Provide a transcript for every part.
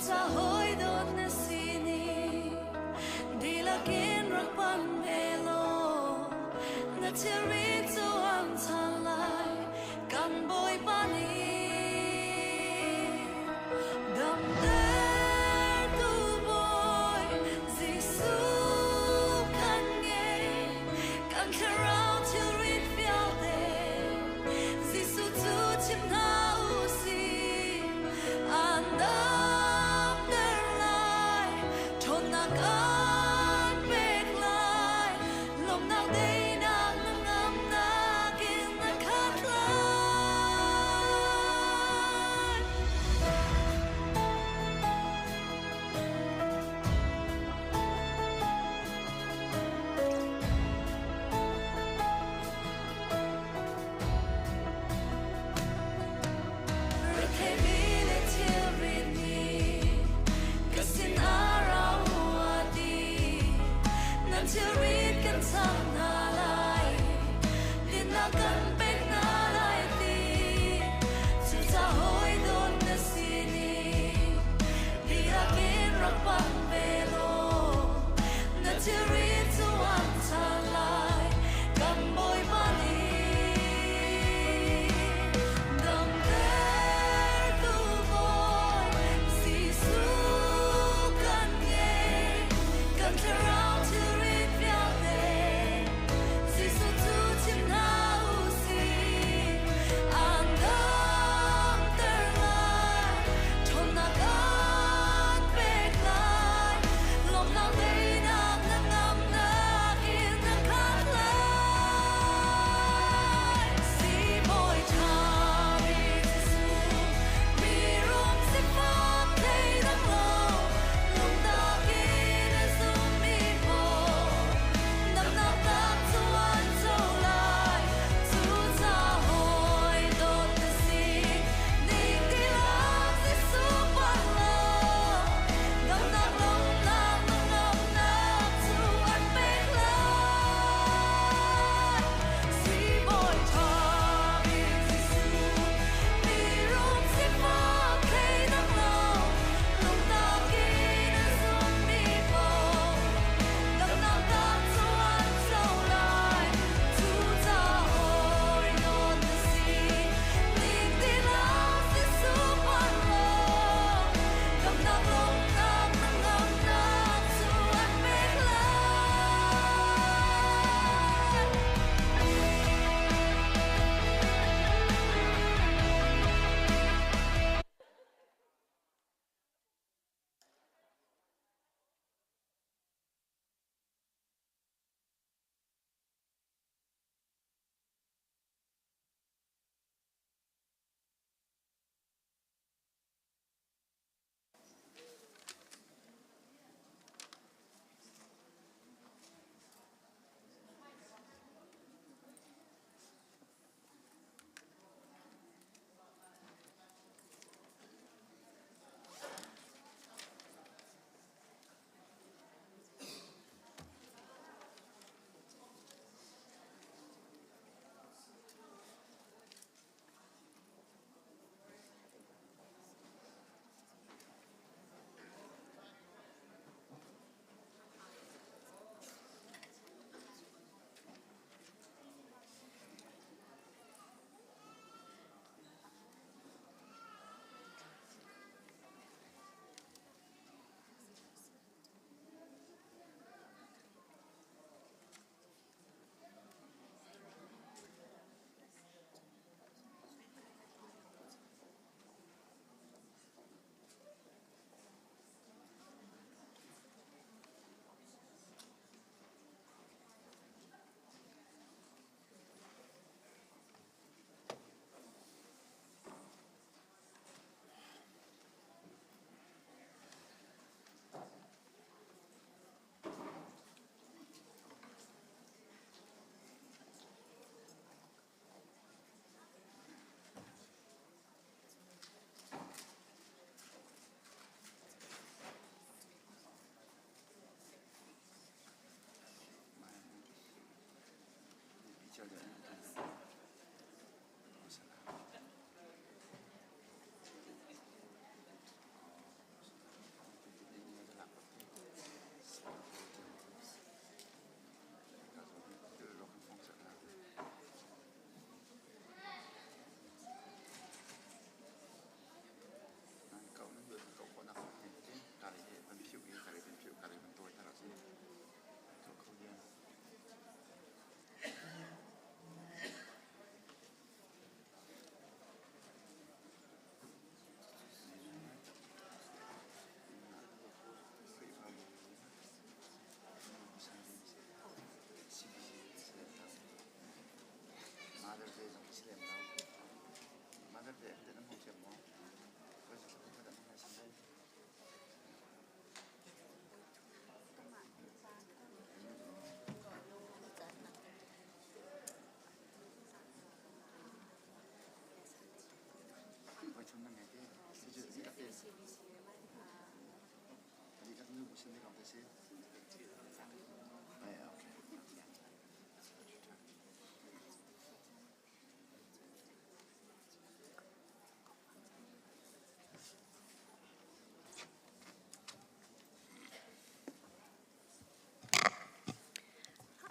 Ca hawi dawt na si ni dihlak in rak pan ve law na thilri cu an chan lai kan Bawipa nih. Damtertu Bawi Jesuh kan ngei, kan thlarau thilrit vialte Jesuh cu chim hna u sih. An damter.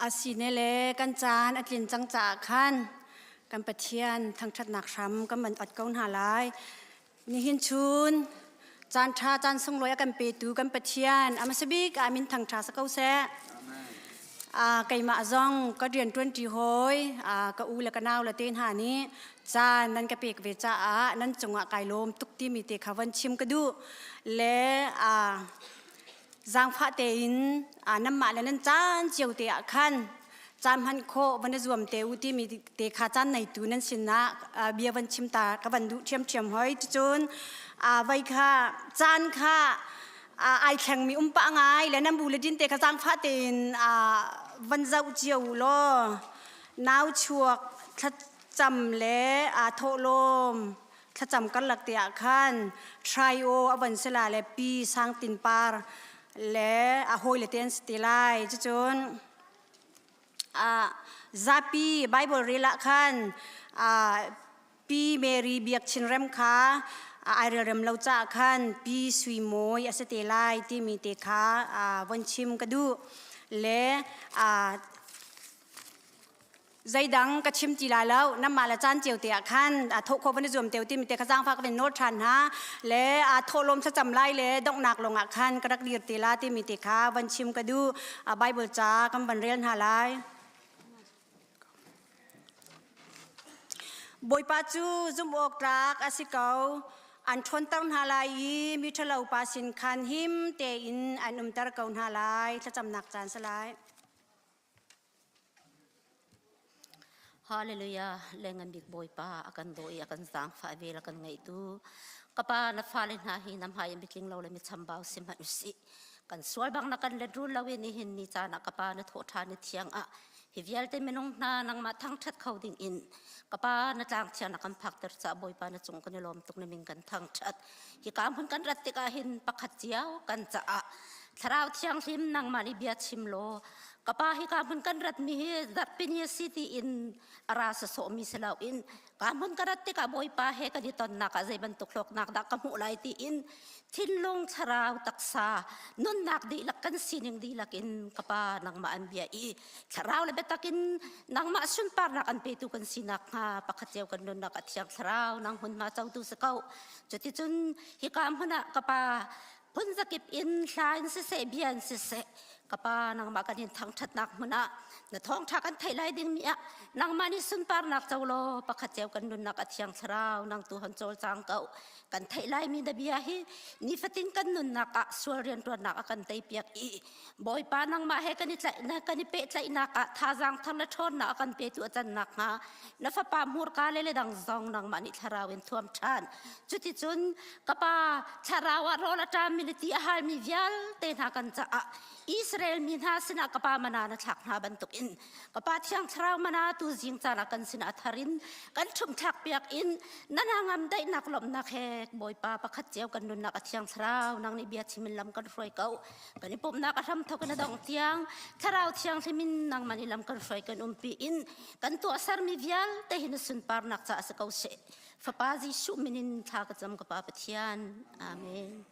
A sine le kan caan a tlin cang caah khan kan Pathian thangṭhatnak hram kan van ot ko hna lai. Nihin chun caan ṭha caan sunglawi a kan petu kan Pathian a hmasa bik ah min thangṭha sa ko seh. Keimah zong ka rian ṭuanṭi hawi ka u le ka nau le te hna nih caan nan ka pek ve caah nan cungah kai lawm tuk timi te kha von chim ka duh le zaangfah tein nanmah le nan caan cio te ah khan caan hman khawh van i zuam te u timi te kha caan neitu nan sinah bia van chim ta ka van duh ṭhiamṭhiam hoi. Cucun vai kha caan kha ai thlengmi um pah ngai le nan bu le din te kha zaangfah tein van zoh cio u law nau chuak thlacam le thawhlawm thlacam karlak te ah khan trio a van si la le pi sang tin par le a hawi le te an si te lai. Cucun zapi Bible rel ah khan Pi Mary Biak Chinrem kha ai relrem lo caah khan Pi Sui Mawi a si te lai timi te kha von chim ka duh le zeidang ka chim ti lai lo. Namah le caan cio te ah khan thawh khawh van i zuam teo timi te kha zaangfah ka van nawl ṭhan hna le thawhlawm thlacam lai le donghnak lawng ah khan ka rak dir te la timi te kha van chim ka duh. Bible ca kan van rel hna lai. Bawipa cu zumh awk tlak a si ko. An ṭhawnter hna lai i mi ṭhalo pa sin khan him tein an umter ko hna lai. Thlacamnak caan si lai. Hallelujah. Lengan bik Bawipa a kan daw i a kan zaangfah vel a kan ngeitu. Ka pa na fale hna hi na hmai mitling lo le mi chambau si hmanh usih. Kan sual bang na kan let rul lo i nihin ni caan ah ka pa na thawh ṭhan i thiang ah hi vialte minung hna nangmah thangṭhat kho ding in ka pa na tlang thiang na kan phakter caah Bawipa na cung kan i lawm tuk na min kan thangṭhat. Hi ka hmun kan rat tikah hin pakhat cio kan caah Thlarau Thianghlim nangmah nih bia chim law ka pa hi ka hmun kan ratmi hi zarhpini a si tiin a ra sawsawhmi si loin ka hmun ka rat tikah Bawipa he kan i tonnak ah zei bantuk hlawknak dah ka hmuh lai tiin thinlung thlarau taksa nunnak dihlak kan sining dihlak in ka pa nangmah an bia i thlarau le biatak in nangmah sunparnak an petu kan sinak hnga pakhat cio kan nunnak a thiang thlarau nang hmunhma cotu si ko. Cuticun hika hmun ah ka pa phunzakip in hla in siseh bia in siseh ka pa nangmah kan in thangṭhatnak hmun ah na thawngṭha kan theih lai dingmi ah nangmah nih sunparnak co law pakhat cio kan nunnak a thiang thlarau nang tu hon cawlcang ko. Kan theih laimi na bia hi nifatin kan nunnak ah sual rianṭuannak a kan teipiak i Bawipa nangmah he kan i tlaihnak kan i pehtlaihnak ah thazaang thar le ṭhawnnak a kan petu a can nakhnga na fapa hmurka le le dang zong nangmah nih thlarau in thuam ṭhan. Cuticun ka pa thlarau ah rawl a ṭammi le ti a halmi vialte hna kan caah Israel mi hna sinah ka pa mana na thlak hna bantukin ka pa thiang thlarau mana tu zing caan ah kan sinah a thar in kan ṭhumthlak piak in na ngam daihnak lawmhnak he Bawipa pakhat cio kan nunnak a thiang thlarau nang nih bia chim in lam kan hruai ko. Kan i pumhnak a hramthawk in a dongh tiang thlarau thianghlim in nangmah nih lam kan hruai kan umpi in kan tuahsermi vialte hi na sunparnak caah si ko seh. Fapa Jesuh min in thla ka cam ka Pa Pathian. Amen.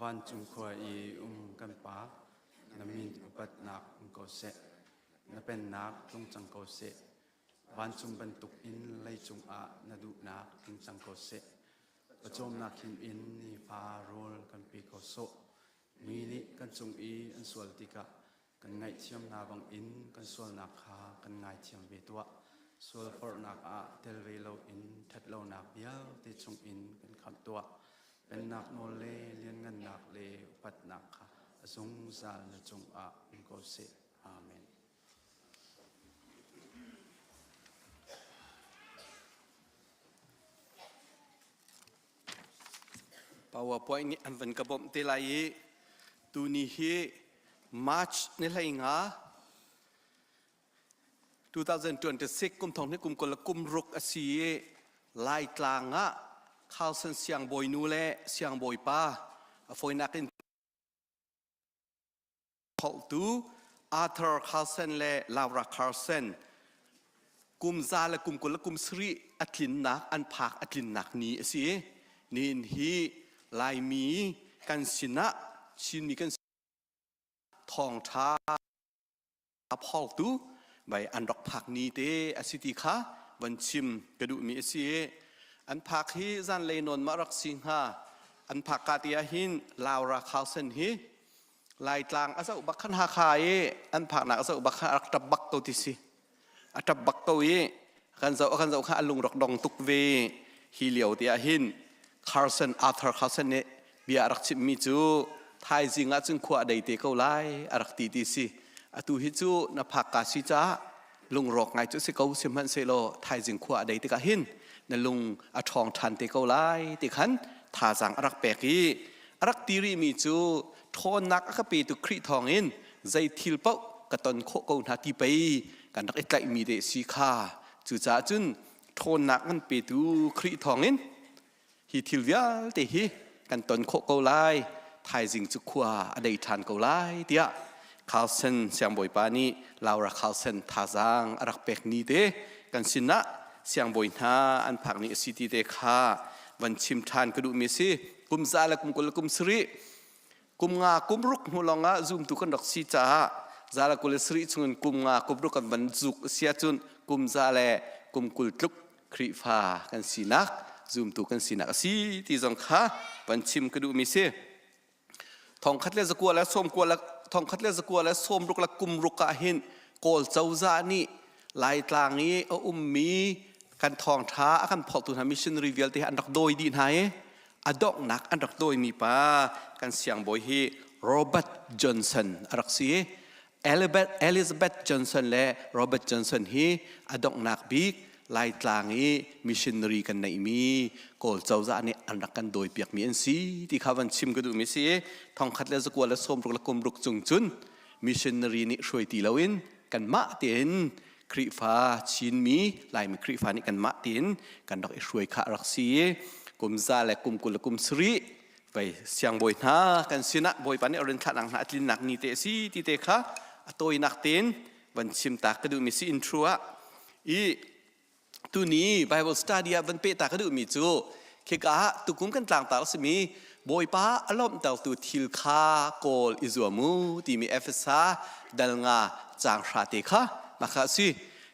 Vancung khua i um kan Pa, na min upatnak um ko seh. Na pennak tlung cang ko seh. Vancung bantuk in leicung ah na duhnak tling cang ko seh. Pawcawmnak him in nifa rawl kan pe ko sawh. Mi nih kan cung i an sual tikah kan ngaihthiam hna bangin kan sualnak kha kan ngaithiam ve tuah. Sualforhnak ah tel ve loin ṭhatlonak vialte chungin kan khamh tuah. Pennak nawl le lianngannak le upatnak kha a zungzal na cungah um ko seh. Amen. PowerPoint nih an van ka bawmh te lai i tuni hi March ni hlei nga 2026 kum thong ni kum kul le kum ruk a si i Laitlang ah Carlson siangbawi nu le siangbawi pa a fawinak in Holhtu Arthur Carlson le Laura Carlson kum za le kum 20 le kum sarih a tlinnak an phak a tlinnak ni a si. Nihin hi Laimi kan sinah Chinmi kan thawngṭha phawngtu bai an rak phak ni te a si ti kha van chim ka duhmi a si. An phak hi zanlei nawn ma rak si hnga. An phak ka ti ah hin Laura Carlson hi Laitlang a zoh bak khan Hakha i an phaknak a zoh bak khan a rak ṭap bak ko ti si. A ṭap bak ko i kan zoh kan zoh kha a lung rak dong tuk ve. Hi lio te ah hin Carson Arthur Carson nih bia a rak chimmi cu thaizing ah cun khua a dei te ko lai a rak ti ti si. Atu hi cu na phak ka si caah lungrawk ngai cu si ko sihmanhsehlaw thaizing khua a dei tikah hin na lung a ṭhawng ṭhan te ko lai ti khan thazaang a rak pek i a rak ti rihmi cu ṭhawnnak a ka petu Khrih thawngin zei thil paoh ka ton khawh ko hna ti pei kan rak i tlaihmi te si kha. Cucaah cun ṭhawnnak kan petu Khrih thawngin hi thil vialte hi kan ton khawh ko lai, thaizing cu khua a dei ṭhan ko lai tiah Carlson siangbawipa nih Laura Carlson thazaang a rak pek ni te kan sinah siangbawi hna an phak ni a si ti te kha van chim ṭhan ka duhmi a si. Kum za le kum 20 le kum sarih, kum nga kum ruk hnu lawngah zumtu kan rak si caah za le 20 le sarih chungin kum nga kum ruk kan van zuk a si ahcun kum za le kum 20 tluk Khrihfa kan sinak, zumtu kan sinak a si ti zong kha van chim ka duhmi si. Thongkhat le zakua le sawmkua le thongkhat le zakua le sawmruk le kumruk ah hin Kawl cozah nih Laitlang i a ummi kan thawngṭha a kan phortu hna missionary vialte an rak dawi dih hna i a donghnak an rak dawimi pa kan siangbawi hi Robert Johnson a rak si i Elizabeth Johnson le Robert Johnson hi a donghnak bik Laitlang i missionary kan neihmi Kawl cozah nih an rak kan dawipiakmi an si ti kha van chim ka duhmi si i thongkhat le zakua le sawmruk le kumruk cung cun missionary nih hruai ti loin kanmah tein Khrihfa Chinmi Laimi Khrihfa nih kanmah tein kan rak i hruai kha a rak si i kum za le kum 20 le kum sarih vei siangbawi hna kan sinah Bawipa nih a rin thlahnak hna a tlinnak ni te a si ti te kha a tawinak tein van chim ta ka duhmi si intro ah. I tuni Bible study ah van pe ta ka duhmi cu khika ah tukum kan tlangtar a simi Bawipa a lawmhtertu thil kha kawl i zuam u timi Efesa dal nga caang hra te kha mah kha a si.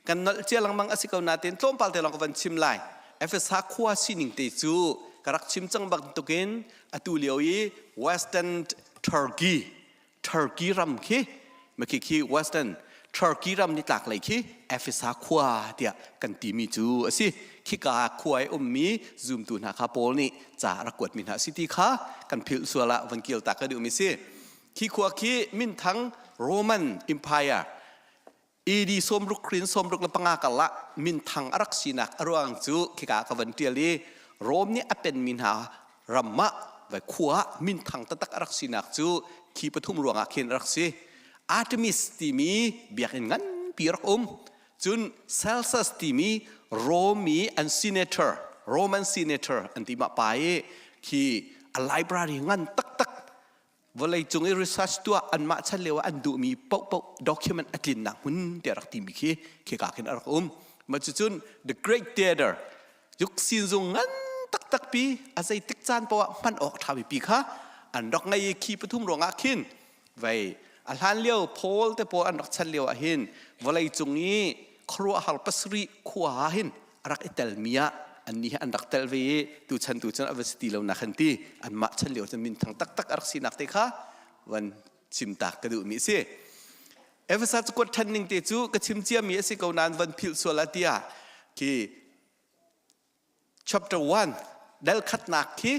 Kan nolh cia lengmang a si ko nain tlawmpal te lawng ka van chim lai. Efesa khua sining te cu ka rak chim cang bantukin atu lio i Western Turkey, Turkey ram khi makhi khi Western Turkey ram ni tlak lei khi Efesa khua tiah kan timi cu a si. Khika khua i ummi zumtu hna kha Paul nih ca a rak kuatmi hna a si ti kha kan philh sual ah van kil ta ka duhmi si. Khi khua khi minthang Roman Empire AD sawmruk krin 65 karlah minthang a rak sinak a ruang cu khika ka van ṭial i Rom nih a penmi hna ram ah vai khua ah minthang taktak a rak sinak cu khi pathum ruangah khin a rak si. Artemis timi biakinn nganpi rak um. Cun Celsus timi Rom i an senator, Roman senator an ti mah pa i khi a library ngan taktak vawleicung i research tuah anmah chan lio ah an duhmi paohpaoh document a tlinnak hmun tiah rak timi khi khika khin a rak um. Mah cucun the great theater yuk sinzung ngan taktak pi a zeitik caan poah hman awk ṭha pi kha. an rak ngei i khi pathum ruangah khin vei a hlan lio Paul te pawl an rak chan lio ah hin vawlei cung i khuaruahhar pasarih khua ah hin a rak i telmi ah annih hi an rak tel ve i tuchan tu cun a va si ti lo nak han ti anmah chan lio cun minthang taktak a rak sinak te kha van chimtak ka duhmi a si. Efesa cakuat ṭhen ning te cu ka chim ciami a si ko nain van philh sual ah tiah khi chapter 1 dal khatnak khi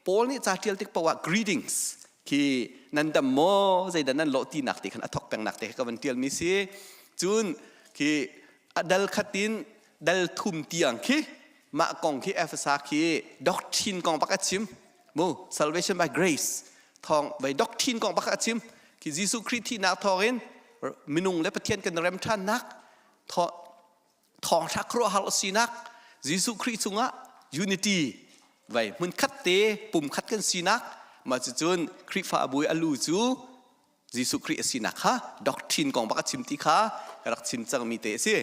Paul nih ca ṭial tik paoh ah greetings khi nan dam maw zeidah nan lawh tinak te khan a thok pengnak te ka van ṭialmi si cun khi a dal khat in dal thum tiang khi mah kong khi Efesa khi doctrine kong bak a chim mu salvation by grace thawng vai doctrine kong bak a chim khi Jesuh Khrih thihnak thawngin minung le Pathian kan rem ṭhannak thawngṭha khuaruahhar a sinak Jesuh Khrih cungah unity vai hmunkhat te pumkhat kan sinak mah cucun Khrihfabu i a lu cu Jesuh Khrih a sinak kha doctrine kong bak a chim ti kha ka rak chim cangmi te a si.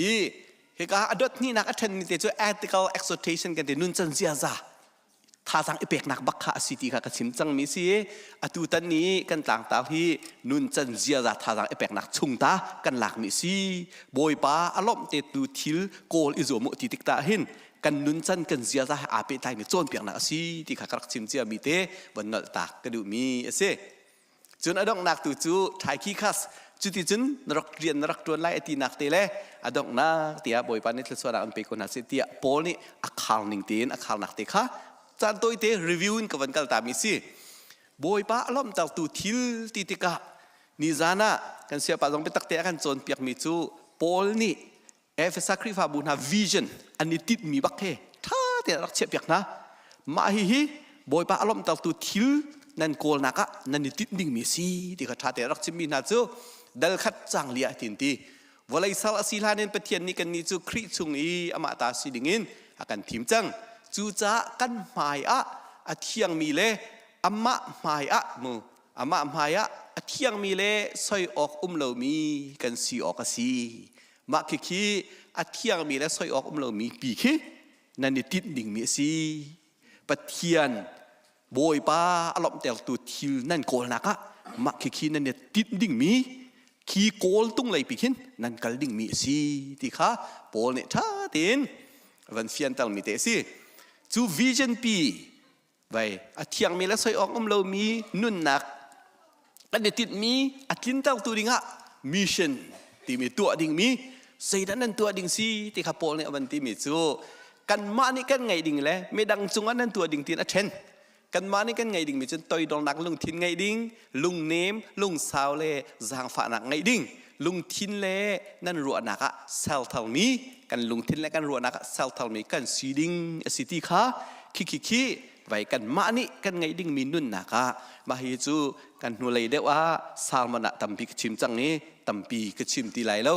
I hika a dot hnihnak a ṭhenmi te cu ethical exhortation kan ti nuncan ziaza thazaang i peknak bak kha a si ti kha ka chim cangmi si atu tan ni kan tlangtar hi nuncan ziaza thazaang i peknak chung ta kan lakmi si bawipa a lawmh te tu thil kawl i zuam u ti tik ta hin kan nuncan kan ziaza he aa pehtlaimi cawnpiaknak a si ti kha ka rak chim ciami te von nolh tak ka duhmi a si. Cun a donghnak tu cu Tychicus cuticun na rak rian na rak ṭuan lai a tinak te le a donghnak tiah Bawipa nih thluachuahnak an pe ko hna seh tiah Paul nih a khar ning tein a kharnak te kha caan tawite review in ka van kal tami si. Bawipa a lawmhtertu thil ti tikah nizan ah kan siapa zong biatak te a kan cawnpiakmi cu Paul nih Efesa Khrihfabu hna vision an i tinhmi bak he ṭha tein a rak chiahpiak hna. Mah hihi Bawipa a lawmhtertu thil nan kawlnak ah nan i tinh dingmi a si ti kha ṭha tein a rak chimmi hna cu dal khat cang li ah tin ti. Vawlei sal a si hlan in Pathian nih kannih cu Khrih chung i amah ta si dingin a kan thim cang. Cucaah kan hmai ah a thiangmi le amah hmai ah mu amah hmai ah a thiangmi le soi awk um lomi kan si awk a si. Mah khikhi a thiangmi le soi awk um lomi pi khi nan i tinh dingmi a si. Pathian Bawipa a lawmhtertu thil nan kawlnak ah mah khikhi nan i tinh dingmi khi kawl tung lei pi khin nan kal dingmi a si ti kha Paul nih ṭha tein van fiantermi te a si. Cu vision pi vai a thiangmi le soi awk um lomi nunnak kan i tinhmi a tlintertu dingah mission timi tuah dingmi zeidah nan tuah ding si ti kha Paul nih a van timi cu kanmah nih kan ngeih ding le midang cungah nan tuah ding tiin a ṭhen kanmah nih kan ngeih dingmi cun toidornak lungthin ngeih ding lungnem lungsau le zaangfahnak ngeih ding lungthin le nan ruahnak ah sertharmi kan lungthin le kan ruahnak ah sertharmi kan si ding a si ti kha khi khi khi vai kanmah nih kan ngeih dingmi nunnak ah mah hi cu kan hnulei deuh ah sermon ah tampi ka chim cang i tampi ka chim ti lai lo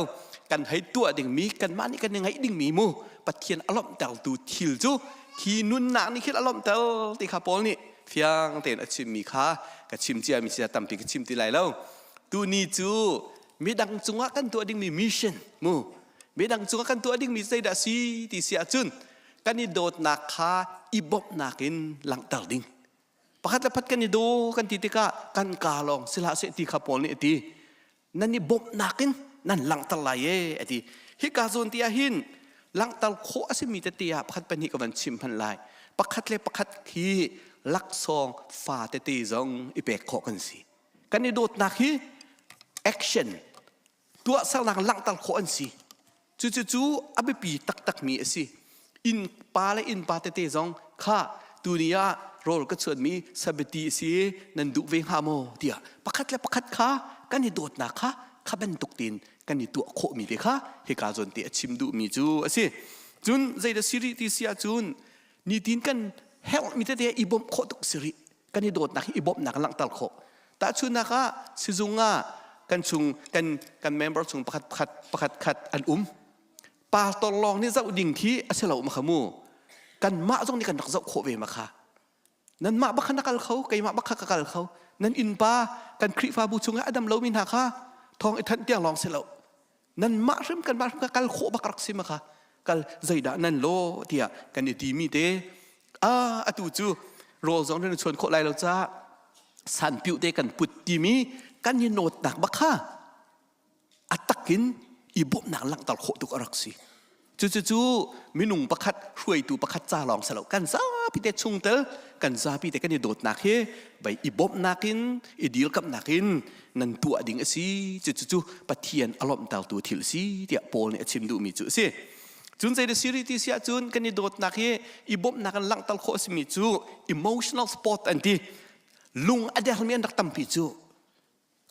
kan hei tuah dingmi kanmah nih kan i ngeih dingmi mu Pathian a lawmhtertu thil cu khi nunnak nih khin a lawmhter ti kha Paul nih fiang tein a chimmi kha ka chim ciami si tampi ka chim ti lai lo tuni cu midang cungah kan tuah dingmi mission mu midang cungah kan tuah dingmi zeidah si ti si ahcun kan i dawtnak kha i bawmhnak in langhter ding pakhat le pakhat kan i daw kan ti tikah kan ka lawng si hlah seh ti kha Paul nih a ti nan i bawmhnak in nan langhter lai e a ti hika zawn ti ah hin langhter khawh a simi tete ah pakhat pahnih ka van chim hmanh lai pakhat le pakhat hi laksawng fa tete zong i pek khawh kan si kan i dawtnak hi action tuahsernak langhter khawh an si cucu cu a biapi taktakmi a si inn pa le inn pa tete zong kha tuni ah rawl ka chuanmi sabati a si nan duh ve hnga maw tiah pakhat le pakhat kha kan i dawtnak kha kha bantuk tein kan i tuah khawhmi te kha hika zawn te a chim duhmi cu a si cun zeidah si rih ti si ahcun nitin kan herhmi tete i bawmh khawh tuk si rih kan i dawtnak hi i bawmhnak langhter khawh tahchunhnak ah sizung ah kan chung kan kan member chung pakhat pakhat pakhat khat an um pastor lawng nih zoh ding khi a si lo ma kha mu kanmah zong nih kan rak zoh khawh ve ma kha nanmah bak kha na kal kho keimah bak kha ka kal kho nan innpa kan Khrihfabu chungah a dam lomi hna kha thawng i thanh tiang lawng si lo nanmah hrim kanmah hrim ka kal khawh bak rak si ma kha kal zeidah nan law tiah kan i timi te a atu cu rawl zong nan chuan khawh lai lo caah. Sanpiu te kan put timi kan i nawtnak bak kha a takin i bawmhnak langhter khawh tuk a rak si. Cucu minung pakhat hruaitu pakhat ca lawng si lo kan zapi te chungtel kan zapi te kan i dawtnak hi bai i bawmhnak in i dirkamhnak in nan tuah ding a si. Cucu Pathian a lawmhtertu thil a si tiah Paul nih a chim duhmi cu a si. Cun zei si rih ti si ahcun kan i dawtnak hi i bawmhnak in langhter khawh a simi cu emotional support an ti. Lung a dermi an rak tampi cu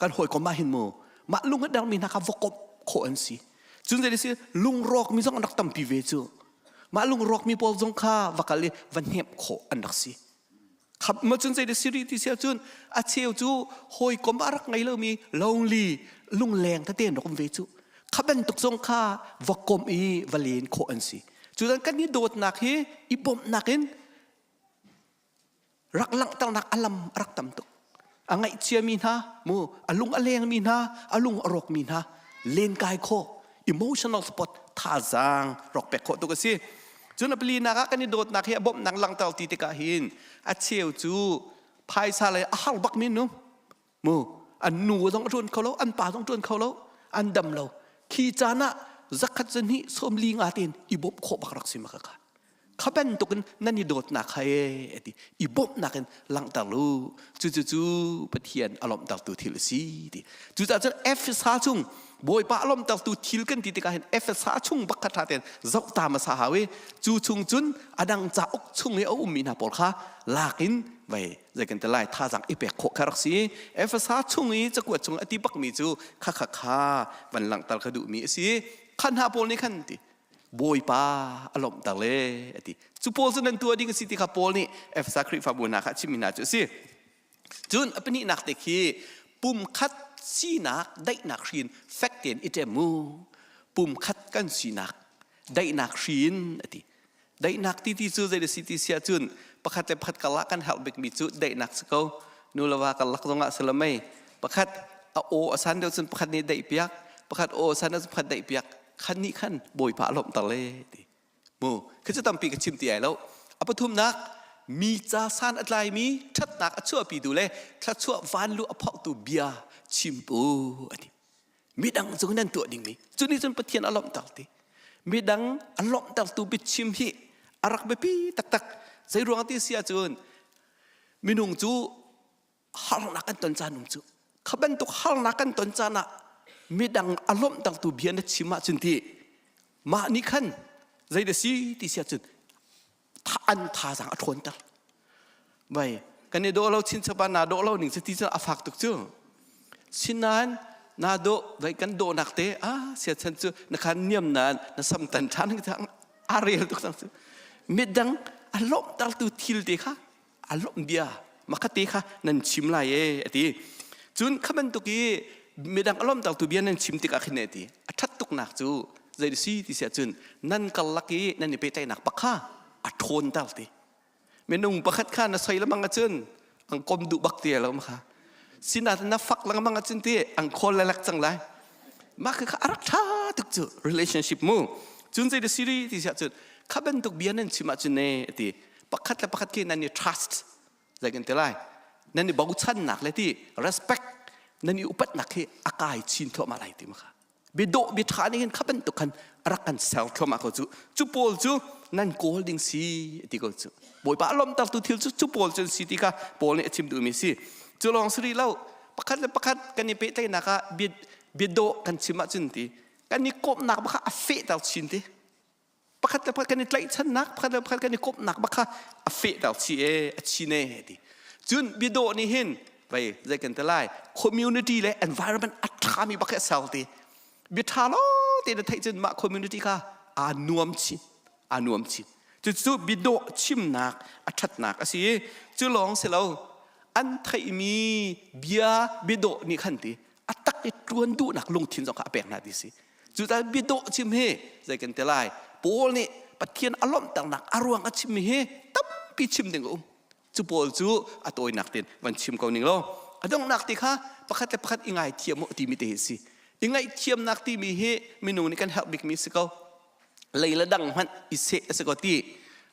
kan hawikom ah hin mu mah lung a dermi hna kha va komh khawh an si. Cun zei si lungrawkmi zong an rak tampi ve cu. Mah lungrawkmi pawl zong kha va kal i va hnemh khawh an rak si. Khap ma cun zei si rih ti si ahcun a cheu cu hawikom a rak ngei lomi lonely lungleng tete an rak um ve cu. Kha bantuk zong kha va komh i va len khawh an si. Cutan kan i dawtnak hi i bawmhnak in rak langhternak a lam a rak tam tuk. A ngaihchiami hna mu a lung a lengmi hna a lung a rawkmi hna lenkai khawh emotional support thazaang rak pek khawh tuk a si. Cun a palinak ah kan i dawtnak hi a bawmhnak langhter ti tikah hin a cheu cu phaisa lei a har bakmi nu mu an nu zong a ṭuan kho lo an pa zong ṭuan kho lo an dam lo khi caan ah zakhat zahnih 45 nga tein i bawmh khawh bak rak si ma kha kha bantuk in nan i dawtnak kha e ti i bawmhnak in langhter lu cu cu cu Pathian a lawmhtertu thil a si ti cucaah cun Efesa chung Bawipa a lawmhtertu thil kan ti tikah hin Efesa chung bak kha ṭha tein zoh ta hmasa hau i cu chung cun a dang cauk chung i a ummi hna pawl kha lak in vei zei kan ti lai thazaang i pek khawh kha rak si. Efesa chung i cakuat chung a ti bakmi cu kha kha kha van langhter ka duhmi a si. Kha hna pawl nih khan ti Bawipa a lawmhter le a ti. Cu pawl cu nan tuah ding a si ti kha Paul nih Efesa Khrihfabu hna kha a chimmi hna cu a si. Cun a pahnihnak te khi pumkhat sinak daihnak hri in fek tein i ṭem u. Pumkhat kan sinak daihnak hri in a ti. Daihnak ti ti cu zei si ti si ahcun pakhat le pakhat karlak kan herh bikmi cu daihnak si ko. Nu le va karlak zongah si lo mei. Pakhat a aw a san deuh cun pakhat nih daih piak, pakhat aw a san deuh cun pakhat daih piak. Khan nih khan Bawipa a lawmhter le ti. Mu, khi cu tampi ka chim ti ai lo. A pathumnak, mi ca san a tlaimi ṭhatnak a chuahpitu le thluachuah vanlu a phorhtu bia chim u a ti. Midang cung nan tuah dingmi cu nih cun Pathian a lawmhter ti. Midang a lawmhtertu biachim hi a rak biapi taktak. Zei ruang ti si ahcun minung cu harnak kan ton caan um cu kha bantuk harnak kan ton caan ah midang a lawmhtertu bia na chim ahcun ti mah nih khan zei da si ti si ahcun an thazaang a ṭhawnter vai kan i dawh lo chinchap ah naa dawh lo ning cu ti cun a fak tuk cu sinain naa dawh vai kan dawhnak te ah siachan cu na khan niam nain na sam tan ṭhan a rel tuk cang cu midang a lawmhtertu thil te kha a lawmh bia makhat te kha nan chim lai e a ti cun kha bantuk i midang a lawmhtertu bia nan chim tikah khin a ti a ṭhat tuknak cu zei si ti si ahcun nan karlak i nan i pehtlaihnak pak kha a ṭhawnter ti minung pakhat kha na soi lamang ahcun ang kom duh bak ti lo ma kha sinain na fak lengmang ahcun ti ang khawl lelek cang lai mah kha a rak ṭha tuk cu relationship mu cun zei da siri ti si ahcun kha bantuk bia nan chim ahcun ne a ti pakhat le pakhat khi nan i trust zei kan ti lai nan i bochannak le ti respect nan i upatnak hi a kai chin thluahmah lai ti ma kha biadawh biaṭha nih hin kha bantuk khan a rak kan ser thluahmah ko cu cu pawl cu nan kawl ding si ti ko cu bawipa a lawmtertu thil cu cu pawl cu an si ti kha Paul nih a chim duhmi si cu lawng si rih lo pakhat le pakhat kan i pehtlaihnak ah biadawh kan chim ahcun ti kan i kawmhnak bak kha a fehter chin ti pakhat le pakhat kan i tlaihchannak pakhat le pakhat kan i kawmhnak bak kha a fehter chi e a chin e ti cun biadawh nih hin vei zei kan ti lai community le environment a ṭhami bak hi a ser ti bia ṭha lo te na theih cun mah community kha aa nuam chin aa nuam chin cucu biadawh chimnak a ṭhatnak a si i cu lawng si lo an theihmi bia biadawh nih khan ti a tak i ṭuan duhnak lungthin zong kha a pek hna ti si Cucaah biadawh chim hi zei kan ti lai Paul nih Pathian a lawmhternak a ruang a chimmi hi tampi chim ding a um. Cu Paul cu a tawinak tein van chim ko ning law a donghnak ti kha pakhat le pakhat i ngaithiam u timi te hi si. I ngaihthiamnak timi hi minung nih kan herh bikmi si ko. Lei le dang hmanh i seh a si ko ti.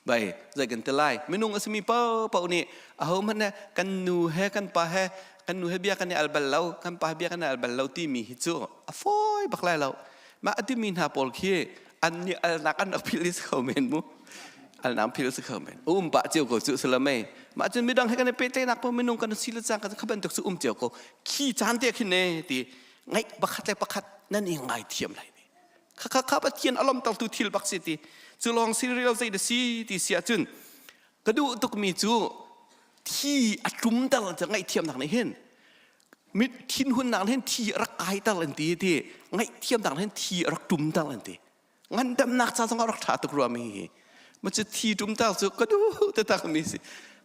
Bai zei kan ti lai minung a simi paohpaoh nih ahohmanh he kan nu he kan pa he kan nu he bia kan i al bal lo kan pa he bia kan i al bal lo timi hi cu a fawi bak lai lo. Mah a timi hna pawl khi an nih alnak an rak philh i si kho men mu. Alnak philh si kho men. Um pah cio ko cu si mei. Mah cun midang he kan i pehtlaihnak paoh minung kan si le cang kan kha bantuk cu um cio ko. Khi caan te khin ne ti ngaih pakhat le pakhat nan i ngai thiam lai ni. Kha kha kha Pathian a lomtertu thil bak si ti. Cu lawng si rih lo zei da si ti si ahcun ka duh tukmi cu thi a tlumter ngaihthiamnak nih hin mit thinhunnak nih hin thi a rak kaiter an ti ti ngaihthiamnak nih hin thi a rak tumter an ti ngandamnak ca zong a rak ṭha tuk rua mi hi ma cu thi tumter cu ka duh taktak mi si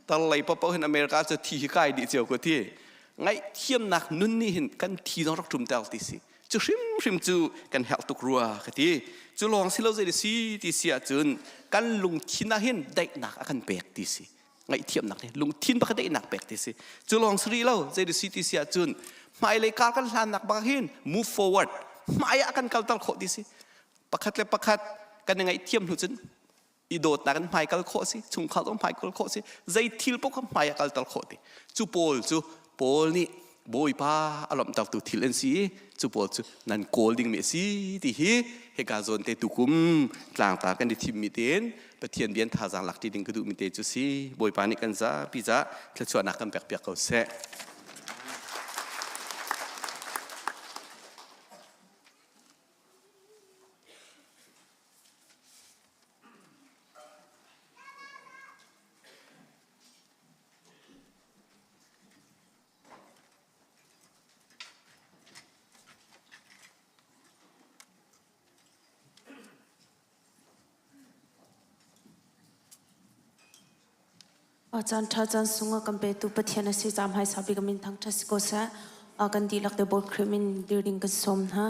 tarlei paoh hin America cu thi hi kai dih cio ko ti ngaihthiamnak nun nih hin kan thi zong rak tumter ti si cu hrimhrim cu kan herh tuk rua ka ti cu lawng si lo zei si ti si ahcun kan lungthin ah hin daihnak a kan pek ti si ngaihthiamnak nih lungthin bak daihnak pek ti si cu lawng si rih lo zei si ti si ahcun hmailei kar kan hlannak bak hin move forward hmai ah kan kalter khawh ti si pakhat le pakhat kan i ngaihthiam hnu cun i dawtnak in hmai kal khawh si chungkhar zong hmai kal khawh si zei thil paoh kha hmai ah kalter khawh ti cu pawl cu Paul nih Bawipa a lawmhtertu thil an si i cu pawl cu nan kawl dingmi a si ti hi hika zawn te tukum tlangtar kan i thimmi tein Pathian bian thazaang lak ṭi ding ka duhmi te cu si Bawipa nih kan zapi ca thluachuahnak kan pekpiak ko seh. Caan ṭha caan sung a kan petu Pathian a si caah hmaisa bik a min thangṭhat si ko seh. Kan dihlak te Bawi Khrih min dir ding kan sawm hna.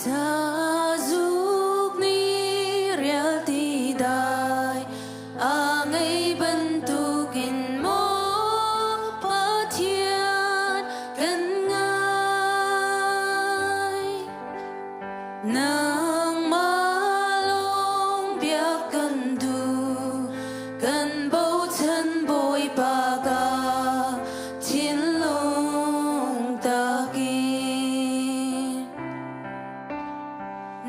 Sazuk nih rialti dai a ngei bantukin maw Pathian kan ngai. Nangmah lawng biak kan duh, kan bochan Bawipa ka thinlung takin.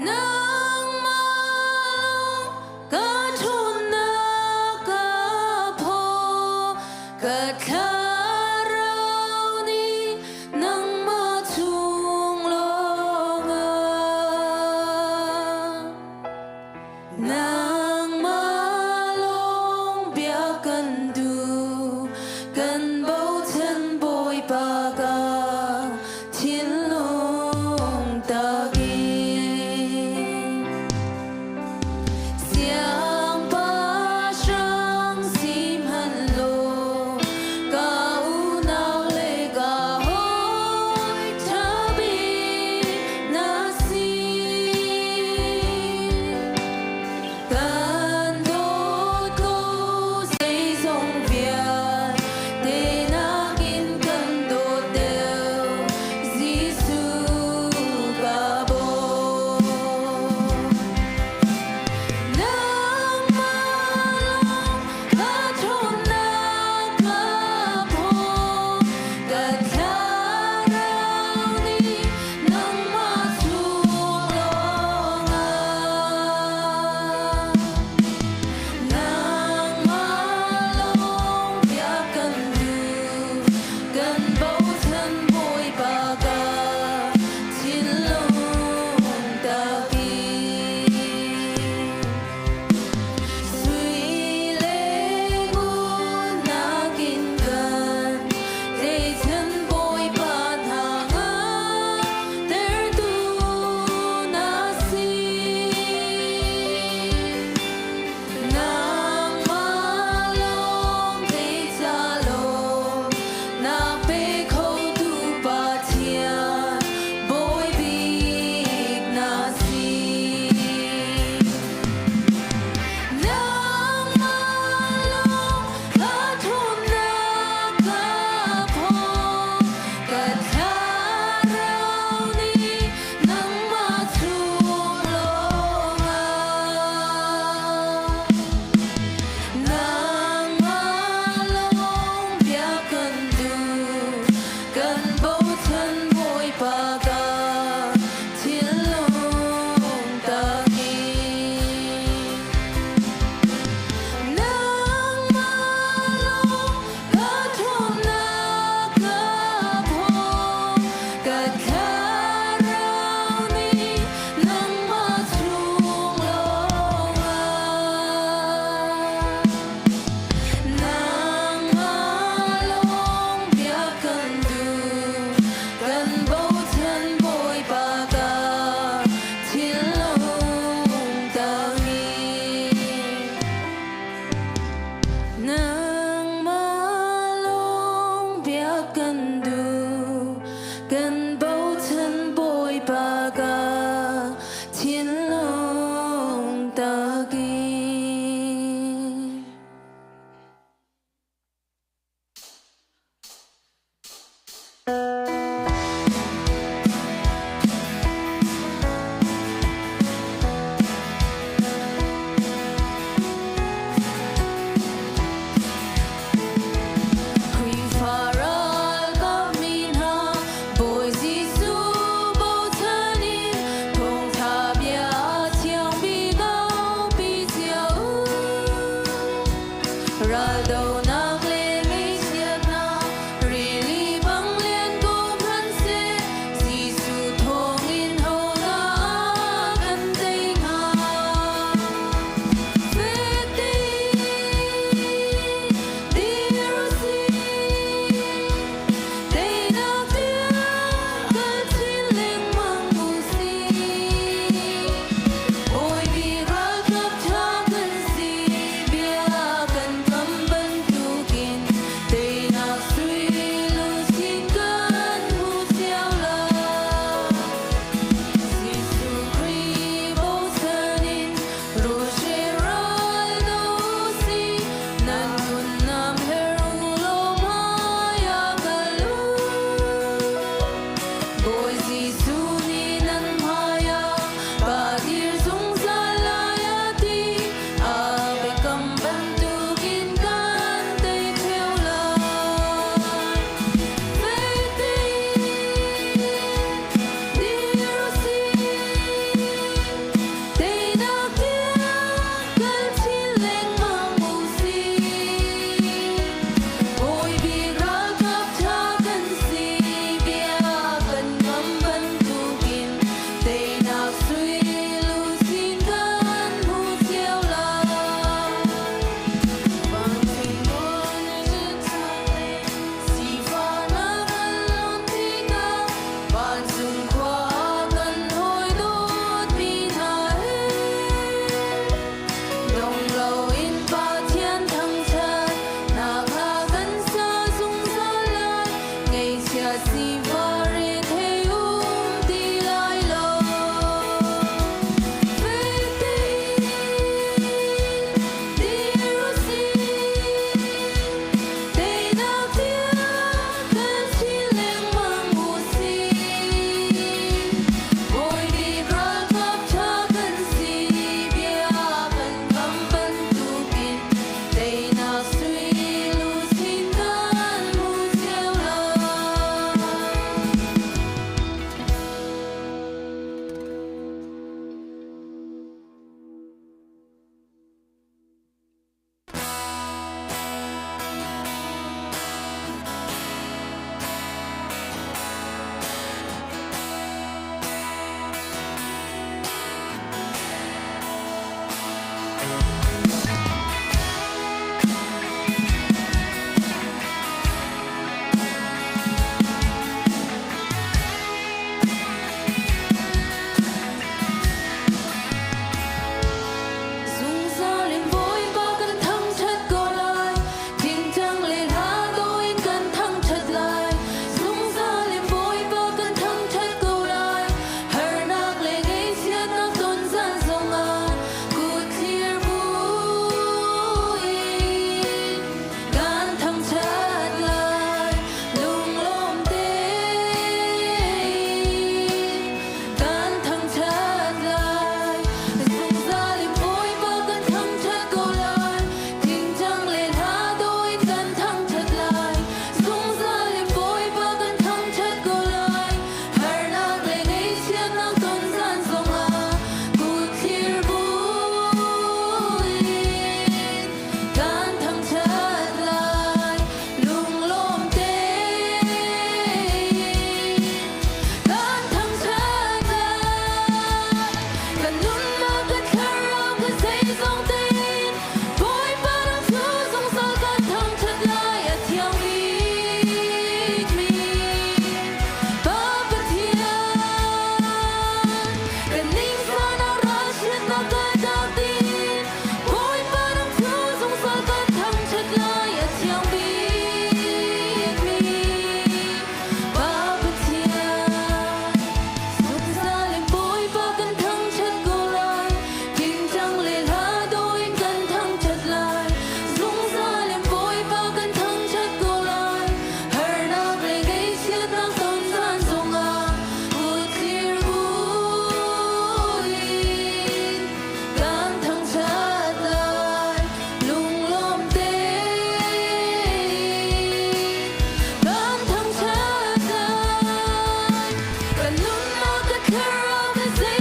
Nangmah lawng ka ṭhawnnak ka phaw, ka thlarau nih nangmah chung lawngah.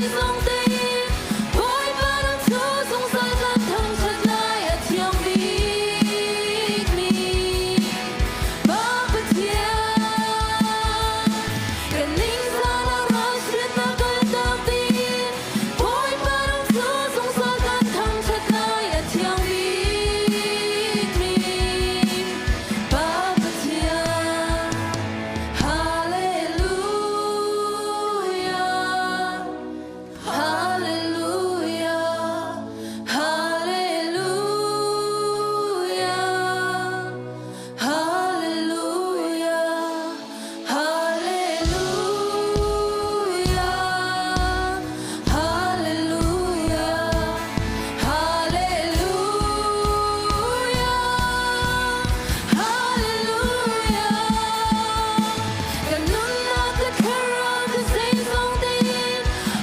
Zeizong tein Bawipa nang cu zungzal kan thangṭhat lai a thiang bikmi Pa Pathian. Kan ningzah le ralchiatnak kaltak ding Bawipa nang cu zungzal kan thangṭhat lai a thiang bikmi Pa Pathian. Hallelujah. Hallelujah. Hallelujah. Hallelujah. Hallelujah. Hallelujah. Hallelujah. Hallelujah. Kan nunnak ka thlarau ka zeizong tein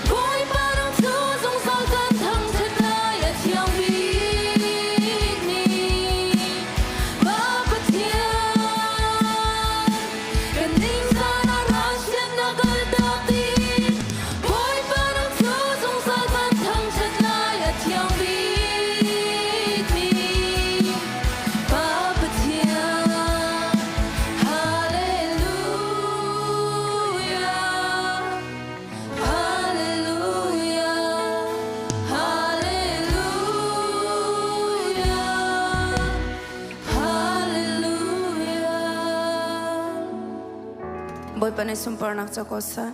Bawipa nang cu zungzal kan thangṭhat lai a thiang bikmi Pa Pathian. Kan ningzah ah ralchiatnak kaltak ding Bawipa nang cu zungzal kan thangṭhat lai a thiang bikmi Pa Pathian. Hallelujah. Hallelujah. Hallelujah. Hallelujah. Bawipa nih sunparnak co ko seh.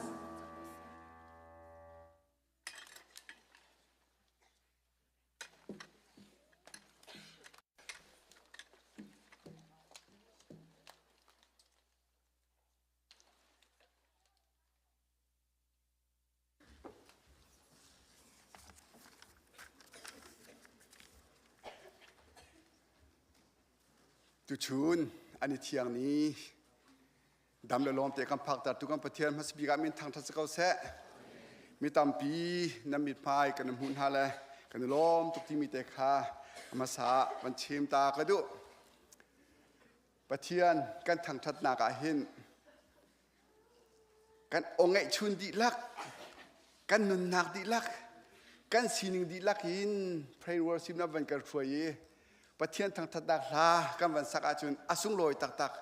Tuchun an i thiang ni dam le lawm te kan phakter tu kan Pathian hmasabik ah min thangthat si ko seh. Mi tampi nan mithmai kan hmuh hna le kan i lawm tuk timi te kha hmasa van chim ta ka duh. Pathian kan thangthatnak ah hin kan aw ngeihchun dihlak, kan nunnak dihlak, kan sining dihlak in prayer worship na van kan hruai i Pathian thangthatnak hla kan van sak ahcun a sunglawi taktak.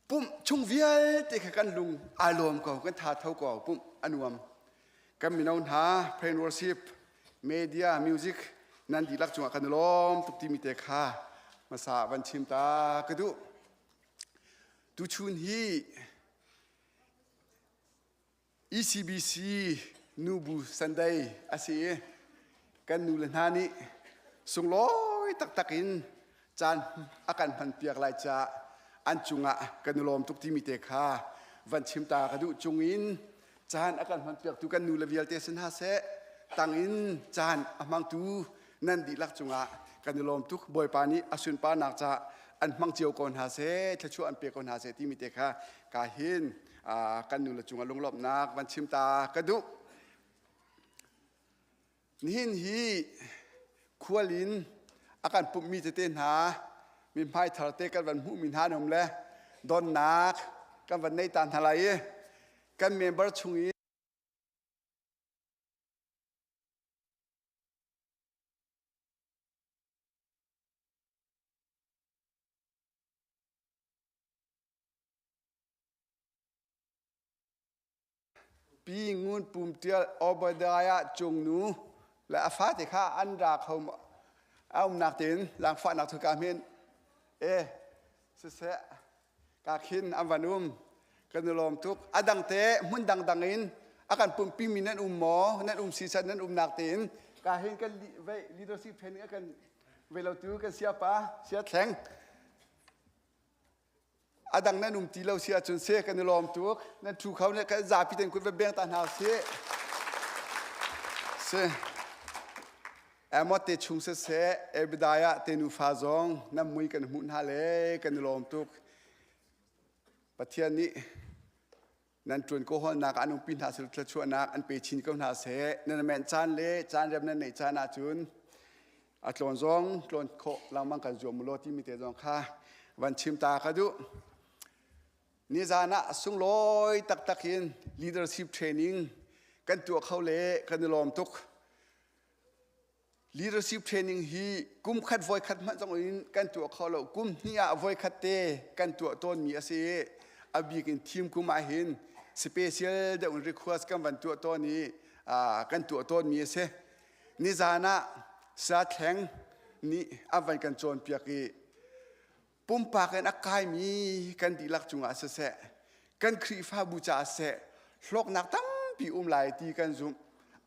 Pumh chung vialte kha kan lung aa lawm ko, kan tha tho ko, pumh a nuam. Kan mino hna prayer worship, media, music nan dihlak cungah kan i lawm tuk timi te kha hmasa van chim ta ka duh. Tuchun hi ECBC nubu Sunday a si i kan nu le hna nih sunglawi taktak in caan a kan hmanpiak lai caah an cungah kan i lawm tuk timi te kha van chim ta ka duh cungin caan a kan hmanpiaktu kan nu le vialte si hna seh tangin caan a hmangtu nan dihlak cungah kan i lawm tuk Bawipa nih a sunparnak caah an hmang cio ko hna seh thluachuah an pe ko hna seh timi te kha ka hin kan nu le cungah lunglawmhnak van chim ta ka duh nihin hi khual in a kan pumhmi tete hna mi hmaithar te kan van hmuhmi hna an um le donnak kan van nei ta hna lai i kan member chung i Pi Ngun Pum Tial Obadiah Cungnu le a fate kha an ra kho a umnak tein langfahnak thu ka min e siseh ka khin an van um kan i lawm tuk a dang te hmun dangdang in a kan pumpi mi nan um maw nan um si san nan umnak tein ka hin kan leadership training a kan ve lo tu kan siapa sia thleng a dang nan um ti lo si ahcun se kan i lawm tuk nan thu kho ne kan zapi ten kut va beng ta hna si se Amot te chung se se Ebediah te nufa zong nan mui kan hmuh hna le kan i lawm tuk Pathian nih nan ṭuan ko hawlnak an umpi hna seh thluachuahnak an pe chin ko hna seh nan men caan le caan rem nan neih caan ahcun a tlawn zong tlawn khawh lengmang kan zuam law timi te zong kha van chim ta ka duh nizan ah sunglawi taktak in leadership training Kan tuah kho le kan i lawm tuk. Leadership training hi kum khat voi khat hmanh zong in kan tuah kho lo. Kum hnih ah voi khat te kan tuah tawnmi a si i a bik in thim kum ah hin special deuh in request kan van tuah tawn i kan tuah tawnmi a si. Nizan ah Sathleng nih a van kan cawnpiak i pumpak in a kaimi kan dihlak cungah siseh kan Khrihfabu caah siseh hlawknak tampi um lai ti kan zumh.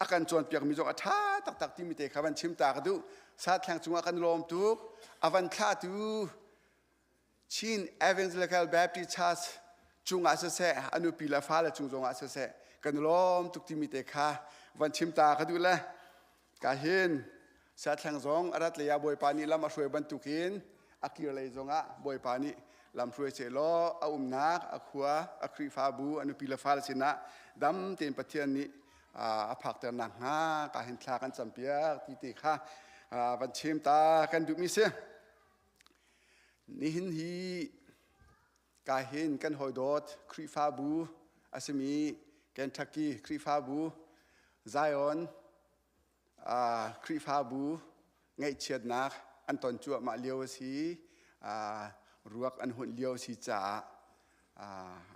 A kan cawnpiakmi zong a ṭha taktak timi te kha van chim ta ka duh. Sathleng cungah kan lawm tuk. A van thlahtu Chin Evangelical Baptist Church cungah siseh a nupi le fale cung zongah siseh kan lawm tuk timi te kha van chim ta ka duh le ka hin Sathleng zong a rat lei ah Bawipa nih lam a hruai bantukin a kir lei zongah Bawipa nih lam hruai seh law a umnak a khua a Khrihfabu a nupi le fale sinah dam tein Pathian nih a phakter nakhnga ka hin thla kan campiak ti te kha van chim ta kan duhmi si. Nihin hi ka hin kan hawidawt Khrihfabu a simi Kentucky Khrihfabu Zion Khrihfabu ngaihchiatnak an ton cuahmah lio a si. Ruak an hunh lio a si caah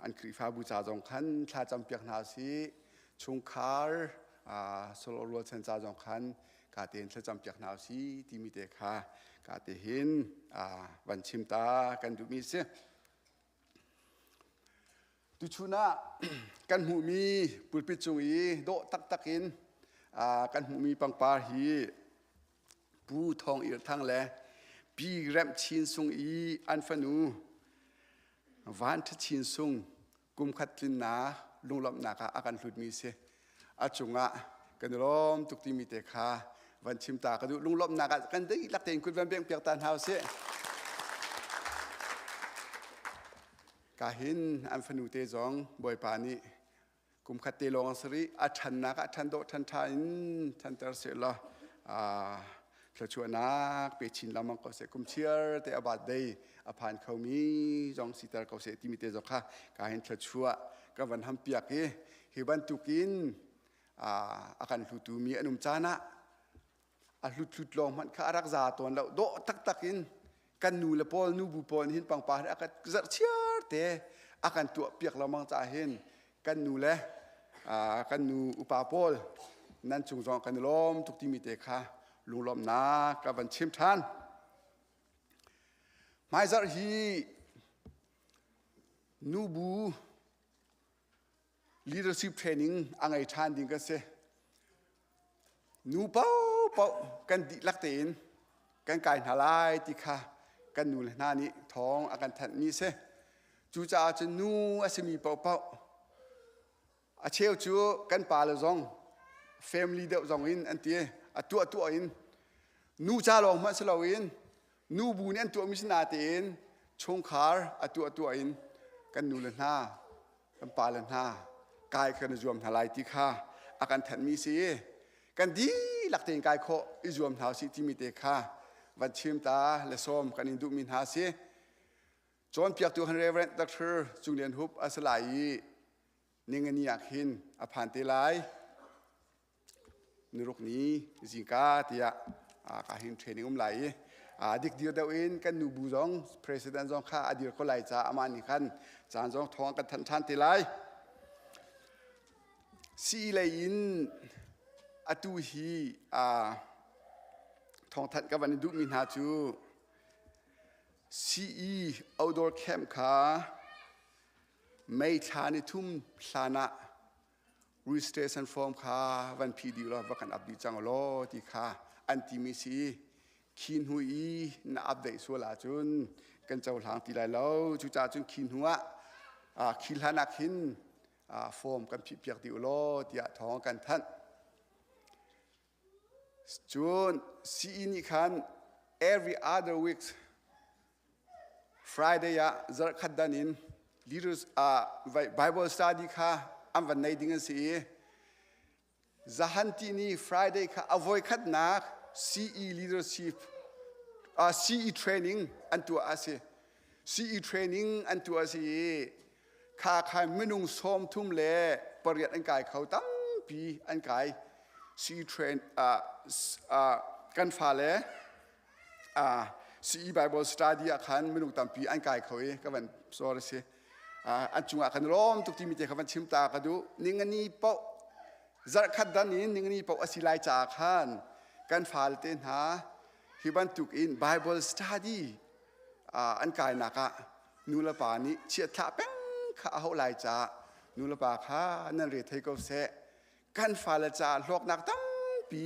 an Khrihfabu ca zong khan thla campiak hna usih. Chungkhar solo rualchan ca zong khan ka tein thlacam piak hna usih timi te kha ka te hin van chim ta kan duhmi si. Tuchun ah kan hmuhmi pulpit cung i dawh taktak in kan hmuhmi pangpar hi Pu Thawng Ir Thang le Pi Remh Chin Sung i an fanu Van Ṭha Chin Sung kum khat tlinnak lunglawmhnak ah a kan hlutmi si. A cungah kan i lawm tuk timi te kha van chim ta ka duh. Lunglawmhnak ah kan dihlak tein kut van bengh piak ta hna usih. Ka hin an fanu te zong Bawipa nih kum khat te lawng si rih a ṭhannak ah ṭhan dawh ṭhan ṭha in ṭhanter seh law thluachuahnak pe chin lengmang ko seh kum chiar te a birthday a phan khomi zong siter ko seh timi te zong kha ka hin thluachuah ka van ham piak i hi bantukin a kan hlutu mi an um caan ah a hlut hlut lawng hmanh kha a rak za tawn lo dawh taktak in kan nu le pawl nubu pawl hin pangpar a kan zarh chiar te a kan tuah piak lengmang caah hin kan nu le kan nu upa pawl nan cung zong kan i lawm tuk timi te kha lunglawmhnak ka van chim ṭhan. Hmaizarh hi nubu leadership training a ngei ṭhan ding kan si. Nu paohpaoh kan dihlak tein kan kai hna lai ti kha kan nu le hna nih thawng a kan thanhmi a si. Cucaah cun nu a simi paohpaoh a cheu cu kan pale zong family deuh zong in an ti a tuah tuah in nu ca lawng hmanh si loin nubu nih an tuahmi si natein chungkhar a tuah tuah in kan nu le hna kan pale hna kai kan i zuam hna lai ti kha a kan thanhmi si i kan dihlak tein kai khawh i zuam hna usih timi te kha van chim ta le sawm kan in duhmi hna si. Cawnpiaktu han Reverend Dr. Cung Lian Hup a si lai i ningani ah khin a phan te lai. Niruk ni zingka tiah ka hin training um lai i dik dir deuh in kan nu bu zong president zong kha a dir ko lai ca amah nih khan caan zong thawng kan thanh ṭhan te lai. CE lei in atu hi thawngthanh ka van i duhmi hna cu CE outdoor camp kha May thla ni thum hlan ah registration form kha van phi dih law va kan up dih cang law ti kha an timi si khi hnu i na update sual ahcun kan cohlang ti lai lo cucaah cun khi hnu ah khi hlan ah khin form kan phih piak dih law tiah thawng kan thanh cun CE nih khan every other week Friday ah zarhkhat dan in leaders uh, Bible study kha an van nei ding an si i zahan ti ni Friday kha a voikhatnak CE leadership uh, CE training an tuah a si. CE training an tuah a si i kha kha minung 38 an kai kho tampi. tampi an kai. CE train kan fale CE Bible study ah khan minung tampi an kai kho i ka van sorry si. An cungah kan lawm tuk timi te kha van chim ta ka duh. Ningani paoh zarhkhat dan in ningani paoh a si lai caah khan kan fale te hna hi bantuk in Bible study an kainak ah nulepa nih chiatthlah peng kha a hauh lai caah nulepa kha nan re thei ko seh. Kan fale caah hlawknak tampi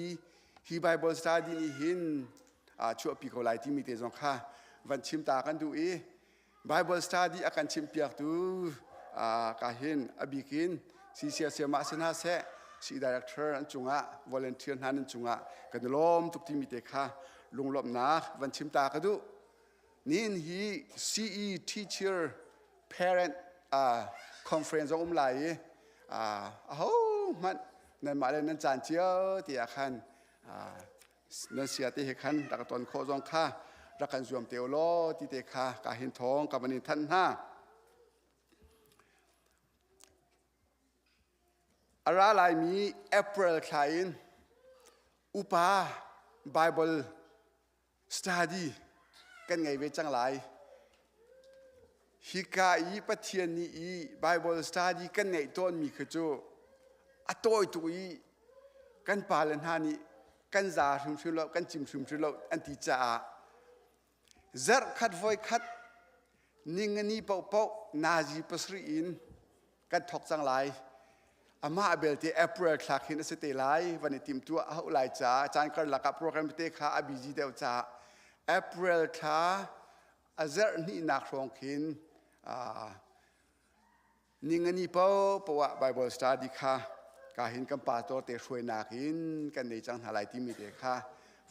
hi Bible study nih hin chuahpi ko lai timi te zong kha van chim ta kan duh i Bible study a kan chimpiaktu ka hin a bikin CCSM ah si hna seh si director an cungah volunteer hna nan cungah kan i lawm tuk timi te kha lunglawmhnak van chim ta ka duh. Nihin hi CE teacher parent conference zong um lai i aho hmanh nanmah le nan caan cio ti ah khan nan sia te he khan rak ton khawh zong kha rak kan zuam te law ti te kha ka hin thawng ka van in thanh hna. A ra laimi April thla in upa Bible study kan ngei ve cang lai. Hika i Pathian nih i Bible study kan ngeih tawnmi kha cu a tawi tuk i kan pale hna nih kan za hrimhrim lo, kan cim hrimhrim lo an ti caah zarhkhat voikhat ningani paohpaoh nazi pasarih in kan thawk cang lai. Amah belte April thla khin a si te lai van i timtuah a hauh lai caah caan karlak ah program te kha a busy deuh caah April thla a zarh hnihnak hrawng khin ningani paohpaoh ah Bible study kha ka hin kan pastor te hruainak in kan nei cang hna lai timi te kha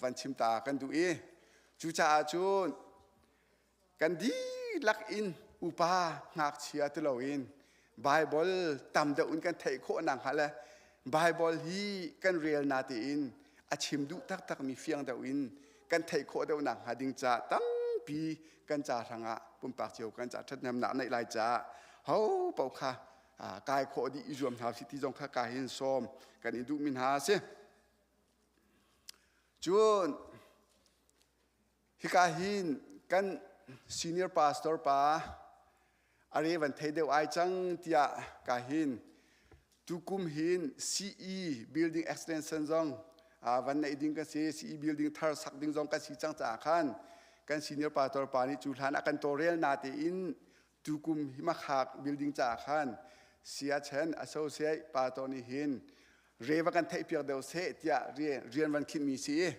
van chim ta kan duh i cucaah cun Kan dihlak in upa ngakchia ti loin Baibal tam deuh in kan theih khawh nakhnga le Baibal hi kan rel na tein a chim duh taktakmi fiang deuh in kan theih khawh deuh nakhnga ding caah tampi kan ca hrangah pumpak cio kan ca ṭhathnemnak neih lai caah ho paoh kha kai khawh dih i zuam hna usih ti zong kha ka hin sawm kan i duhmi hna a si. Cun Hika hin kan senior pastor pa a re van thei deuh ai cang tiah ka hin tukum hin CE building extension zong van neih ding kan si CE building thar sak ding zong kan si cang caah khan kan senior pastor pa nih cu hlan ah kan tawlrel na tein tukum himakhak building caah khan Siachen associate pastor nih hin re va kan theih piak deuh seh tiah rian van khinhmi si i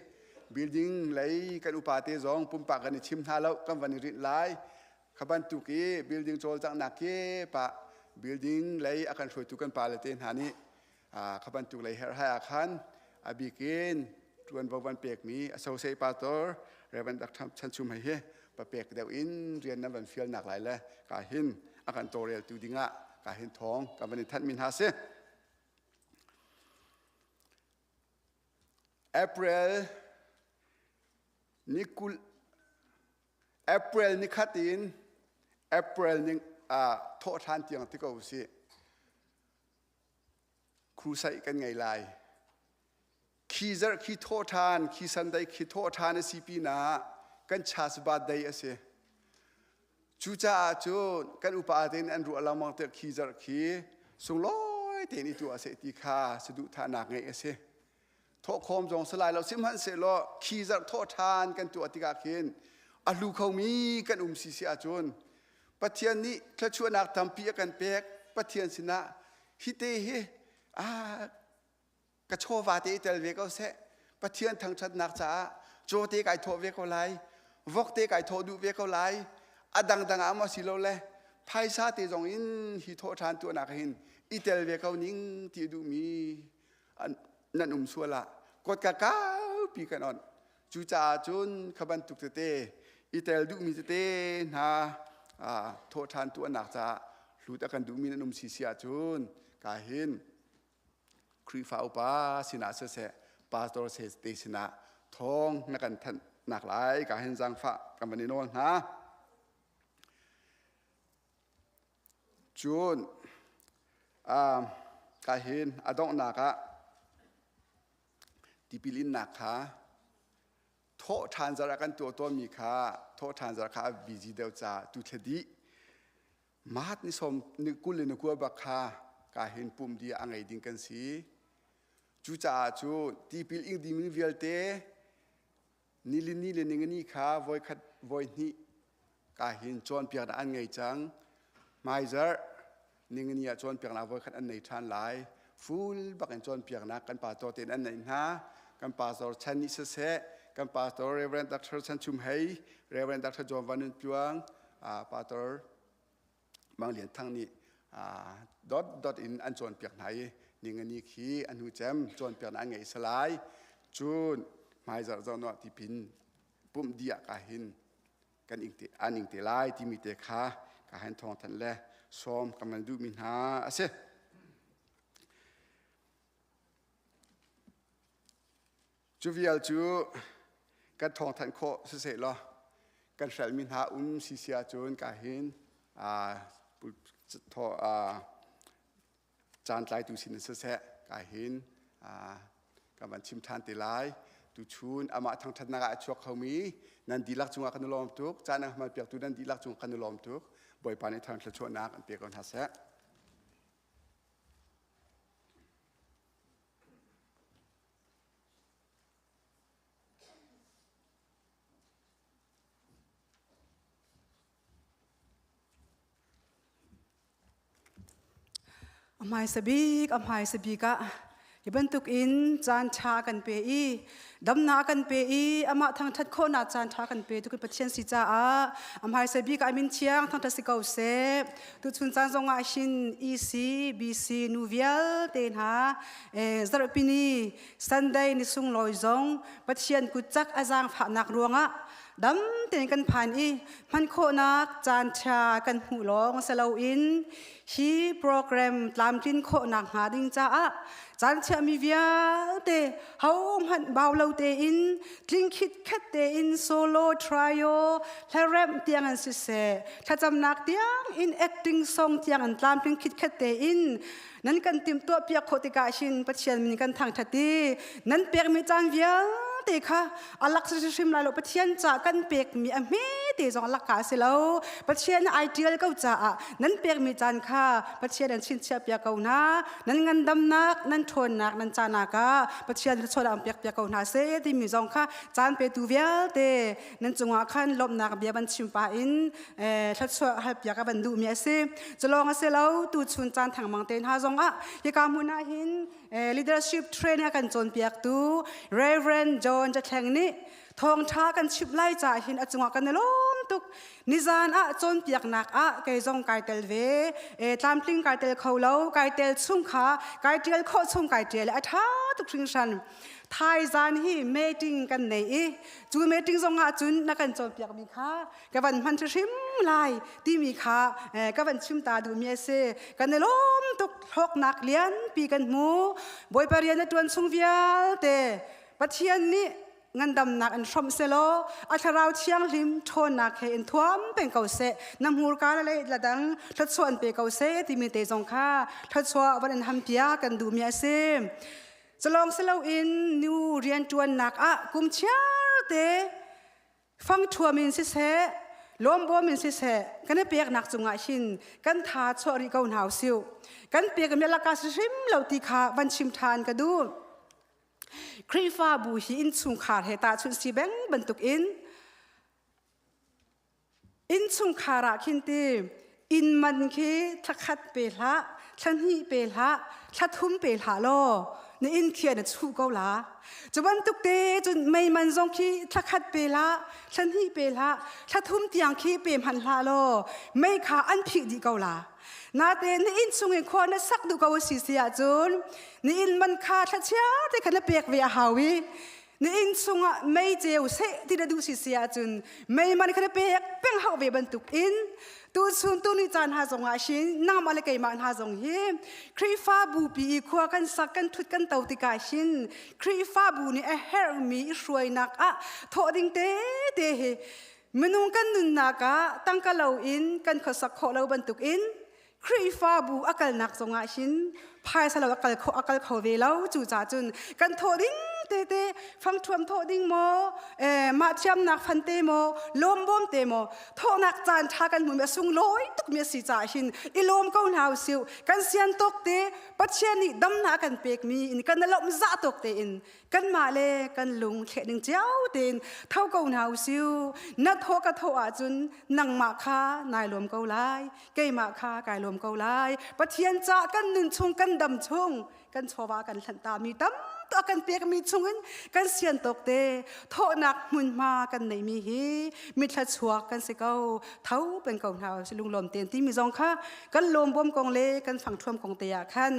building lei kan upa te zong pumpak kan i chim hna lo kan van i rinh lai kha bantuk i building cawlcanghnak ke pa building lei a kan hruaitu kan pale te hna nih kha bantuk lei herhhai ah khan a bikin ṭuanvo van pekmi associate pastor Reverend Dr. Chan Chum hei hi papek deuh in rian nan van fialnak lai le ka hin a kan tawlreltu dingah ka hin thawng kan van i thanhmi hna si. April ni 20 April ni khat in April ni thawh ṭhan tiang ti ko usih. Crusade kan ngei lai. Khi zarh khi thawh ṭhan, khi Sunday khi thawh ṭhan a si pinah kan church birthday a si. Cucaah cun kan upa tein an ruah lengmang tik khi zarh khi sunglawi tein i tuah seh ti kha saduhthahnak ngeih a si. Thawhkhawm zong si lai lo sihmanhsehlaw khi zarh thawh ṭhan kan tuah tikah khin a hlu khomi kan um si si ahcun Pathian nih thluachuahnak tampi a kan pek Pathian sinah hi te hi ah ka chawva te i tel ve ko seh Pathian thangṭhatnak caah caw te kai thawh ve ko lai vok te kai thawh duh ve ko lai a dangdang ah maw si lo le phaisa te zong in hi thawh ṭhan tuahnak hin i tel ve ko ning ti duhmi nan um sual ah kotka kaupi kan on cucaah cun kha bantuk tete i tel duhmi tete hna thawh ṭhan tuahnak caah hlut a kan duhmi nan um si si ahcun ka hin Khrihfa upa sinah siseh pastor te sinah thawng na kan thanh nak lai ka hin zaangfah kan van i nawl hna. Cun uh, Ka hin a donghnak ah tipil innak kha thawh ṭhan zarh ah kan tuah tawnmi kha thawh ṭhan zarh kha a busy deuh caah tu thla dih Mahat ni sawm ni 20 le ni 20 bak kha ka hin pum di a ngei ding kan si. Cucaah cu tipil ing dingmi vialte nilini le ningani kha voikhat voihnih ka hin cawnpiaknak an ngei cang. Hmaizarh ningani ah cawnpiaknak voikhat an nei ṭhan lai. Full bak in cawnpiaknak kan pastor tein an neih hna. Kan pastor Chan nih siseh, kan pastor Reverend Dr. Chan Chum Hei, Reverend Dr. John Van Nun Tluang, Pastor Mang Lian Thang nih dot dot in an cawnpiak hna i ningani khi an hnu cem cawnpiaknak an ngei salai. Cun hmaizarh zoh tipin pumh dih ah ka hin kan ing te an ing te lai timi te kha ka han thawng thanh le sawm ka man duhmi hna a si. Cu vial cu kan thawng thanh khawh siseh law kan hrelmi hna um si si ahcun ka hin caan tlaitu sin in siseh ka hin kan van chim ṭhan te lai. Tuchun amah thangṭhatnak ah a chuak khomi nan dihlak cungah kan i lawm tuk. Caan a hman piaktu nan dihlak cungah kan i lawm tuk. Bawipa nih thawng thluachuahnak an pe ko hna seh. A hmaisa bik a hmaisa bik ah hi bantuk in caan ṭha kan pe i damnak kan pe i amah thangṭhat khawhnak caan ṭha kan pe tu kan Pathian si caah a hmaisa bik ah a min thiang thangṭhat si ko seh. Tuchun caan zong ah hin EC, BC nu vialte hna zarhpini Sunday ni sunglawi zong Pathian kutcak a zaangfahnak ruangah dam tein kan phan i hman khawhnak caan ṭha kan hmuh lawng si loin hi program tlamtlin khawhnak hnga ding caah caan chiahmi vialte hohmanh bau lo tein tling khitkhet tein solo trio hlaremh tiang an siseh thlacamnak tiang in acting song tiang an tlamtling khitkhet tein nan kan timhtuah piak khawh tikah hin Pathian min kan thangṭhat i nan pekmi caan vialte kha a lak hrim lai lo Pathian ca kan pekmi a hme te zong a lak ka si lo Pathian ai ṭial ko caah nan pekmi caan kha Pathian an chinchiah piak ko hna nan ngandamnak nan ṭhawnnak nan canak ah Pathian thluachuah an pek piak ko hna seh timi zong kha caan petu vialte nan cungah khan lawmhnak bia van chim pah in thluachuah halpiak a van duhmi a si. Culawng a si lo, tuchun caan thangmang te hna zongah hika hmun ah hin leadership training a kan cawnpiaktu Reverend John Jathleng nih thawngṭha kan chimh lai caah hin a cungah kan i lawm tuk. Nizan ah cawnpiaknak ah kei zong kai tel ve. Tlamtling kai tel kho lo, kai tel chung kha kai ṭial khawh chung kai ṭial i a ṭha tuk hringhran. Thaizan hi meeting kan nei i cu meeting zong ah cun na kan cawnpiakmi kha ka van hman hrim lai timi kha ka van chim ta duhmi a si. Kan i lawm tuk hlawknak lianpi kan hmu. Bawipa rian a ṭuan chung vialte Pathian nih ngandamnak in hrawmh selaw a thlarau thianghlim ṭhawnnak he in thuam peng ko seh na hmurka le ladang thluachuah an pe ko seh timi te zong kha thluachuah van in hampiak kan duhmi a si. Culawng si loin nu rianṭuannak ah kum chiar te fangṭhuam in siseh lawmbawm in siseh kan i peknak cungah hin kan tha chuah rih ko hna usih kan pekmi laka si hrim lo ti kha van chim ṭhan ka duh Khrihfabu hi innchungkhar he tahchunh si beng bantukin Innchungkhar ah khin ti inn man khi thlakhat pe hlah, thlahnih pe hlah, thlathum pe hlah law na inn khi na chuh ko la. Cu bantuk te cun mei man zong khi thlakhat pe hlah, thlahnih pe hlah, thlathum tiang khi pe hmanh hlah law mei kha an phih dih ko la. Natein na inn chung in khua na sak duh ko si si ahcun na inn man kha thlachia te kha na pek ve a hau i na inn chungah mei ceu seh ti na duh si si ahcun mei man kha na pek peng hauh ve bantuk in tuchun tuni caan hna zongah hin nangmah le keimah hna zong hi Khrihfabu pi i khua kan sak kan thut kan to tikah hin Khrihfabu nih a herhmi i hruainak ah thawh ding te te hi minung kan nunnak ah tangka lo in kan khuasak khawh lo bantuk in. Khrihfabu a kalnak zongah hin phaisa lo a kal kho a kal kho ve lo. Cu ca cun kan thawh ding tete, fangthuam thawh ding maw, mah thiamnak fan te maw, lawmbawm te maw, thawhnak caan ṭha kan hmuhmi a sunglawi tukmi a si caah hin i lawm ko hna usih. Kan sian tawk te, Pathian nih damnak a kan pekmi in kan lawmh zah tawk tein kanmah le kan lung thleh ning cio tein tho ko hna usih. Na thawh ka thawh ahcun nangmah kha nai lawm ko lai, keimah kha kai lawm ko lai. Pathian ca kan nun chung, kan dam chung, kan chawva kan hlanh ta mi tam to kan pekmi chungin kan sian tawk te thawhnak hmunhma kan neimi hi mithla chuak kan si ko. Tho peng ko hna lunglawm ten timi zong kha kan lawm bawm kong le kan fangthuam kong te ah khan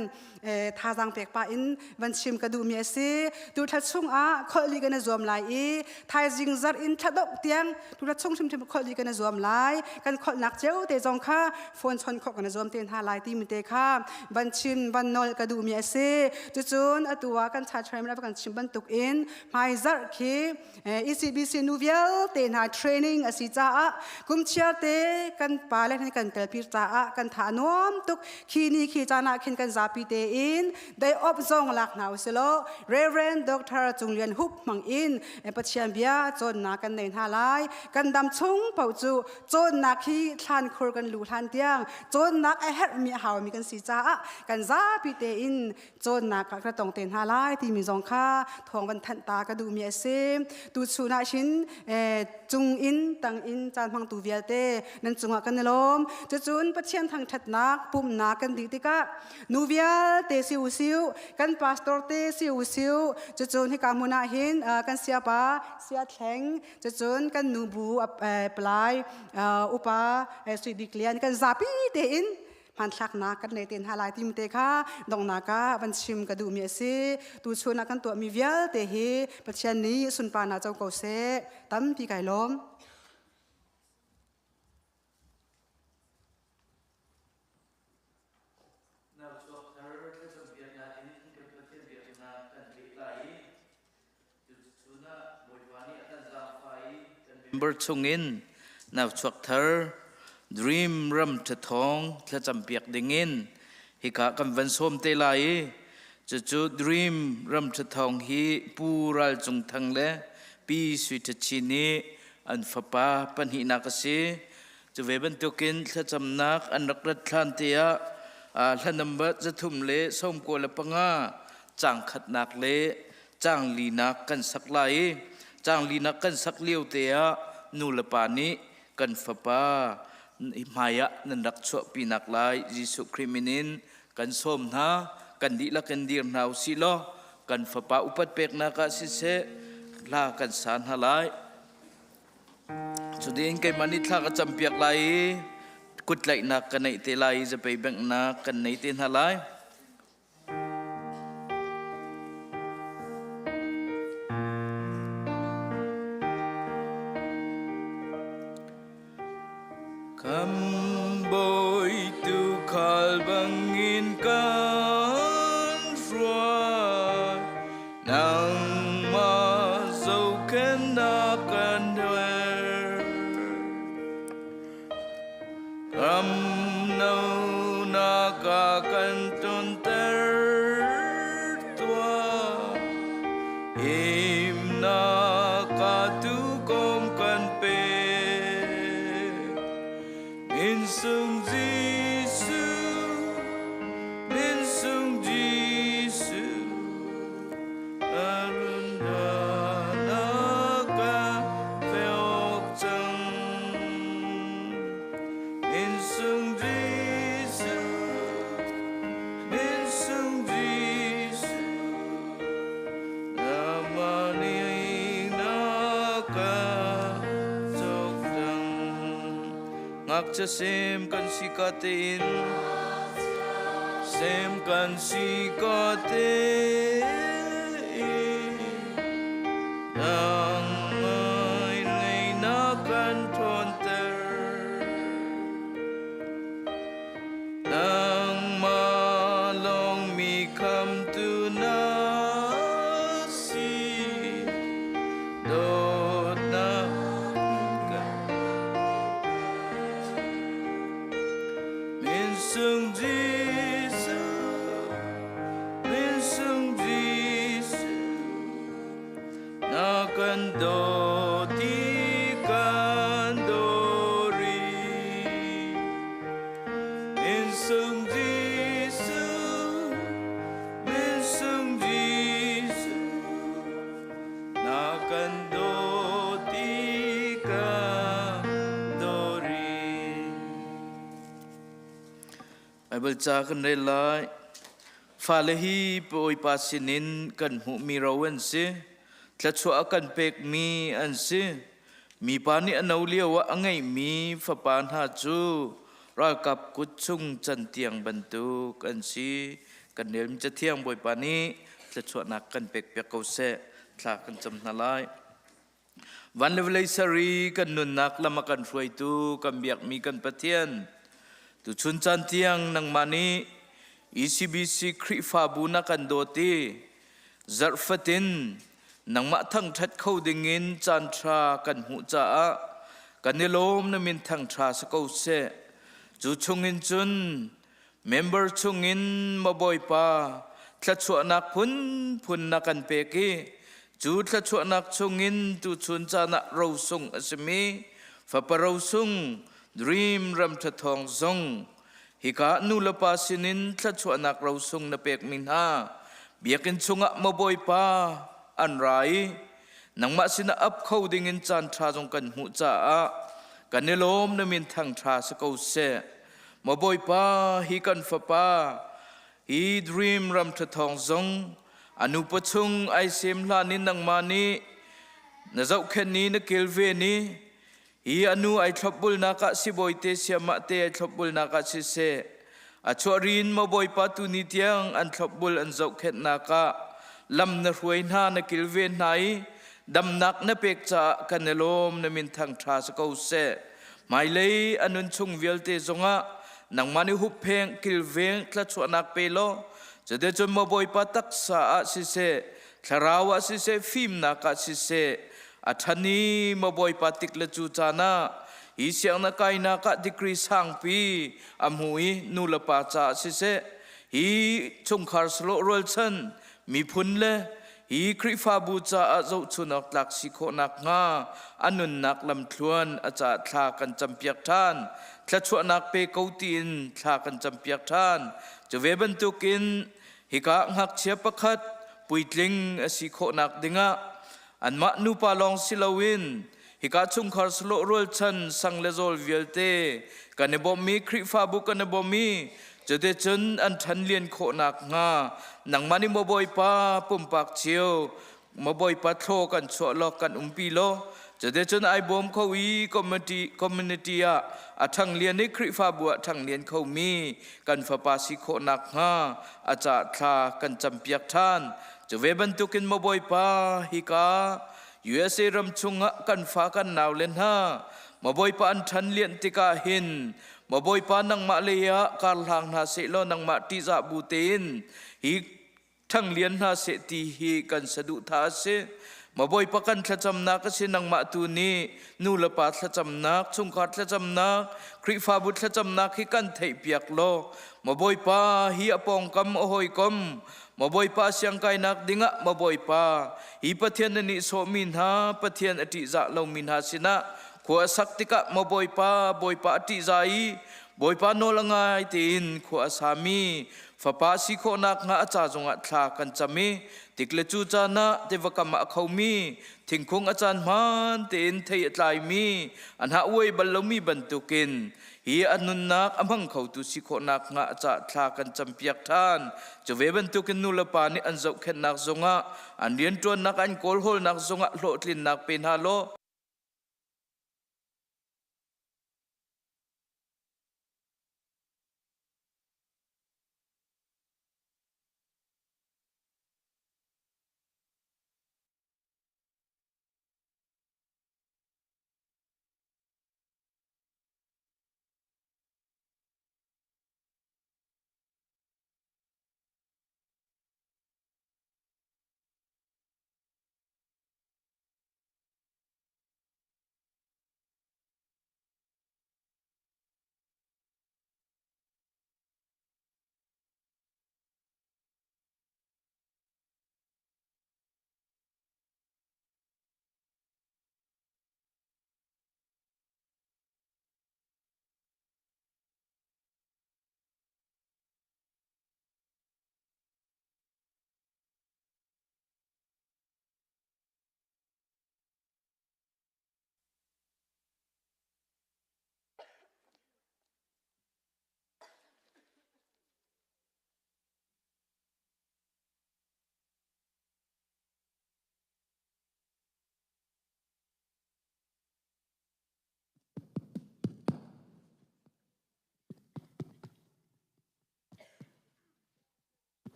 thazaang pek pah in van chim ka duhmi a si. Tu thla chungah kholh li kan i zuam lai i thaizing zarh in thla dongh tiang tu thla chung hrimhrim kholh li kan i zuam lai. Kan kholhnak cio te zong kha phone chon khawh kan i zuam te hna lai timi te kha van chim van nawl ka duhmi a si. Cucun atu ah kan cha chairman a kan chim bantuk in hmai zarh khi ECBC nu vialte hna training a si caah kumchiar te kan pa le kan telpi caah kan tha nuam tuk. Khi ni khi caan ah khin kan zapi tein day off zong lak hna usilaw Reverend Dr. Cung Lian Hup hmang in Pathian bia cawnnak kan nei hna lai. Kan dam chung paoh cu cawnnak hi thlan khur kan lu hlan tiang cawnnak a herhmi a haumi kan si caah kan zapi tein cawnnak ah ka tong te hna lai timi zong kha thawng van thanh ta ka duhmi a si. Tu chun ah hin cung in tang in caan hmangtu vialte nan cungah kan i lawm. Cucun Pathian thangṭhatnak pumhnak kan dih tikah nu vialte si u siu, kan pastor te si u siu, cucun hika hmun ah hin kan siapa sia thleng, cucun kan nu bu palai upa Sui Bik Lian, kan zapi tein hmanthlaknak kan nei te hna lai tim te kha donghnak ah van chim ka duhmi a si. Tu chun ah kan tuahmi vialte hi Pathian nih sunparnak co ko seh. Tampi kai lawm. Member chungin nauchuak thar Dream Ram Thathawng thlacampiak dingin hika kan van sawm te lai i cucu Dream Ram Thathawng hi Pu Ral Cung Thang le Pi Sui Tha Chin nih an fapa pahnihnak a si. Cu ve bantukin thlacamnak an rak rat hlan te ah hla number 395 caang khatnak le caang linak kan sak lai i caang linak kan sak lio te ah nu le pa nih kan fapa hmai ah nan rak chuahpinak lai Jesuh Khrih min in kan sawm hna. Kan dihlak in dir hna usih law kan fapa upat peknak ah siseh hla kan sa hna lai. Cutiin keimah nih thla ka campiak lai i kuttlaihnak ka neih te lai i zapei benghnak kan nei te hna lai. Kan bawi tuukhal bangin kan hruai, nangmah zohkhenhnak kan her. Ram nonak ah kan tlunter tuah, himnak ah tuukawm kan pe. Min sung Jesuh, min sung Jesuh, arundanak ka feok cang. Min sung Jesuh, min sung Jesuh, namani na ka cok cang. Ngakchia sem kan si ka tein, sem kan si ka tein, nang ngai lei na kan ṭhawnter. Nangmah lawng mi khamtu na si, dawtnak ka min sung. kan dawt i kan daw rih. Min sung Jesuh, min sung Jesuh, na kan dawt i kan daw rih. Bible ca kan rel lai. Fale hi Bawipa sinin kan hmuhmi ro an si. Thluachuah a kan pekmi an si. Mipa nih a no lio ah a ngeihmi fapa hna cu ralkap kut chung cantiang bantuk an si. Kan relmi Cathiang Bawipa nih thluachuahnak kan pekpiak ko seh. Thla kan cam hna lai. Van le vawlei sari kan nunnak lam a kan hruaitu kan biakmi kan Pathian tuchun caan tiang nangmah nih ECBC Khrihfabu na kan dawt i zarh fatin nangmah thangṭhat kho dingin caan ṭha kan hmuh caah kan i lawm na min thangṭha si ko seh. Cu chungin cun Member chungin maw Bawipa thluachuahnak phunphun na kan pek i cu thluachuahnak chungin tuchun caan ah rosung a simi fapa rosung dream ram ṭhathawng zong hika nu le pa sinin thluachuahnak rosung na pekmi hna biakinn chungah maw Bawipa an ra i nangmah sinah ap kho dingin caan ṭha zong kan hmuh caah kan i lawm na min thang ṭha si ko seh. Maw Bawipa, hi kan fapa, hi dream ram ṭhathawng zong a nupa chung ai sem hlan in nangmah nih na zohkhenh i na kilven i hi a nu ai thlopbulnak ah sibawi te siamah te ai thlopbulnak ah siseh a chuah rin maw Bawipa tuni tiang an thlopbul an zohkhenhnak ah lam na hruai hna na kilven hna i damnak na pek caah kan i lawm na min thangṭha si ko seh. Hmailei a nun chung vialte zongah nangmah nih huppheng kilveng thluachuahnak pe law cuticun maw Bawipa taksa ah siseh thlarau ah siseh fimnak ah siseh a ṭhan i maw Bawipa tik le cu caan ah hi siangna kainak ah degree sangpi a hmu i nu le pa caah siseh hi chungkhar sawlawh rualchan miphun le hi Khrihfabu caah zohchun awk tlak si khawh nakhnga a nunnak lamthluan a caah thla kan campiak ṭhan. Thluachuahnak pe ko tiin thla kan campiak ṭhan. Cu ve bantukin hika ngakchia pakhat puitling a si khawhnak dingah anmah nupa lawng si loin hika chungkhar sawlawh rualchan sang le zawl vialte kan i bawmmi Khrihfabu kan i bawmmi cuticun an ṭhan lian khawh nakhnga nangmah nih maw Bawipa pumpak cio maw Bawipa thlaw kan chuah law kan umpi law cuticun ai bawm kho i community community ah a ṭhang lian i Khrihfabu ah ṭhang lian khomi kan fapa si khawh nakhnga a ca thla kan campiak ṭhan cu ve bantukin maw Bawipa hika USA ram chungah kan fa kan nau le hna mabawipa an ṭhan lianh tikah hin mabawipa nangmah lei ah kar hlang hna seh law nangmah ṭihzah bu tein hi ṭhanglian hna seh ti hi kan saduhthah a si. Mabawipa kan thlacamnak a si nangmah tu nih nu le pa thlacamnak, chungkhar thlacamnak, Khrihfabu thlacamnak hi kan theihpiak law Mabawipa hi a pawngkam a hawikom Mabawipa siangkainak dingah Mabawipa hi Pathian na nihsawhmi hna Pathian a ṭihzah lomi hna sinah khua a sak tikah Mabawipa Bawipa a ṭihzah i Bawipa nawl a ngai tein khua a sami fapa si khawh nakhnga a ca zongah thla kan cam i tik le cu caan ah tiva kam ah a khomi thingkung a caan hmaan tein thei a tlaimi a hnah uai bal lomi bantukin hi a nunnak a hmang khotu si khawh nakhnga a cah thla kan campiak ṭhan. Cu ve bantukin nu le pa nih an zohkhenhnak zongah an rianṭuannak an kawlhawlnak zongah hlawhtlinnak pe hna law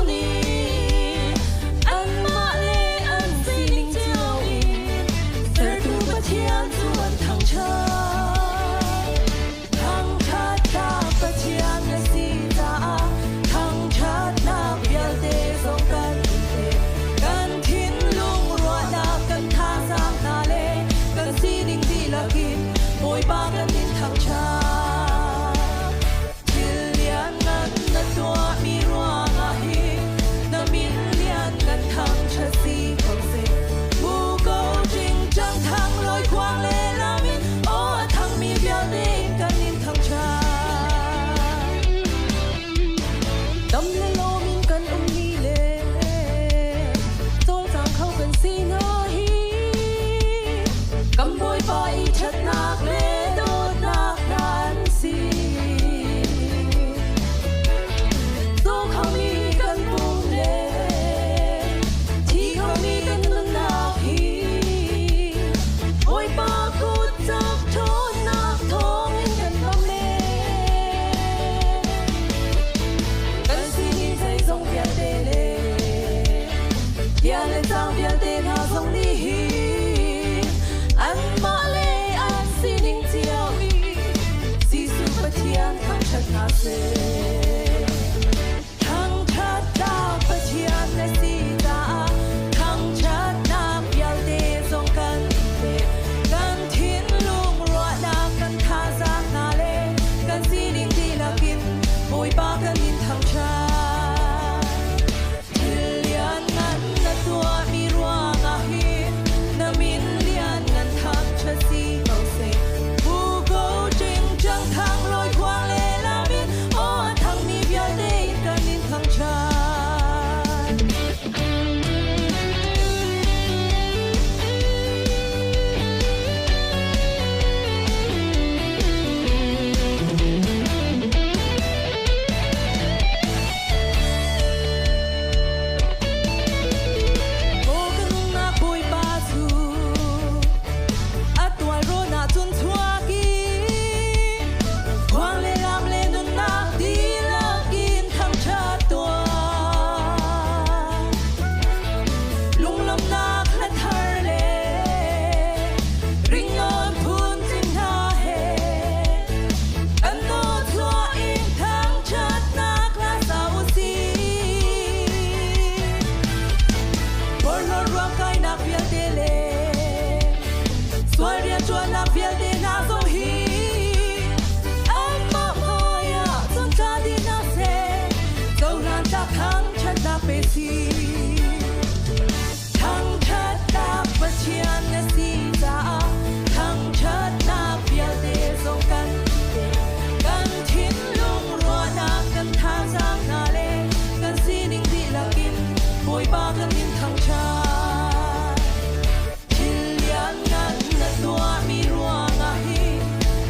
nih anmah le an sining cio in sertu Pathian cu an thangṭhat. Thangṭhatnak Pathian na si caah thangṭhatnak vialte zong kan in pek. Kan thinlung ruahnak kan thazaang hna le kan sining dihlak in Bawipa kan in thangṭhat. Thil lianngan na tuahmi ruangah hin na min lianngan thangṭhat si ko seh. Muko ṭingṭang thang lawi khuang le lam in aw a thangmi vialte in kan in thangṭhat. Dam le lawm in kan um ni le cawlcang kho kan si hna hi kan Bawipa i ṭhatnak le dawtnak hna an si. Zaw khomi kan pum le thi khomi kan nunnak hi Bawipa kut cak ṭhawnnak thawngin kan dam len. Kan sining zeizong vialte le bia le cang vialte hna zong nih hin anmah le an sining cio i Jesuh Pathian thangṭhat hna seh. Thangṭhatnak Pathian na si caah thangṭhatnak vialte zong kan in pek. Kan thinlung ruahnak kan thazaang hna le kan sining dihlak in Bawipa kan in thangṭhat. Thil lianngan na tuahmi ruangah hin na min lianngan thangṭhat si ko seh. Muko ṭingṭang thang lawi khuang le lam in aw a thangmi vialte in kan in thangṭhat. Maw ka nunnak Bawipa cu a tualrawn ah cun chuak i khuang le lam le nunnak dihlak in thangṭhat tuah. Lunglawmhnak hla thar le ringawn phun hna he kan aw chuah in thangṭhatnak hla sa u sih. Porhlawt ruamkainak vialte le sual rianṭuannak vialte hna zong hi amah hmaiah cun tla dih hna seh, cohlan tlak thangṭhatnak pe si. Thangṭhatnak Pathian na si caah thangṭhatnak vialte zong kan pek. Kan thinlung ruahnak kan thazaang hna le kan sining dihlak in Bawipa kan in thangṭhat. Thil lianngan na tuahmi ruangah hin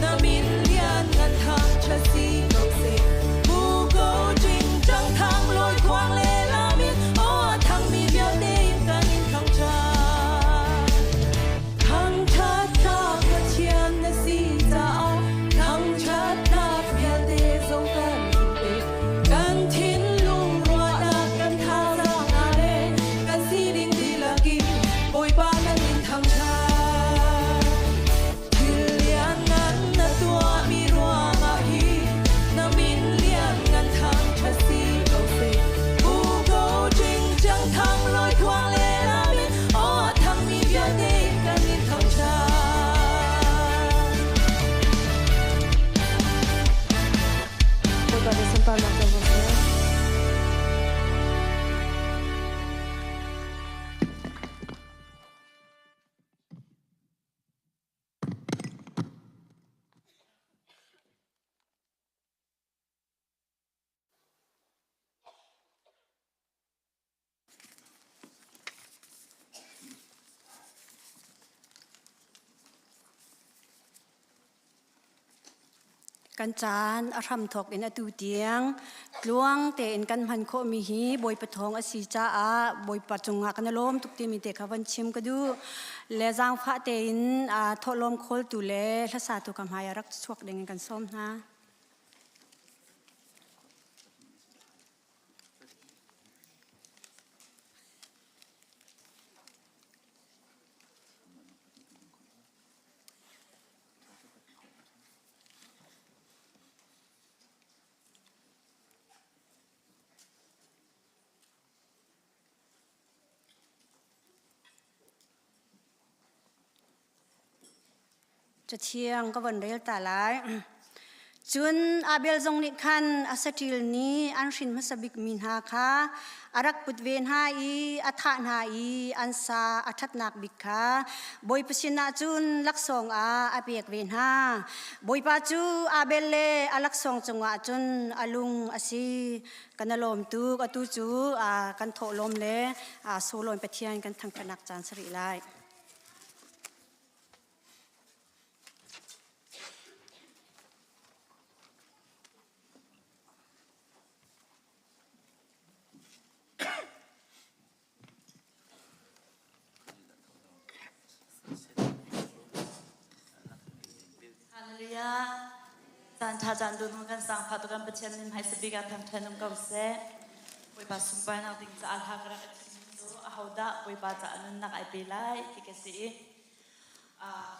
na min lianngan thangṭhat si ko seh. Muko ṭingṭang thang lawi khuang le lam in aw a thangmi vialte in kan in thangṭhat. Thangṭhatnak Pathian na si caah thangṭhatnak vialte zong kan in pek. Kan thinlung ruahnak kan thazaang hna le kan sining dihlak in Bawipa kan in thangṭhat. Thil lianngan na tuahmi ruangah hi na min lianngan thangṭhat si ko seh. Muko ṭingṭang thang lawi khuang le lam in aw a thangmi vialte in kan in thangṭhat. Bawipa nih sunparnak co ko seh. Kan caan a hramthawk in atu tiang tluang tein kan hman khawhmi hi Bawipa thawng a si caah Bawipa cungah kan i lawm tuk timi te kha van chim ka duh. Le zaangfah tein thawhlawm khawltu le hlasatu ka hmai ah rak chuak ding in kan sawm hna. Cathiang ka von rel ta lai. Cun Abel zong nih khan a saṭil nih an hrin hmasa bikmi hna kha a rak put ve hna i a thah hna i an sa a ṭhatnak bik kha Bawipa sinah cun laksawng ah a pek ve hna. Bawipa cu Abel le a laksawng cungah cun a lung a si. Kan a lawm tuk. Atu cu kan thawhlawm le sawlawn Pathian kan thangṭhatnak caan si rih lai. Hallelujah. Caan ṭha caan dun kan sangfa tu kan Pathian min hmaisa bik ah thangṭhat um ko seh. Bawipa sunparnak ding caah hla ka rak i thim cu ahodah Bawipa caah nunnak ai pe lai ti ka si i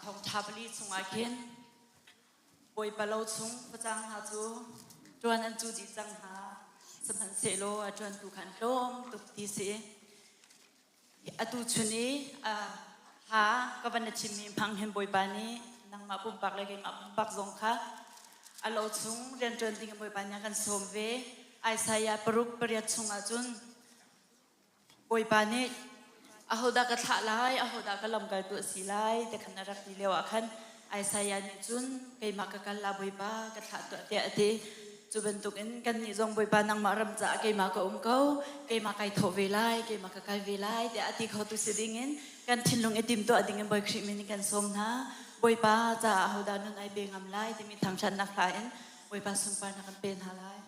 thawngṭha pali chungah khin Bawipa lo chung facang hna cu ṭuan an cu dih cang hna. Sihmanhsehlaw a ṭuantu kha an tlawm tuk ti si. Atu chun i hla ka van na chimmi hmang hin Bawipa nih nangmah pumpak le keimah pumpak zong kha a lo chung rianṭuan ding in Bawipa nih a kan sawm ve. Isaiah 6:8 chungah cun Bawipa nih ahodah ka thlah lai, ahodah ka lamkaltu a si lai ti khan a rak ti lioah khan Isaiah nih cun keimah ka kal la Bawipa ka thlah tuah tiah a ti. Cu bantukin kannih zong Bawipa nangmah ram caah keimah ka um ko, keimah kai thawh ve lai, keimah ka kal ve lai tiah a ti khotu si dingin kan thinlung i timtuah dingin Bawi Khrih min in kan sawm hna. Bawipa caah ahodah nun ai pe ngam lai timi thangṭhatnak hla in Bawipa sunparnak kan pe hna lai.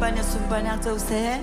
Bawipa nih sunparnak co seh.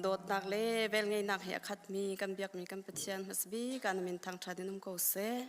Dawtnak le velngeihnak he a khatmi kan biakmi kan Pathian hmasabik ah na min thangṭhat in um ko seh.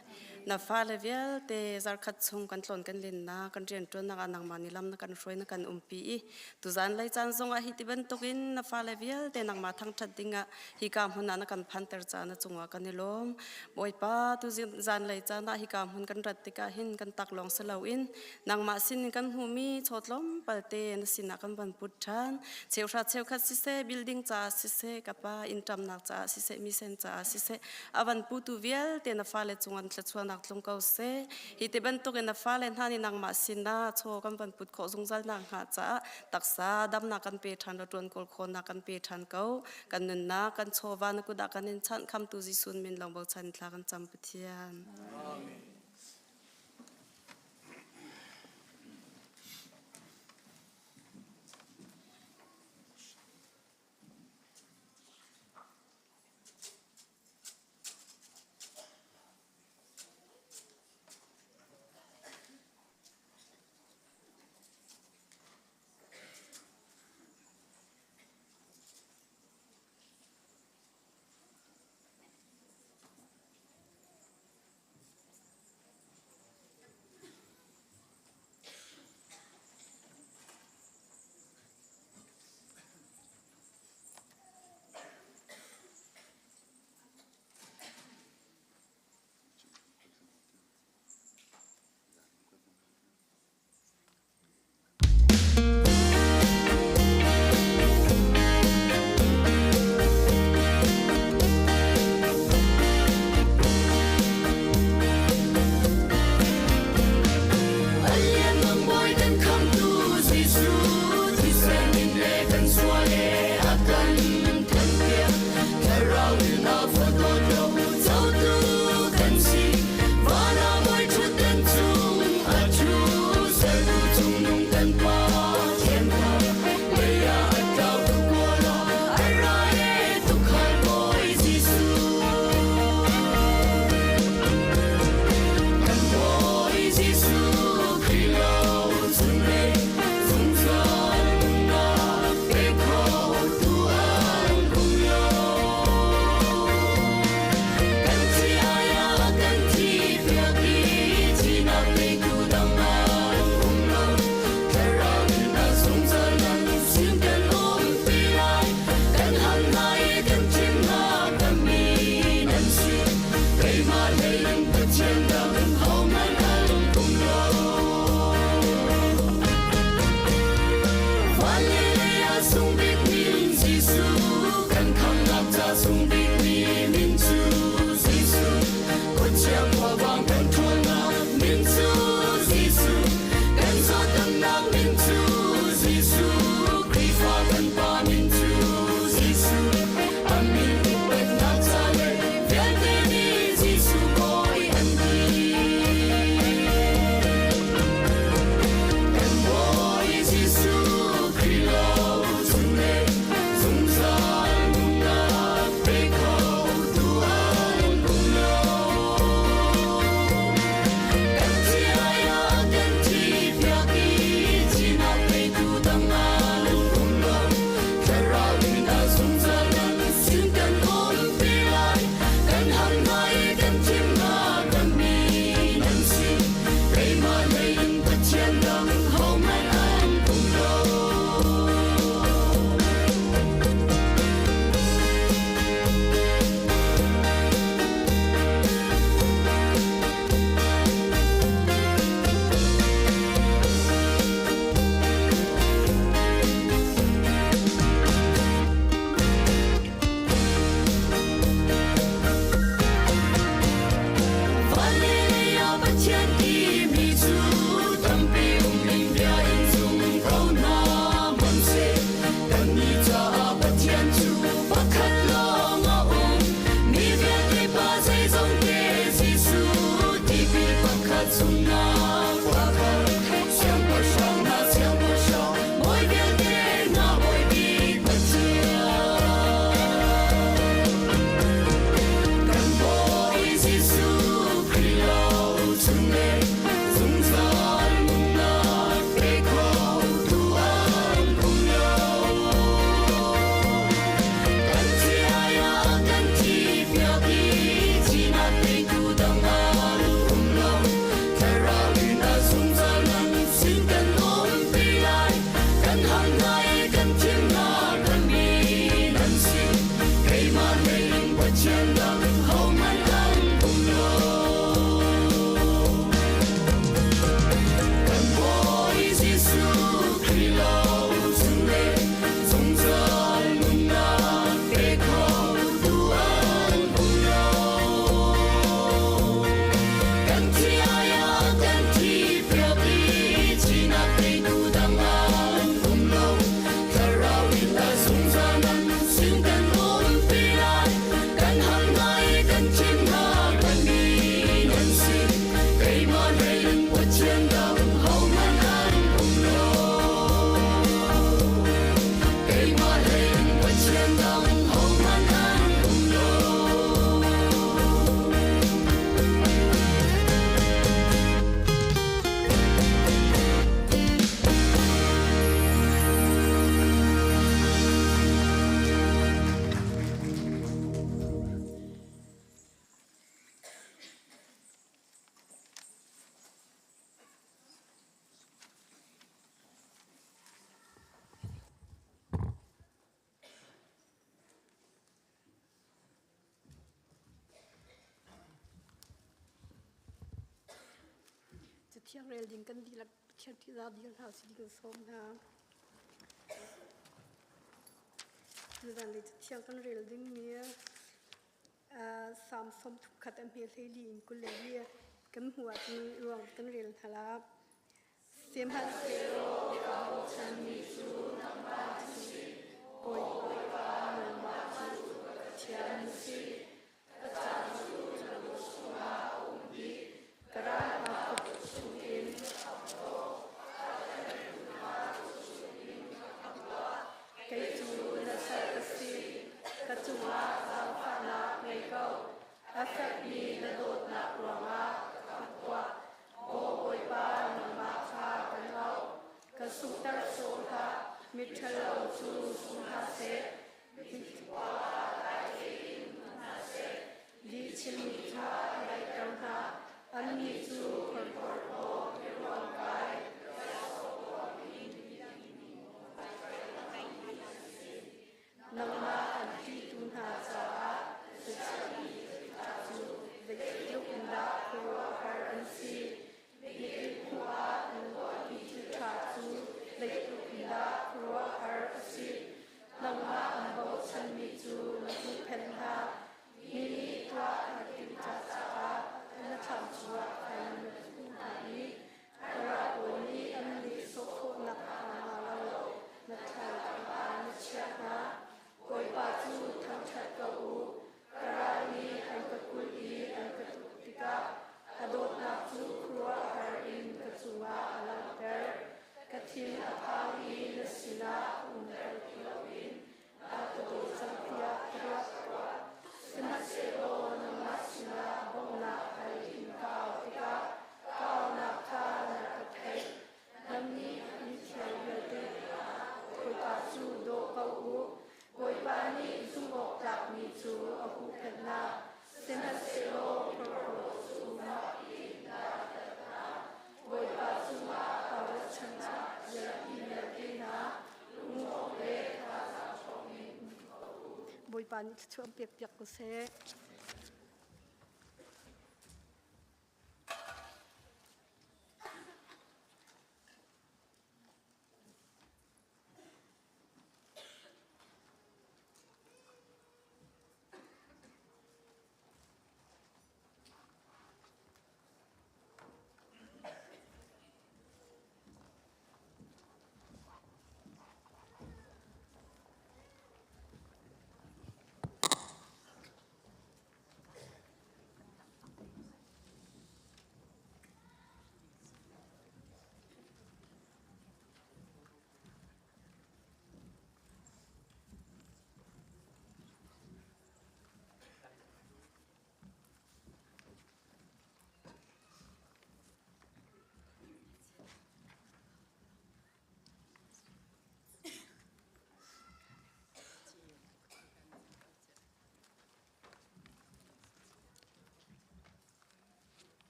Na fale vialte zarkhat chung kan tlawn kan lennak kan rianṭuannak ah nangmah nih lam na kan hruai na kan umpi i tuzan lei caan zongah hi ti bantukin na fale vialte nangmah thangṭhat dingah hika hmun ah na kan phanter caah na cungah kan i lawm. Bawipa tuzan lei caan ah hika hmun kan rat tikah hin kan taklawng si loin nangmah sin in kan hmuhmi chaw tlawmpal te na sinah kan van put ṭhan. Cheuhra cheukhat siseh, building caah siseh, ka pa inn ṭamnak caah siseh, misen caah siseh, a van putu vialte na fale cung an thluachuahnak tlung ko seh. Hi ti bantukin na fale hna nih nangmah sinah chaw kan van put khawh zungzal nak hnga caah taksa damnak kan pe ṭhan law ṭuan kawl khawhnak kan pe ṭhan ko. Kan nunnak, kan chawva na kut ah kan in chanh khamtu Jesuh min lawng bochan thla kan cam Pathian. Amen. Sungnak pakhat Siangpahrang hna siangpahrang Bawi vialte hna Bawi bik Pathian Kan Bawi Jesuh Khrih lo chung le zungzal nunnak pe kho tu an um lo. Kan thi ai ah kan thi piak i thihnak teitu dang an um lo. Thlarau in a zungzal nan sin kan umpi lai. Kan hang hna i kan thim hna kan mi nan si. Keimah hlei in Pathian dang hohmanh an um lo. Kan Bawi Jesuh Khrih lo chung le zungzal nunnak pe kho tu an um lo. Kan thi ai ah kan thi piak i thihnak teitu dang an um lo. Thlarau in a zungzal nan sin kan umpi lai. Kan hal hna i kan chim hna kan mi nan si. Keimah hlei in Pathian dang hohmanh an um lo. Keimah hlei in Pathian dang hohmanh an um lo. Cathiang rel ding kan dihlak Pathian ṭihzah dir hna usih ti kan sawm hna. Tuzan lei cathiang kan rel dingmi Salm 31 a hme 14 in 22 kan hmuh ahcun ruang kan rel hna la. Sihmanhsehlaw kaa bochanmi cu nangmah na si, Bawipa, nangmah cu ka Pathian na si. Ka caan cu na lung chungah a um dih, ka ral hna kut chungin ka khamh khawh. Kei cu na sal ka si, ka cungah zaangfahnak ngei ko. A fekmi na dawtnak ruangah ka khamh tuah. Aw Bawipa, nangmah kha kan auh. Ka sunghter sawh hlah, miṭhalo cu sung hna seh. Lihchimmi kha daihter hna, annih cu phorhlawt awk i ruamkai. Nangmah an ṭihtu hna caah na chiahmi thil cu zeitluk in dah khuaruahhar an si. Mikip hmuh ah na tuahmi thil ṭha cu zeitluk in dah khuaruahhar a si. Nangmah an bochanmi cu na huhphenh hna. Mi nih tuah an timh caah na thlam cungah khan na thuh hna i ral pawl nih an nehsawh khawhnak hnga lo na thlan ah na chiah hna. Bawipa cu thangṭhat ko u. Ka ral nih an ka kulh i an ka tuk tikah a dawtnak cu khuaruahhar in ka cungah a langhter. Ka thin a phang i na sinah umter ti loin a ka daw cang tiah ka ruah. Sihmanhsehlaw nangmah sinah bawmhnak hal in ka au tikah ka aunak kha na ka theih. Nannih mithiang vialte Bawipa cu daw ko u. Bawipa nih zumhawktlakmi cu a huhphenh hna. Sihmanhsehlaw phorhlawt cu mah Bawipa cungah aa ruahchan vialte hna lungawk le thazaang ṭhawngin um ko u. Bawipa nih thluachuah an pekpiak ko seh.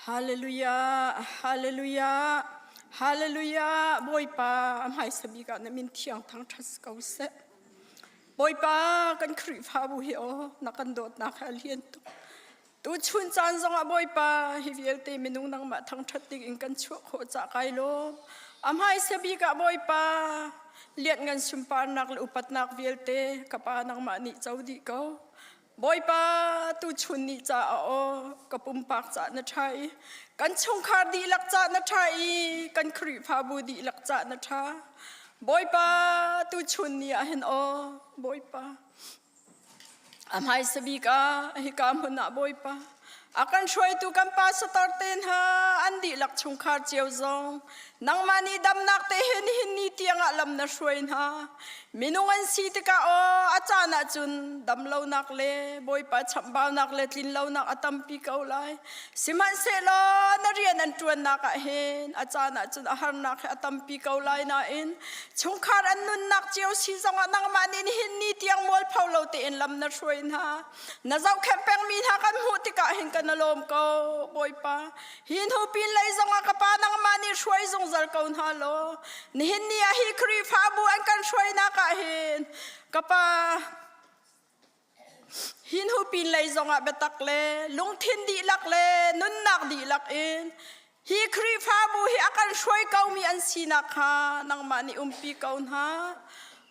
Hallelujah, hallelujah, hallelujah. Bawipa, a hmaisa bik ah na min thiang thangṭhat si ko seh. Bawipa, kan Khrihfabu hi aw, na kan dawtnak he a lian tuk. Tuchun caan zongah Bawipa, hi vialte minung nangmah thangṭhat ding in kan chuah khawh cah kai lawm. A hmaisa bik ah Bawipa, lianhngan sunparnak le upatnak vialte ka Pa nangmah nih co dih ko. Bawipa, tuchun ni caah aw ka pumpak caah na ṭha i kan chungkhar dihlak caah na ṭha i kan Khrihfabu dihlak caah na ṭha. Bawipa, tuchun ni ah hin aw Bawipa, a hmaisa bik ah hika hmun ah Bawipa, a kan hruaitu kan pastor te hna an dihlak chungkhar cio zong nangmah nih damnak te he nihin ni tiangah lam na hruai hna. Minung an si tikah aw a caan ahcun damlonak le Bawipa chamhbaunak le tlinlonak a tampi ko lai. Sihmanhsehlaw na rian an ṭuannak ah hin a caan ahcun a harnak he a tampi ko lai nain chungkhar an nunnak cio si zongah nangmah nih nihin ni tiang mualpho lo tein lam na hruai hna. Na zohkhenh pengmi hna kan hmuh tikah hin kan lawm ko, Bawipa. Hi hnu pin lei zongah ka Pa nangmah nih hruai zungzal ko hna law, nihin ni ah hi Khrihfabu an kan hruainak ah hin ka Pa hi hnu pin lei zongah biatak le lungthin dihlak le nunnak dihlak in hi Khrihfabu hi a kan hruai komi an sinak kha nangmah nih umpi ko hna.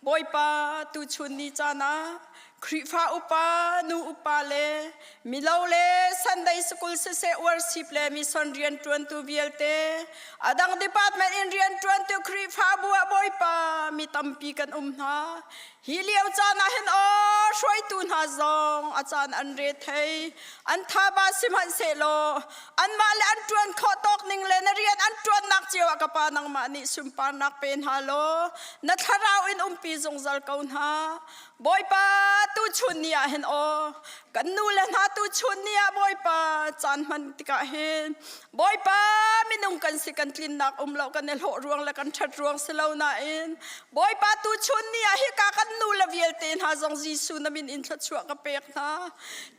Bawipa, tuchun ni caan ah Khrihfa upa, nu upa le milo le Sunday School siseh worship le mission rianṭuantu vialte, a dang department in rianṭuantu Khrihfabu ah Bawipa mi tampi kan um hna. Hi lio caan ah hin aw hruaitu hna zong a caan an re thei, an thaba sihmanhsehlaw anmah le an ṭuan khawh tawk ning le na rian an ṭuannak cio ah ka Pa nangmah nih sunparnak pe hna law na thlarau in umpi zungzal ko hna. Bawipa tuchun ni ah hin aw kan nu le hna tuchun ni ah Bawipa caan hman tikah hin Bawipa minung kan si kan tlinnak um lo kan i hlawh ruang le kan ṭhat ruang si lo nain Bawipa tuchun ni ah hika kan nu le vialte hna zong Jesuh na min in thluachuah ka pek hna.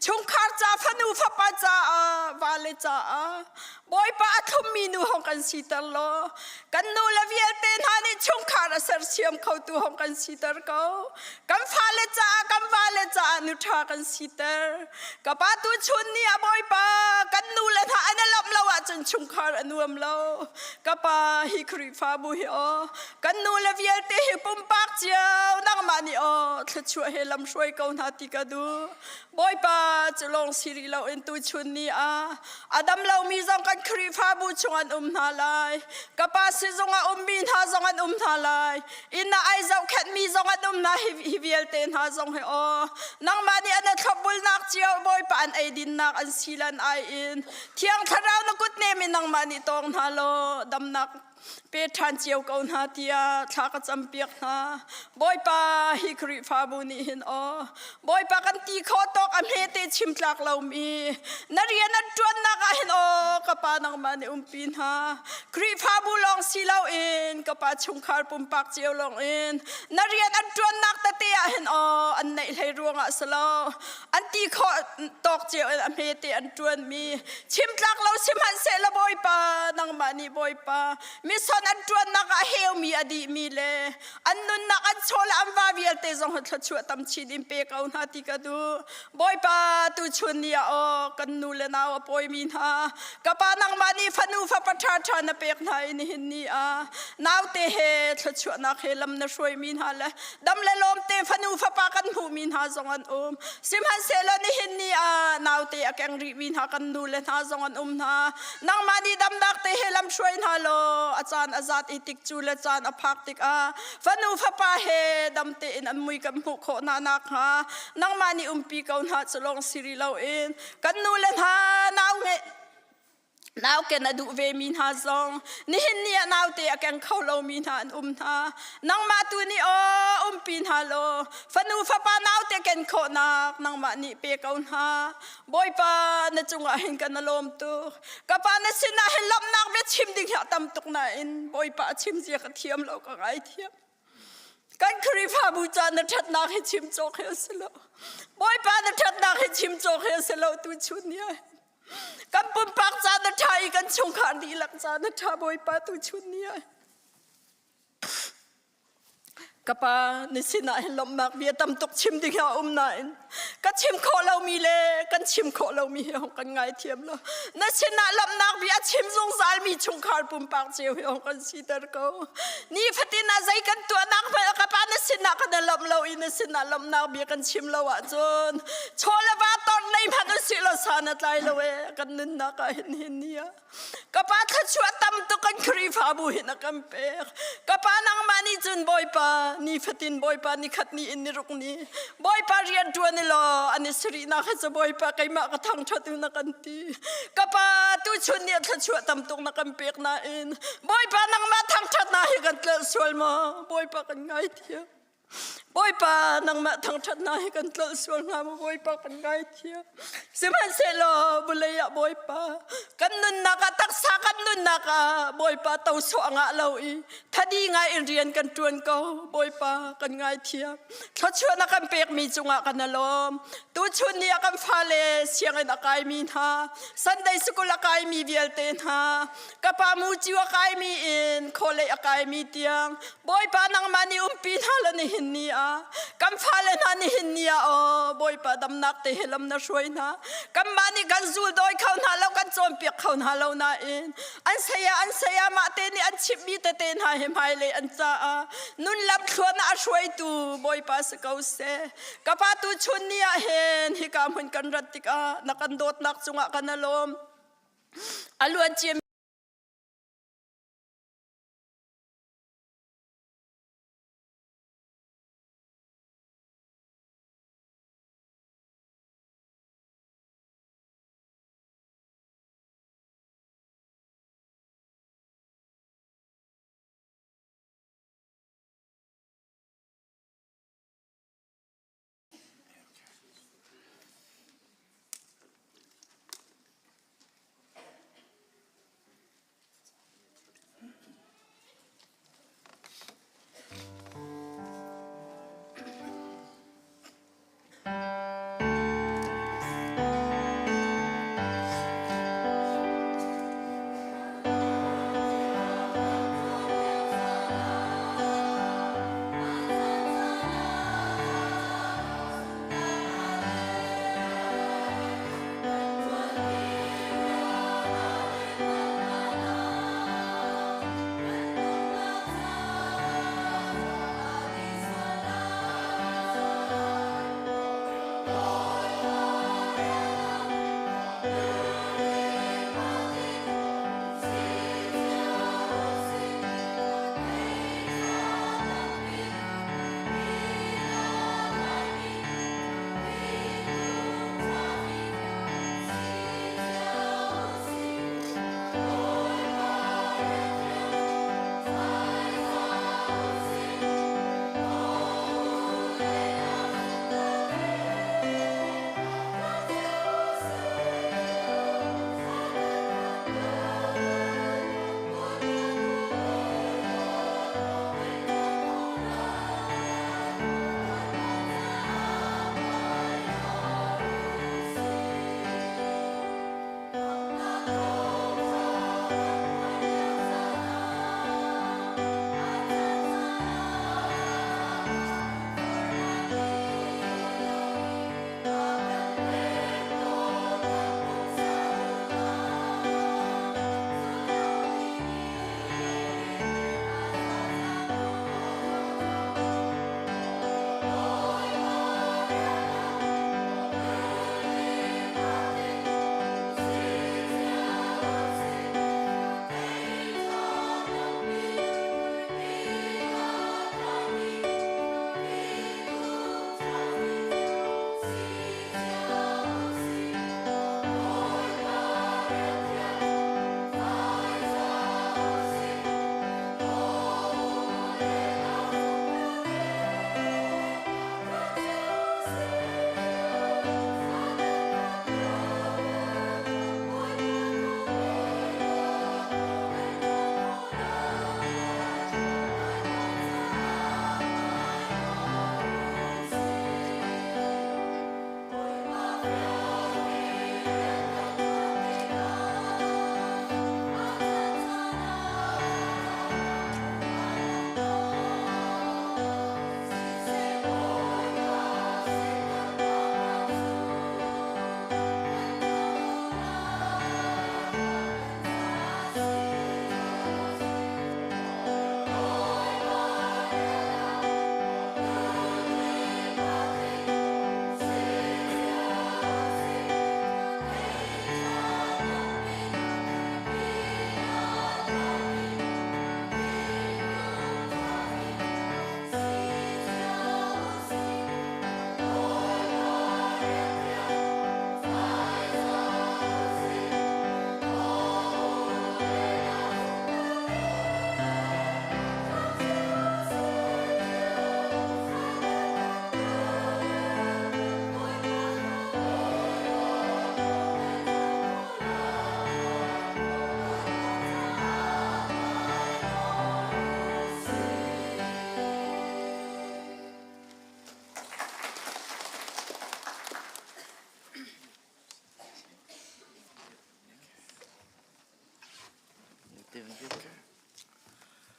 Chungkhar ca fanu fapa caah vale caah Bawipa a thlummi nu hong kan siter law kan nu le vialte hna nih chungkhar a sersiam khotu hong kan siter ko. Kan fale caah kan vale caah nu ṭha kan siter. Ka pa tu chun ni ah Bawipa kan nu le hna an i lawmh lo ahcun chungkhar a nuam lo. Ka pa hi Khrihfabu hi aw kan nu le vialte hi pumpak cio nangmah nih aw thluachuah he lam hruai ko hna ti ka duh. Bawipa cu lawng si rih loin tuchun ni ah a dam lomi zong kan Khrihfabu chung an um hna lai. Ka pa sizung ah ummi hna zong an um hna lai. Inn ah ai zohkhenhmi zong an um hna hi vialte hna zong hi aw. Nangmah nih an thlopbulnak cio Bawipa an eidinnak an silan ai in Thiang Thlarau na kut nem in nangmah nih tawng hna law damnak pe ṭhan cio ko hna tiah thla ka campiak hna. Bawipa hi Khrihfabu nih hin aw Bawipa kan ti khawh tawk a hmete chim tlak lomi na rian an ṭuannak ah hin aw ka pa nangmah nih umpi hna. Khrihfabu lawng si loin ka pa chungkhar pumpak cio lawng in na rian an ṭuannak tete ah hin aw an neih hlei ruangah si lo an ti khawh tawk cio in a hmete an ṭuanmi chim tlak lo sihmanhsehlaw Bawipa nangmah nih Bawipa mison an ṭuannak ah heumi a dihmi le an nunnak an chaw le an va vialte zong thluachuah tam chin in pe ko hna ti ka duh Bawipa tuchun ni ah aw kan nu le nau a pawimi hna ka pa nangmah nih fanu fapa ṭha ṭha na pek hna i nihin ni ah naute he thluachuahnak he lam na hruaimi hna le dam le lawm te fanu fapa kan hmuhmi hna zong an um sihmanhsehlaw nihin ni ah naute a keng rihmi hna kan nu le hna zong an um hna nangmah nih damnak te he lam hruai hna law a caan a zat i tik cu le caan a phak tikah fanu fapa he dam tein an mui kan hmuh khawh hna nakhnga nangmah nih umpi ko hna cu lawng si rih loin kan nu le hna nau nge Nauken a duh vemi hna zong nihin ni ah naute a keng kho lomi hna an um hna. Nangmah tu nih aw umpi hna law fanu fapa naute ken khawhnak nangmah nih pe ko hna. Bawipa na cungah hin kan lawm tuk. Ka pa na sinah hin lawmhnak bia chim ding hi a tam tuk nain Bawipa a chim zia ka thiam lo ka ngaithiam. Kan Khrihfabu ca na ṭhatnak hi chim cawk hi a si lo. Bawipa na ṭhatnak hi chim cawk hi a si lo tu chun ni ah. Kan pumpak caan a ṭha i kan chungkhar dihlak caan a ṭha Bawipa tu chun ni ah. Ka pa na sinah hin lawmhnak bia tam tuk chim ding a um nain ka chim khawh lomi le kan chim khawh lomi hi hong kan ngaithiam lo. Na sinah lawmhnak bia chim zungzalmi chungkhar pumpak cio hi hong kan siter ko. Ni fatin ah zei kan tuahnak hmanh ka pa na sinah kan i lawmh lo i na sinah lawmhnak bia kan chim lo ahcun chaw le va tor nei hmanh usih law san a tlai lo ee kan nunnak ah hin hin ni ah. Ka pa thluachuah tam tuk kan Khrihfabu hin a kan pek. Ka pa nangmah nih cun Bawipa nifatin Bawipa nikhat ni in niruk ni Bawipa rian ṭuan i law an i sarihnak hi cu Bawipa keimah ka thangṭhat u na kan ti. Ka pa tuchun ni thluachuah tam tuk na kan pek nain Bawipa nangmah thangṭhatnak hi kan tlolh sual maw? Bawipa kan ngaithiam. Bawipa nangmah thangṭhatnak hi kan tlolh sual hnga maw Bawipa kan ngaithiam. Sihmanhsehlaw vawlei ah Bawipa kan nunnak ah taksa kan nunnak ah Bawipa tosawh a ngah lo i thadi ngai in rian kan ṭuan ko Bawipa kan ngaithiam. Thluachuah na kan pekmi cungah kan alawm. Tuchun ni ah kan fale sianginn a kaimi hna, Sunday school a kaimi vialte hna, ka pa muciu a kaimi in khawlei a kaimi tiang Bawipa nangmah nih umpi hna la nihin ni ah kan fale hna nihin ni ah aw Bawipa damnak te he lam na hruai hna kanmah nih kan zul dawi kho hna lo kan cawnpiak kho hna lo nain an saya an saya mah te nih an chimhmi tete hna he hmailei an caah nun lam thluan a hruaitu Bawipa si ko seh ka pa tu chun ni ah hin hika hmun kan rat tikah na kan dawtnak cungah kan alawm a luan cia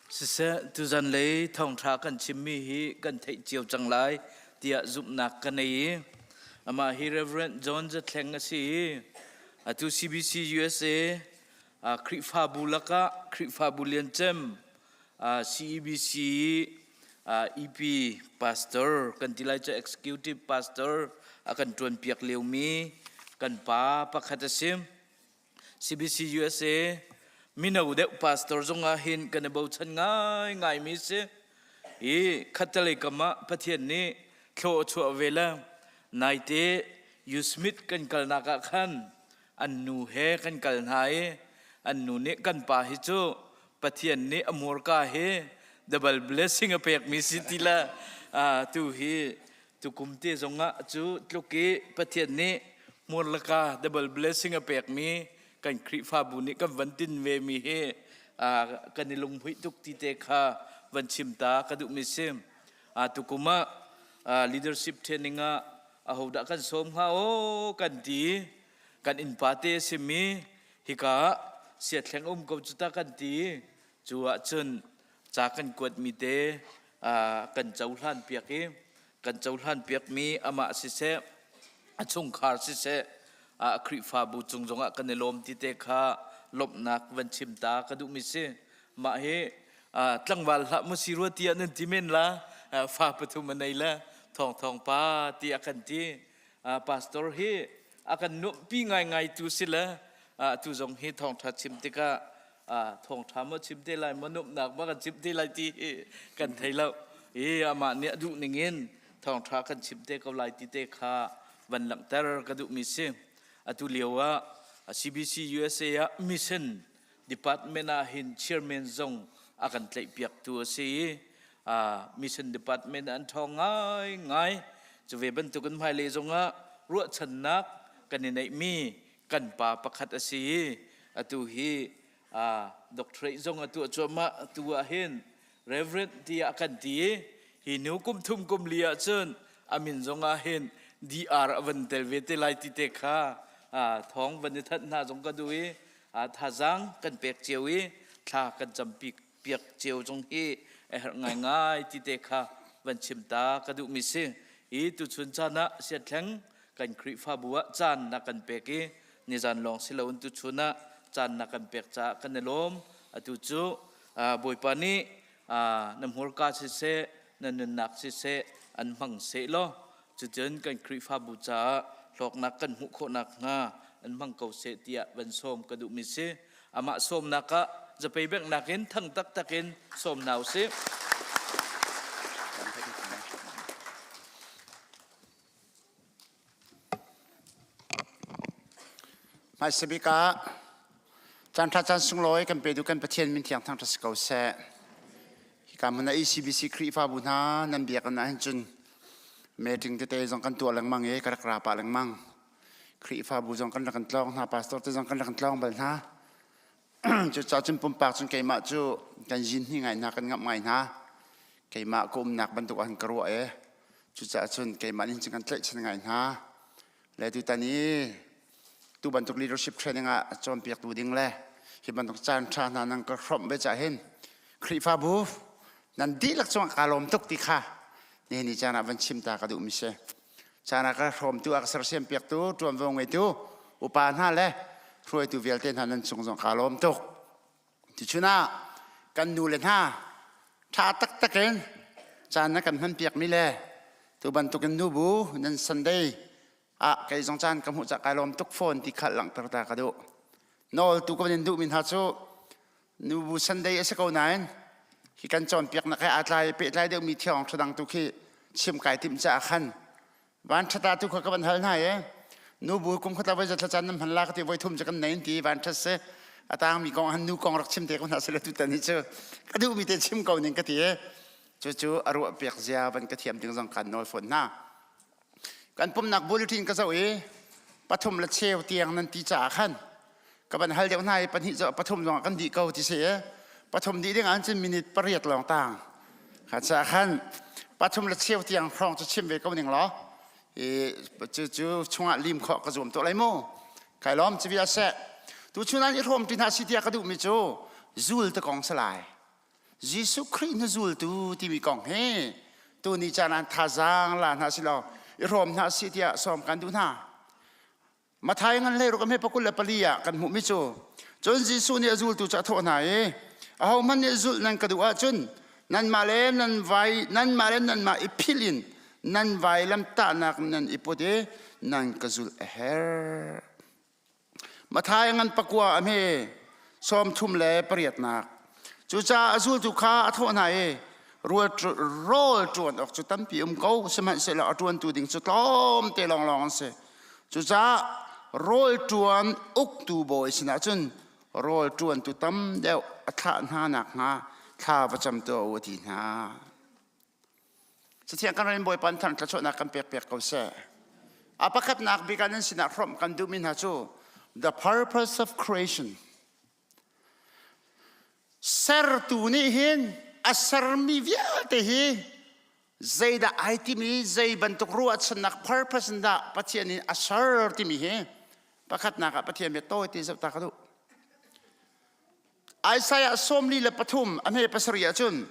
Siseh, tuzan lei thawngṭha kan chimmi hi kan theih cio cang lai tiah zumhnak ka nei i amah hi Reverend John Zathleng a si i atu CBC USA Khrihfabu lakah Khrihfabu liancem CEBC EP pastor kan ti lai cu executive pastor a kan ṭuanpiak liomi kan pa pakhat a si. CBC USA mino deuh pastor zong ah hin kan i bochan ngaingai mi si. I khattelei kam ah Pathian nih thlaw a chuah ve le naite U Smith kan kalnak ah khan an nu he kan kal hna i an nu nih kan pa hi cu Pathian nih a murka hi double blessing a pek mi si ti le tu hi Tukum te zongah cu tluk i Pathian nih hmurlaka double blessing a pekmi kan Khrihfabu nih kan van tin ve mi hi kan i lunghmuih tuk ti te kha van chim ta ka duhmi si. Tukum ah leadership training ah ahodah kan sawm hnga aw kan ti kan innpa te a simi hika ah siathleng um ko cu ta kan ti cu ahcun ca kan kuatmi te kan cohlan piak i kan cohlan piakmi amah siseh a chungkhar siseh a Khrihfabu cung zongah kan i lawm ti te kha lawmhnak van chim ta ka duhmi si mah hi tlangval hlah mu si rua tiah nan ti men la fa pathum a nei le thawng thawng pa ti a kan ti pastor hi a kan nuamhpi ngaingai tu si le tu zong hi thawngṭha chim tikah thawngṭha maw chim te lai maw nuamhnak maw kan chim te lai ti hi kan thei lo i amah nih a duh ning in thawngṭha kan chim te ko lai ti te kha van langhter ka duhmi si atu lio ah CBC USA ah mission department ah hin chairman zong a kan tlaihpiaktu a si i mission department an ṭhawng ngaingai cu ve bantukin hmailei zongah ruahchannak kan i neihmi kan pa pakhat a si i atu hi doctorate zong a tuah cuahmah tu ah hin Reverend tiah kan ti i hi nu kum thum kum li ah cun a min zong ah hin DR a van tel ve te lai ti te kha thawng van i thanh hna zong ka duh i thazaang kan pek cio i thla kan campi piak cio zong hi a herh ngaingai ti te kha van chim ta ka duhmi si i tuchun caan ah siathleng kan Khrihfabu ah caan na kan pek i nizan lawng si loin tuchun ah caan na kan pek caah kan i lawm atu cu Bawipa nih na hmurka siseh na nunnak siseh an hmang seh law cucun kan Khrihfabu caah hlawknak kan hmuh khawh nakhnga an hmang ko seh tiah van sawm ka duhmi si amah sawmnak ah zapei benghnak in thang taktak in sawm hna usih. Hmaisabik ah caanṭha caan sunglawi kan petu kan Pathian min thiang thangṭhat si ko seh. Hika hmun ah ECBC Khrihfabu hna nan biakinn ah hin cun meeting tete zong kan tuah lengmang i ka rak ra pah lengmang. Khrihfabu zong kan rak kan tlawng hna, pastor te zong kan rak kan tlawng bal hna. Cucaah cun pumpak cun keimah cu kan zin hni ngai hna, kan ngamh ngai hna. Keimah ka umnak bantuk ah hin ka ruah i Cucaah cun keimah nih cun kan tlaihchan ngai hna. Le tutan i tu bantuk leadership training ah cawnpiaktu ding le hi bantuk caan ṭha hna nan ka hrawmh ve cah hin Khrihfabu nan dihlak cungah kaa lawm tuk ti kha nihin ni caan ah van chim ta ka duhmi si. Caan ah ka hrawmtu a ka sersiam piaktu ṭuanvo ngeitu upa hna le hruaitu vialte hna nan cung zong kaa lawm tuk. Tuchun ah kan nu le hna ṭha taktak in caan na kan hmanpiakmi le tu bantukin nubu nan Sunday ah kei zong caan ka hmuh cah kai lawm tuk fawn ti kha langhter ta ka duh. Nawl tu ka van in duhmi hna cu nubu Sunday a si ko nain hi kan cawnpiaknak he aa tlai pehtlai deuhmi thiang ṭha dang tu khi chim kai timh caah khan Van ṭhat tu kha ka van hal hna i nubu kum khat voi zatla caan nan hman la ka ti voi thum cu kan nei ti van ṭhat si a tangmi kong han nu kong rak chim te ko hna sile tutan hi cu ka duhmi te chim ko ning ka ti i cucu a ruah piak zia van ka thiam ding zong kan nawl fawn hna kan pumnak bulletin ka zoh i pathum le cheu tiang nan ti caah khan ka van hal deuh hna i pahnih cu pathum zong kan dih ko ti si i pathum dih ding ah cun minute pariat lawng tang kha caah khan pathum le cheu tiang hrawng cu chim ve ko ning law i cu cu chungah lim khawh ka zuam tuah lai mu kai lawm ci vial seh tu chun an i hrawm ti hna si tiah ka duhmi cu. Zul te kong si lai. Jesuh Khrih na zultu timi kong hi tuni caan ah thazaang la hna si law i hrawm hna si tiah sawm kan duh hna. Mathai ngan hlei ruk a hme pakul le pali ah kan hmuhmi cu cun Jesuh nih a zultu cu a thawh hna i ahohmanh nih zulh nan ka duh ahcun nanmah le nan vai nanmah le nanmah i philh in nan vailam tahnak nan i put i nan ka zulh a herh. Mathai ngan pakua a hme sawm thum le pariatnak. Cucaah a zultu kha a thawh hna i rawl ṭuan awk cu tampi um ko sihmanhsehlaw a ṭuantu ding cu tlawmte lawnglawng an si. Cucaah rawl ṭuan uktu bawi sinah cun rawl ṭuantu tam deuh a thlah hna nakhnga thla va cam tuah u a ti hna. Cathiang kan rin Bawipa thang thluachuahnak kan pek piak ko seh. A pakhatnak bik ah nan sinah hrawmh kan duhmi hna cu the purpose of creation. Sertu nih hin a sermi vialte hi zeidah ai timi zei bantuk ruahchannak purpose in dah Pathian in a ser timi hi pakhatnak ah Pathian bia tawi te zoh ta ka duh. Isaiah 43 a hme pasarih ahcun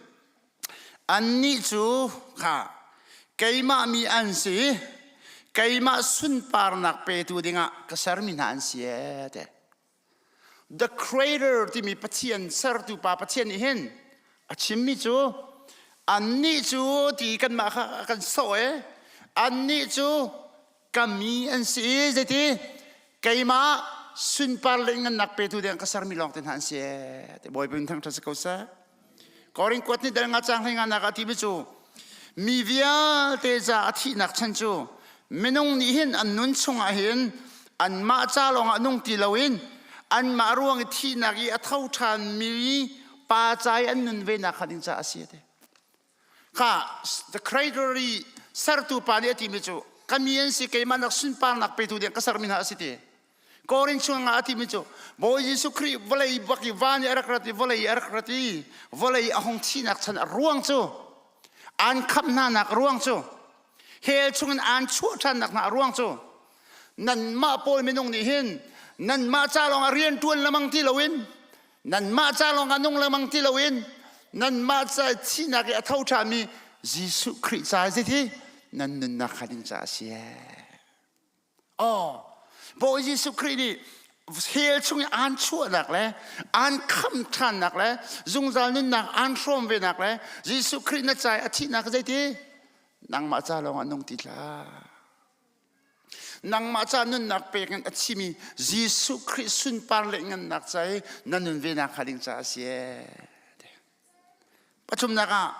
annih cu kha keimah mi an si keimah sunparnak petu dingah ka sermi hna an si ee te. The Creator timi Pathian sertu pa Pathian nih hin a chimmi cu annih cu ti kanmah kha a kan sawh e annih cu ka mi an si i zeiti keimah sunpar le ngannak petu ding ka sermi lawng te hna an si e ti Bawipa min thangṭhat si ko seh. Korin kuat nih dal nga cang hlei nga nak ah timi cu mi vialte ca a thihnak chan cu minung nih hin an nun chungah hin anmah ca lawngah nung ti loin anmah ruang i thihnak i a tho ṭhan mi pa ca i an nun ve nak kha ding ca a si te kha the creator i sertu pa nih a timi cu ka mi an si keimah nak sunparnak petu ding ka sermi hna a si ti Korin chungah a timi cu Bawi Jesuh Khrih vawlei bak i van i a rak rat i vawlei a rak rat i vawlei a hung thihnak chan a ruang cu an khamh hna nak ruang cu hell chungin an chuah ṭhannak hna a ruang cu nanmah pawl minung nih hin nanmah ca lawng ah rian ṭuan lemang ti loin nanmah ca lawng ah nung lengmang ti loin nanmah ca thihnak i a tho ṭhanmi Jesuh Khrih ca zeiti nan nunnak kha ding ca a si Oh, Bawi Jesuh Khrih nih hell chung i aan chuahnak le aan khamh ṭhannak le zungzal nunnak aan hrawm venak le Jesuh Khrih na ca i a thihnak zeiti nangmah ca lawngah nung ti hlah. Nangmah ca nunnak pek in a thimi Jesuh Khrih sunpar le ngannak ca i na nun venak kha ding ca a si. Pathumnak ah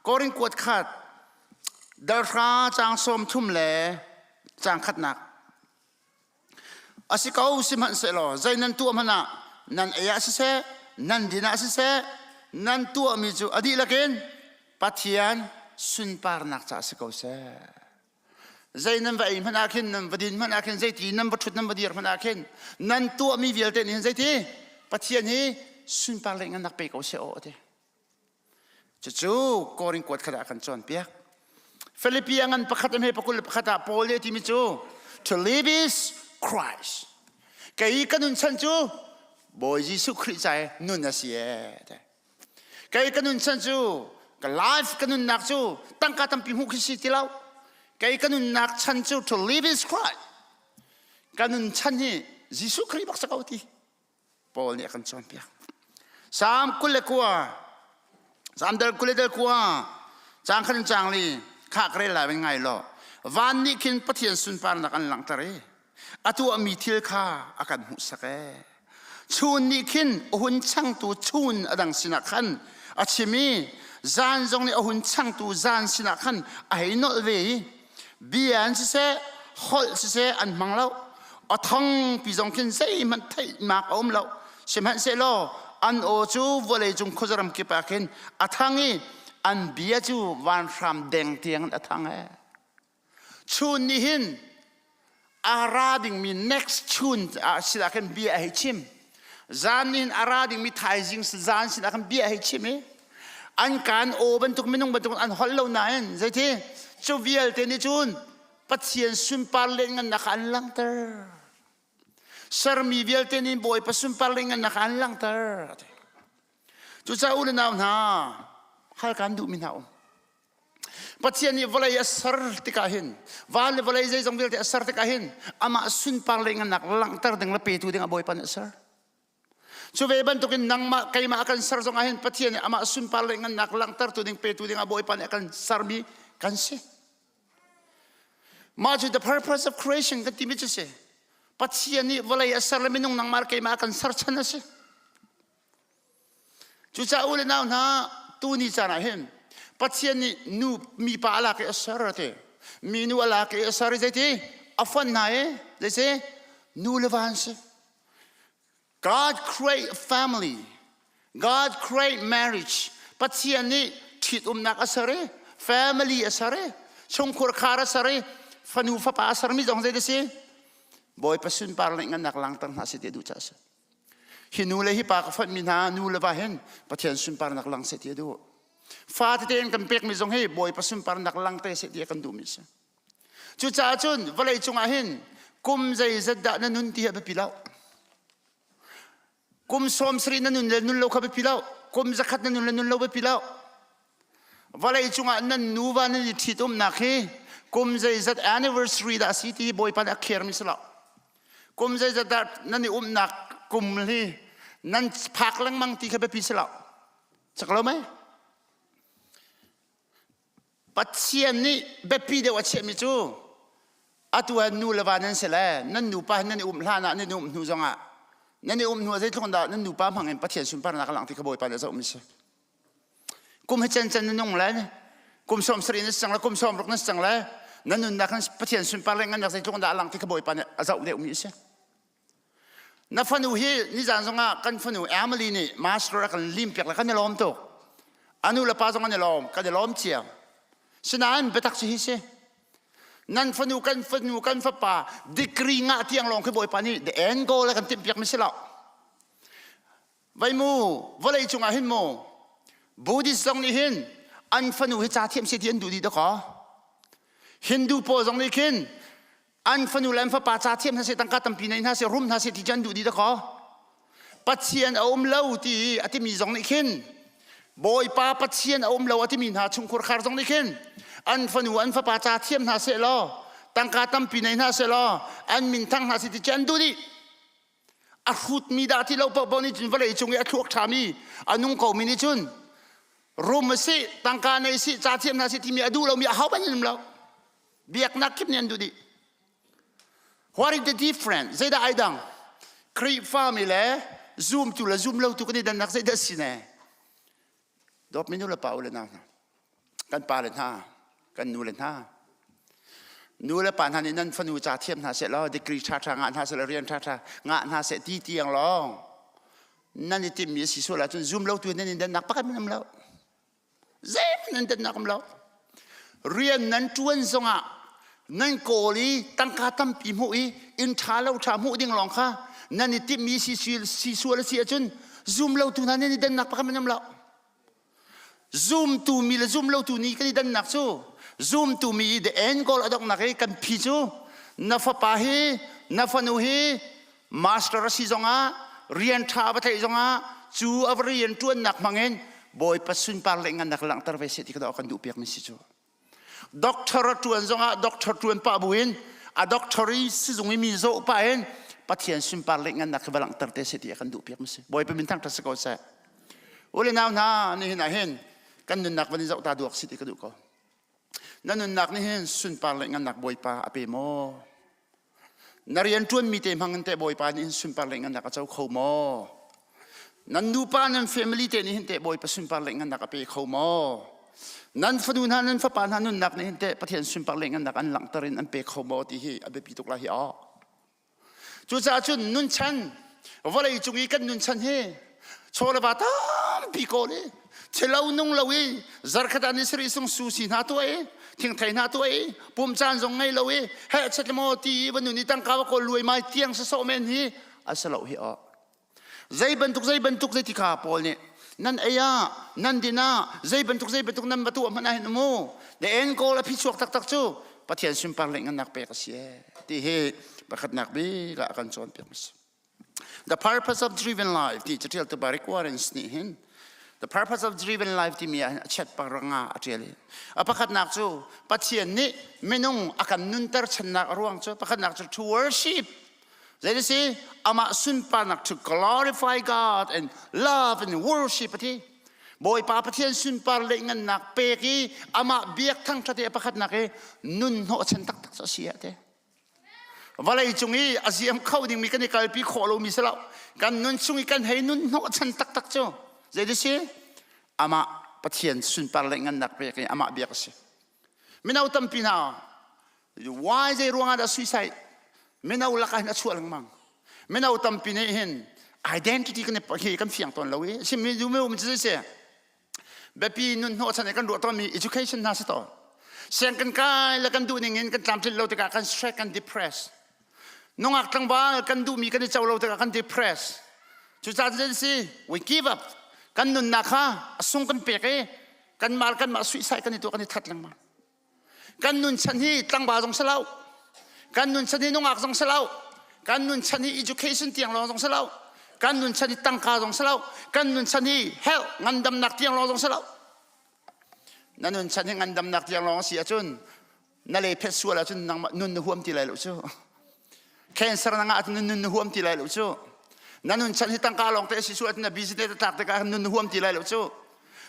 Korin kuat khat dalhra caang 30 le caang khatnak a si ko sihmanhsehlaw zei nan tuah hmanh ah nan ei ah siseh nan din ah siseh nan tuahmi cu a dihlak in Pathian sunparnak caah si ko seh. Zei nan va ei hmanh ah khin nan va din hmanh ah khin zeiti nan va ṭhut nan va dir hmanh ah khin nan tuahmi vialte nih hin zeiti Pathian hi sunpar le ngannak pe ko seh aw ti. Cucu Korin kuat khat ah kan cawnpiak. Philippi a ngan pakhat a hme pakul le pakhat ah Paul nih a timi cu to live is Christ. Kei ka nun chan cu Bawi Jesuh Khrih ca i nun a si ee. Kei ka nun chan cu ka life ka nunnak cu tangka tampi hmuh khi si ti lo. Kei ka nunnak chan cu to live is Christ. Ka nun chan hi Jesuh Khrih bak sa ko ti. Paul nih a kan cawnpiak. Salm 29 Salm dal 20 dal kua caang khat in caang li kha ka rel lai van ngai law van nih khin Pathian sunparnak an langhter i a tuahmi thil kha a kan hmuhsak ee. Chun nih khin a hun changtu chun a dang sinah khan a chim i zan zong nih a hun changtu zan sinah khan a hei nolh ve i bia in siseh holh siseh an hmang lo a thongpi zong khin zeihmanh theihnak a um lo sihmanhsehlaw an aw cu vawlei cung khuazaram kip ah khin a thang i an bia cu vanhram deng tiang in a thang ee Chun nih hin a ra dingmi next chun ah sinah khin bia a hei chim. Zan nih hin a ra dingmi thaizing zan sinah khin bia a hei chim i an kaan aw bantuk minung bantuk an holh lo nain zeiti cu vialte nih cun Pathian sunpar le ngannak kha an langhter. Sermi vialte nih Bawipa sunpar le ngannak kha an langhter. Cucaah u le nau hna, hal kan duhmi hna um. Pathian nih vawlei a ser tikah hin van le vawlei zeizong vialte a ser tikah hin amah sunpar le ngannak langhter ding le petu ding a Bawipa nih a ser. Cu ve bantukin nangmah keimah a kan ser zong ah hin Pathian nih amah sunpar le ngannak langhtertu ding petu ding a Bawipa nih a kan sermi kan si. Mah cu the purpose of creation kan timi cu si. Pathian nih vawlei a ser le minung nangmah keimah a kan ser chan a si. Cucaah u le nau hna tuni caan ah hin Pathian nih nu mipa a lak i a ser a ti. Minu a lak i a ser i zeiti a fonh hna i zeisi nu le va an si. God create a family. God create marriage. Pathian nih ṭhitumnak a ser i family a ser i chungkhur khar a ser i fanu fapa a sermi zong zei a si? Bawipa sunpar le ngannak langter hna seh ti a duh caah a si. Hi nu le hi pa ka fonhmi hna nu le va hin Pathian sunparnak lang seh ti a duh. Fa tete in kan pekmi zong hi Bawipa sunparnak lang te seh ti a kan duhmi a si. Cucaah cun vawlei cungah hin kum zeizat dah na nun ti hi a biapi lo. Kum 70 na nun le nun lo kha biapi lo. Kum 100 na nun le nun lo biapi lo. Vawlei cungah nan nuva nan i ṭhitumnak hi kum zeizat anniversary dah a si ti hi Bawipa nih a khermi si lo. Kum zeizat dah nan i umnak kum hi nan phak lengmang ti kha biapi si lo. Cak lo mei? Pathian nih biapi deuh a chiahmi cu atu ah nu le va nan si le nan nupa nan i um hlan ah nan i um hnu zongah nan i um hnu ah zeitluk dah nan nupa hmang in Pathian sunparnak a langh ti kha Bawipa nih a zohmi si. Kum hi cen cen na nung le kum 70 na si cang le kum 60 na si cang le na nunnak in Pathian sunpar le ngannak zeitluk dah a lang ti kha Bawipa nih a zoh deuhmi a si. Na fanu hi nizan zongah kan fanu Emily nih master a kan lim piak le kan i lawm tuk. A nu le pa zong an i lawm, kan i lawm cia. Sinain biatak cu hi si. Nan fanu kan fanu kan fapa degree ngah tiang lawng khi Bawipa nih the end goal a kan timh piak mi si lo. Vai mu vawlei cungah hin mu Buddhist zong nih hin an fanu hi ca thiam si ti an duh dih dakaw. Hindu pawl zong nih khin an fanu le an fapa ca thiam hna seh tangka tampi nei hna seh rum hna seh ti cu an duh dih dakaw. Pathian a um lo ti a timi zong nih khin Bawipa Pathian a um lo a timi hna chungkhur khar zong nih khin an fanu an fapa ca thiam hna seh law tangka tampi nei hna seh law an min thang hna seh ti cu an duh dih. A hrutmi dah ti lo paohpaoh nih cun vawlei cung i a thluak ṭhami a nung komi nih cun rum a si tangka nei si ca thiam hna si timi a duh lomi aho hmanh an um lo. Biaknak kip nih an duh dih. What is the difference? Zeidah ai dang? Khrihfami le zumtu le zumlotu kan i dannak zeidah si ne? Dawtmi nu le pa u le nau hna, kan pa le hna, kan nu le hna, nu le pa hna nih nan fanu ca thiam hna seh law degree ṭhaṭha ngah hna seh law rian ṭhaṭha ngah hna seh ti tiang lawng nan i timhmi a si sual ahcun zum lo tu nan in dannak pakhat hmanh um lo. Zei nan dannak um lo. Rian nan ṭuan zongah nan kawl i tangka tampi hmuh i inn ṭha lo ṭha hmuh ding lawng kha nan i timhmi si sual a si ahcun zum lotu hna nan i dannak pakhat hmanh um lo. Zumtu mi le zum lotu ni kan i dannak cu zumtu mi i the end goal a donghnak i kan phi cu na fapa hi na fanu hi master a si zongah rian ṭha va theih zongah cu a rian ṭuannak hmangin Bawipa sunpar le ngannak langhter ve seh ti kha kan duh piakmi si cu. Doctor a ṭuan zongah doctor ṭuan pah buin a doctor i sizung i mi zawh pah in Pathian sunpar le ngannak khi va langhter te seh ti a kan duh piakmi si. Bawipa min thangṭhat si ko seh. U le nau hna nihin ah hin kan nunnak van i zoh ta duak si ti ka duh ko. Na nunnak nih hin sunpar le ngannak Bawipa a pe maw? Na rianṭuanmi te hmang in teh Bawipa nih hin sunpar le ngannak a co kho maw? Nan nupa nan family te nih hin teh Bawipa sunpar le ngannak a pe kho maw? Nan fanu hna nan fapa hna nunnak nih hin teh Pathian sunpar le ngannak an langhter in an pe kho maw ti hi a biapi tuk lai hi aw. Cucaah cun nunchan vawlei cung i kan nunchan hi chaw le va tampi kawl i thilo nung lo i zarkhat ah ni sarih sung sushi hna tuah i thingthei hna tuah i pum caan zong ngei lo i heh chet maw ti i va nun i tangka va kawl luai mai tiang sasawh men hi a si lo hi aw zei bantuk zei bantuk zei ti kha Paul nih nan ei ah nan din ah zei bantuk zei bantuk nan va tuah hmanh ah hin mu the end goal a phichuak taktak cu Pathian sunpar le ngannak pek a si e ti hi pakhatnak bik ah a kan cawnpiak a si The purpose of driven life ti catial tu Barry Warrens nih hin. The purpose of driven life timi ah a chiat paranga a ṭial i a pakhatnak cu Pathian nih minung a kan nunter channak a ruang cu pakhatnak cu to worship zei si amah sunparnak to glorify God and love and worship ati Bawipa Pathian sunpar le ngannak pek i amah biak thangṭhat i a pakhatnak i nun hnawhchan taktak cu a si ah te Vawlei cung i a ziam kho dingmi kan i kalpi khawh lomi si lo. Kan nun chung i kan hei nun hnawhchan taktak cu zei si? Amah Pathian sunpar le ngannak pek i amah biak a si. Mino tampi hna why zei ruangah dah suicide mino lakah hin a chuah lengmang. Mino tampi nih hin identity kan i kan fiang tawn lo i sim mi du mi um si biapi nun hnawhchan i kan ruah tawnmi education hna si tawn siang kan kai le kan duh ning in kan tlamtlinh lo tikah kan stress kan depress nungak tlangval kan duhmi kan i co lo tikah kan depress cucaah cun si we give up kan nunnak kha a sung kan pek i kan mal kan mah suicide kan i tuah kan i that lengmang Kan nun chan hi tlangval zong si lo. Kan nun chan hi nungak zong si lo. Kan nun chan hi education tiang lawng zong si lo. Kan nun chan hi tangka zong si lo. Kan nun chan hi health ngandamnak tiang lawng zong si lo. Na nun chan hi ngandamnak tiang lawng si ahcun na le phet sual ahcun nangmah nun na huam ti lai lo cu. Cancer na ngah ahcun nun na huam ti lai lo cu. Na nun chan hi tangka lawng te si sual na business a tlak tikah nun na huam ti lai lo cu.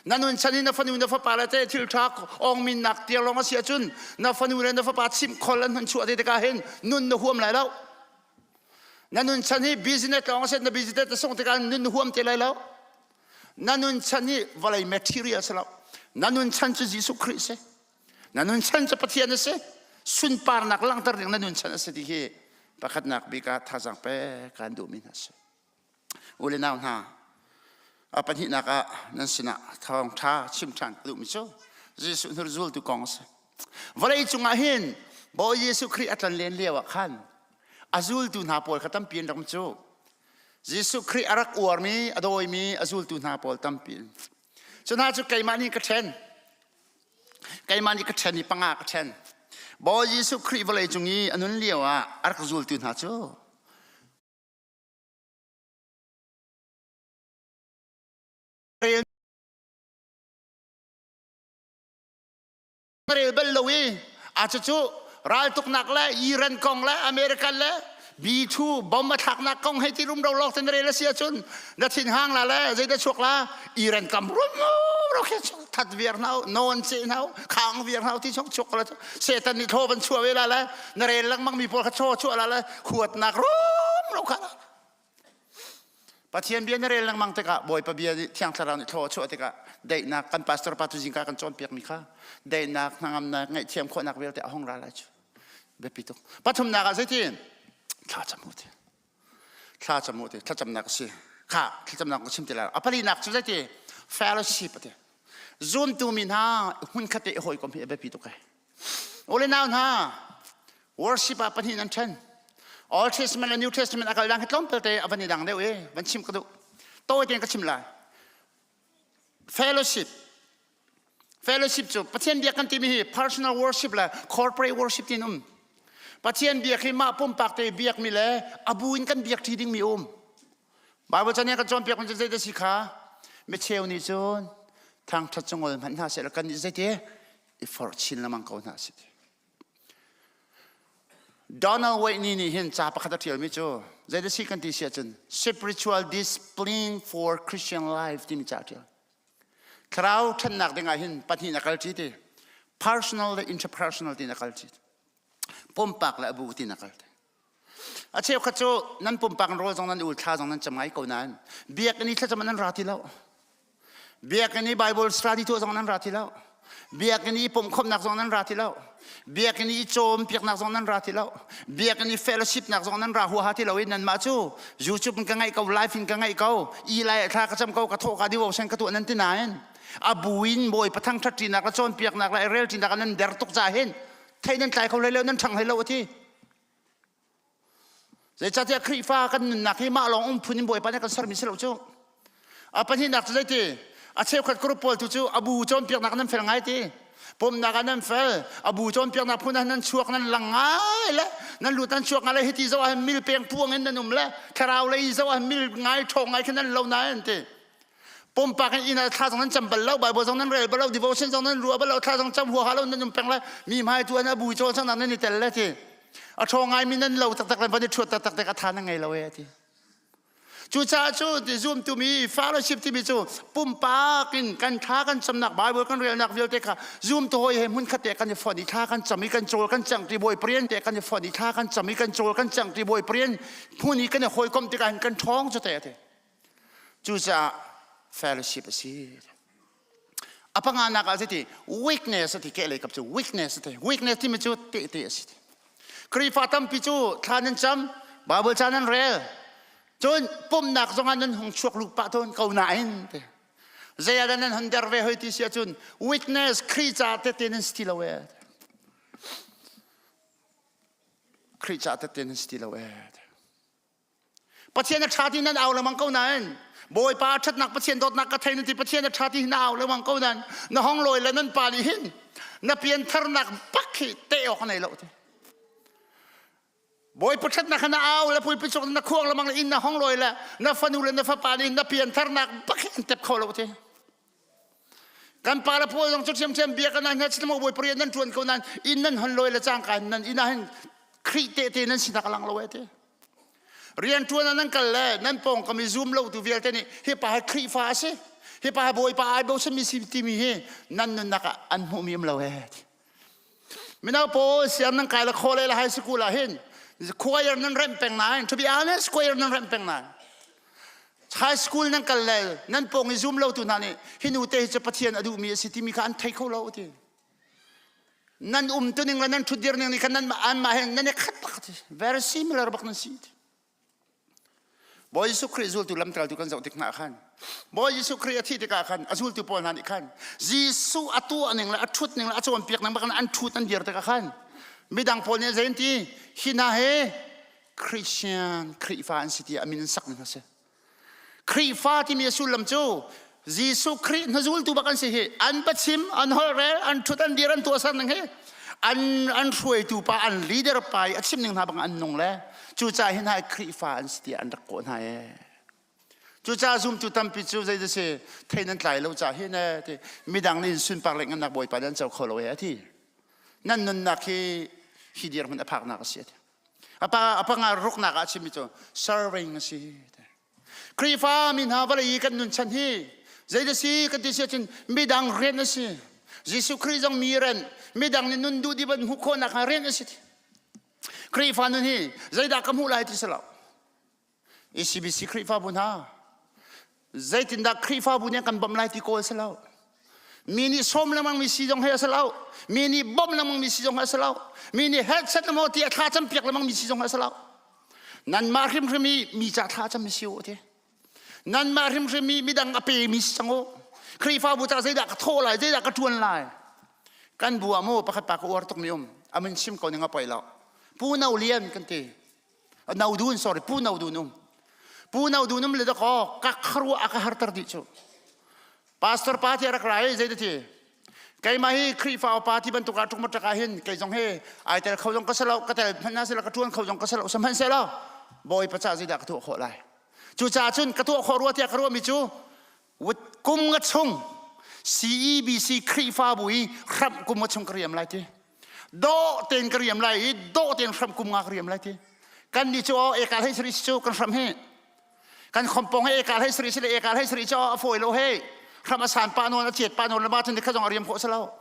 Na nun chan hi na fanu na fapa le te thil ṭha ong nak tiang lawng a si ahcun na fanu le na fapa chimh khol an hun chuah te tikah hin nun na huam lai lo. Na nun chan hi business lawng a si na business na sung tikah nun na huam ti lai lo. Na nun chan hi vawlei material si lo. Na nun chan cu Jesuh Khrih si. Na nunchan cu Pathian a si. Sunparnak langhter ding na nunchan a si ti hi pakhatnak bik ah thazaang pek kan duhmi hna a si. U le nau hna, a pahnihnak ah nan sinah thawngṭha chim ṭhan ka duhmi cu Jesuh hnur zultu kong a si. Vawlei cungah hin Bawi Jesuh Khrih a tlonlen lio ah khan a zultu hna pawl kha tampi an rak um cu. Jesuh Khrih a rak uarmi, a dawimi a zultu hna pawl tampi. Cu hna cu keimah nih ka ṭhen. Keimah nih ka ṭhen i panga ka ṭhen. Bawi Jesuh Khrih vawlei cung i a nun lio ah a rak zultu hna cu rel bal lo i a cucu raltuknak le Iran kong le American le B2 bomb a thlaknak kong hei ti rumro lawng ten rel a si ahcun na thin hang la le zeidah chuak la Iran kam rumro khi that viar hna non ce hna khang viar hna ti chok chok la Satan nih thaw van chuah ve la le na rel lengmang mi pawl kha chaw chuah la le huatnak rumro kha Pathian bia na rel lengmang tikah Bawipa bia nih Thiang Thlarau nih thaw a chuah tikah daihnak kan pastor pa tu zingka kan cawnpiak mi kha daihnak hnangamnak ngaihthiam khawhnak vialte a hong ra lai cu biapi tuk pathumnak ah zeitin thla cam u ti thla cam u ti thlacamnak a si kha thlacamnak ka chim ti lai a palinak cu zeiti fellowship ati zumtu mi hna hmunkhat te i hawikom hi a biapi tuk ai ule nau hna worship ah pahnih nan ṭhen Old Testament le New Testament a kal dang hi tlawmpal te a van i dang deuh i van chim ka duh tawi tein ka chim lai fellowship Fellowship cu Pathian biak kan timi hi personal worship le corporate worship tin um. Pathian biak hi mah pumpak te biakmi le abu in kan biak ṭi dingmi um. Bible chan kan cawnpiak mi cu zeidah si kha? Micheu nih cun thangṭhat cu ngol hmanh hna seh kan nih zeiti i forh chin lengmang ko hna si. Donald Whitney nih hin ca pakhat a ṭialmi cu zeidah si kan ti si ahcun spiritual discipline for Christian life timi ca a ṭial. Thlarau ṭhannak dingah hin pahnih na kal ṭi ti. Personal le interpersonal ti na kal ṭi. Pumpak le abu ti na kal ti. A cheukhat cu nan pumpak rawl zong nan ul thla zong nan cam ngai ko nain biakinn i thlacam nan ra ti lo. Biakinn i Bible study tuah zong nan ra ti lo. Biakinn i pumhkhawmhnak zong nan ra ti lo. Biakinn i cawnpiaknak zong nan ra ti lo. Biakinn i fellowshipnak zong nan ra huaha ti lo i nanmah cu YouTube in ka ngaih ko, live in ka ngaih ko, i lai thla ka cam ko, ka thawh ka devotion ka tuah nan ti nain a bu in Bawipa thangṭhat ṭinak le cawnpiaknak le rel ṭinak nan der tuk ca hin thei nan tlai kho hlei lo, nan ṭhang hlei lo a ti. Zeicahtiah Khrihfa kan nunnak hi mah lawng um phun in Bawipa nih kan sermi si lo cu. A pahnihnak cu zeiti? A cheukhat group pawl tu cu a bu cawnpiaknak nan fel ngai ti. Pumnak ah nan fel, a bu cawnpiaknak phun ah nan chuak nan lang ngai le nan lut nan chuak ngai le hiti zoh ah mil peng puang in nan um le thlarau lei zoh ah mil ngai ṭhawng ngai khin nan lo nain ti. Pumpak in inn ah thla zong nan cam bal lo, Bible zong nan rel bal lo, devotion zong nan ruah bal lo, thla zong cam huaha lo nan um peng le mi hmai tu an a bu cawl cangnak nan i tel le ti. A ṭhawng ngaimi nan lo taktak le van i ṭhuat taktak te ka tha nan ngei lo e ti. Cucaah cu zumtu mi fellowship timi cu pumpak in kan thla kan camnak Bible kan relnak vialte kha zumtu hawi he hmun khat te kan i fonh i thla kan cam i kan cawl kan cang ti bawi prian te kan i fonh i thla kan cam i kan cawl kan cang ti bawi prian hmun i kan i hawikom tikah hin kan ṭhawng cu te ti. Cucaah fellowship a si. A panganak ah ti weakness a ti ke lei kap cu weakness a ti. Weakness timi cu tehte a si. Khrihfa tampi cu thla nan cam, Bible ca nan rel, cun pumhnak zongah nan hung chuak lu pah tawn ko nain te. Zei ah dah nan hon der ve hoi ti si ahcun witness Khrih ca tehte nan si ti lo ee. Khrih ca tehte nan si ti lo ee. Pathian a ṭha ti nan au lengmang ko nain Bawipa a ṭhatnak Pathian dawtnak ka thei nan ti Pathian a ṭha ti na au lengmang ko nain na hong lawi le nan pa nih hin na piantharnak bak hi teh awk a nei lo ti. Bawipa ṭhatnak kha na au le puipi cuk na khuang lengmang le inn na hong lawi le na fanu le na fapa nih na piantharnak bak hi an tep kho lo ti. Kan pa le pawl zong cu ṭhiamṭhiam bia kan hna chitam bawi pariat nan ṭuan ko nain inn nan hon lawi le cangka nan inn ah hin Khrih tehte nan sinak a lang lo eh ti. Rian ṭuan ah nan kal le nan pawngkam i zum lo tu vialte nih hi pa hi Khrihfa a si hi pa hi Bawipa ai bochanmi si timi hi nan nunnak ah an hmuhmi um lo eh ti. Mino pawl siang nan kai le khawle le high school ah hin choir nan remh peng nain to be honest choir nan remh peng nain high school nan kal le nan pawng i zum lo tu hna nih hi nu te hi cu Pathian a duhmi a si timi kha an thei kho lo ti. Nan um tuning le nan ṭhutdir ning nih khan nan anmah he nan i khat bak very similar bak nan si. Bawi Jesuh Khrih zultu lamkaltu kan zoh tik hna khan Bawi Jesuh Khrih a thih tikah khan a zultu pawl hna nih khan Jesuh a tuah ning le a ṭhut ning le a cawnpiak ning bak an ṭhut an dir tikah khan midang pawl nih zei an ti hi hna he Christian Khrihfa an si tiah a min an sak ning a si. Khrihfa timi a sullam cu Jesuh Khrih hna zultu bak an si hi an pachim an holhrel an ṭhut an dir an tuahser ning hi an an hruaitu pa an leader pa i a chim ning hna bang an nung le cucaah hin hai Khrihfa an si tiah an rak kawh hna ee cucaah zumtu tampi cu zei si thei nan tlai lo caah hin ee ti midang nih sunpar le ngannak bawipa nan co kho lo ee ati nan nunnak hi hi dirhmun a phaknak a si ati A panga ruknak ah a chimmi cu serving a si. Khrihfa mi hna vawlei i kan nun chan hi zeidah si kan ti si ahcun midang rian a si. Jesuh Khrih zong mi rian, midang nih nun duh di ban hmuh khawhnak hnga rian a si. Khrihfa nun hi zeidah ka hmuh lai ti si lo. ECBC Khrihfabu hna zeitindah Khrihfabu nih kan bawmh lai ti kawl si lo mi nih sawm lengmang mi si zong he a si lo mi nih bawmh lengmang mi si zong he a si lo mi nih headset maw ti a thla cam piak lengmang mi si zong he a si lo nanmah hrimhrim i mi ca thla cam mi si u ti nanmah hrimhrim i midang a pe mi si cang u Khrihfabu ca zeidah ka thawh lai zeidah ka ṭuan lai kan bu ah mu pakhat pa ka uar tuk mi um amin chim ko ning a poi lo pu no lian kan ti No dun sorry pu no dun um pu no dun um le dakaw ka kharua a ka harter dih cu pastor pa ti rak ra i zei ti keimah hi Khrihfa upa ti bantuk ah ṭuk ah hin kei zong hi ai tel kho zong ka si lo ka tel hmanh na si lo ka ṭuan kho zong ka si lo sihmanhsehlaw bawipa ca zeidah ka tuah khawh lai cucaah cun ka tuah khawh rua tiah ka ruahmi cu kum nga chung CEBC Khrihfabu i hramh kum nga chung ka riam lai ti dawh tein ka riam lai i dawh tein hramh kum nga ka riam lai ti kan nih cu aw ekal hei sari cu kan hram hi kan khompong he ekal hei sari si le ekal hei sari cu a fawi lo he hram a san pa nawn a chet pa nawn le ma cun kha zong a riam khawh si lo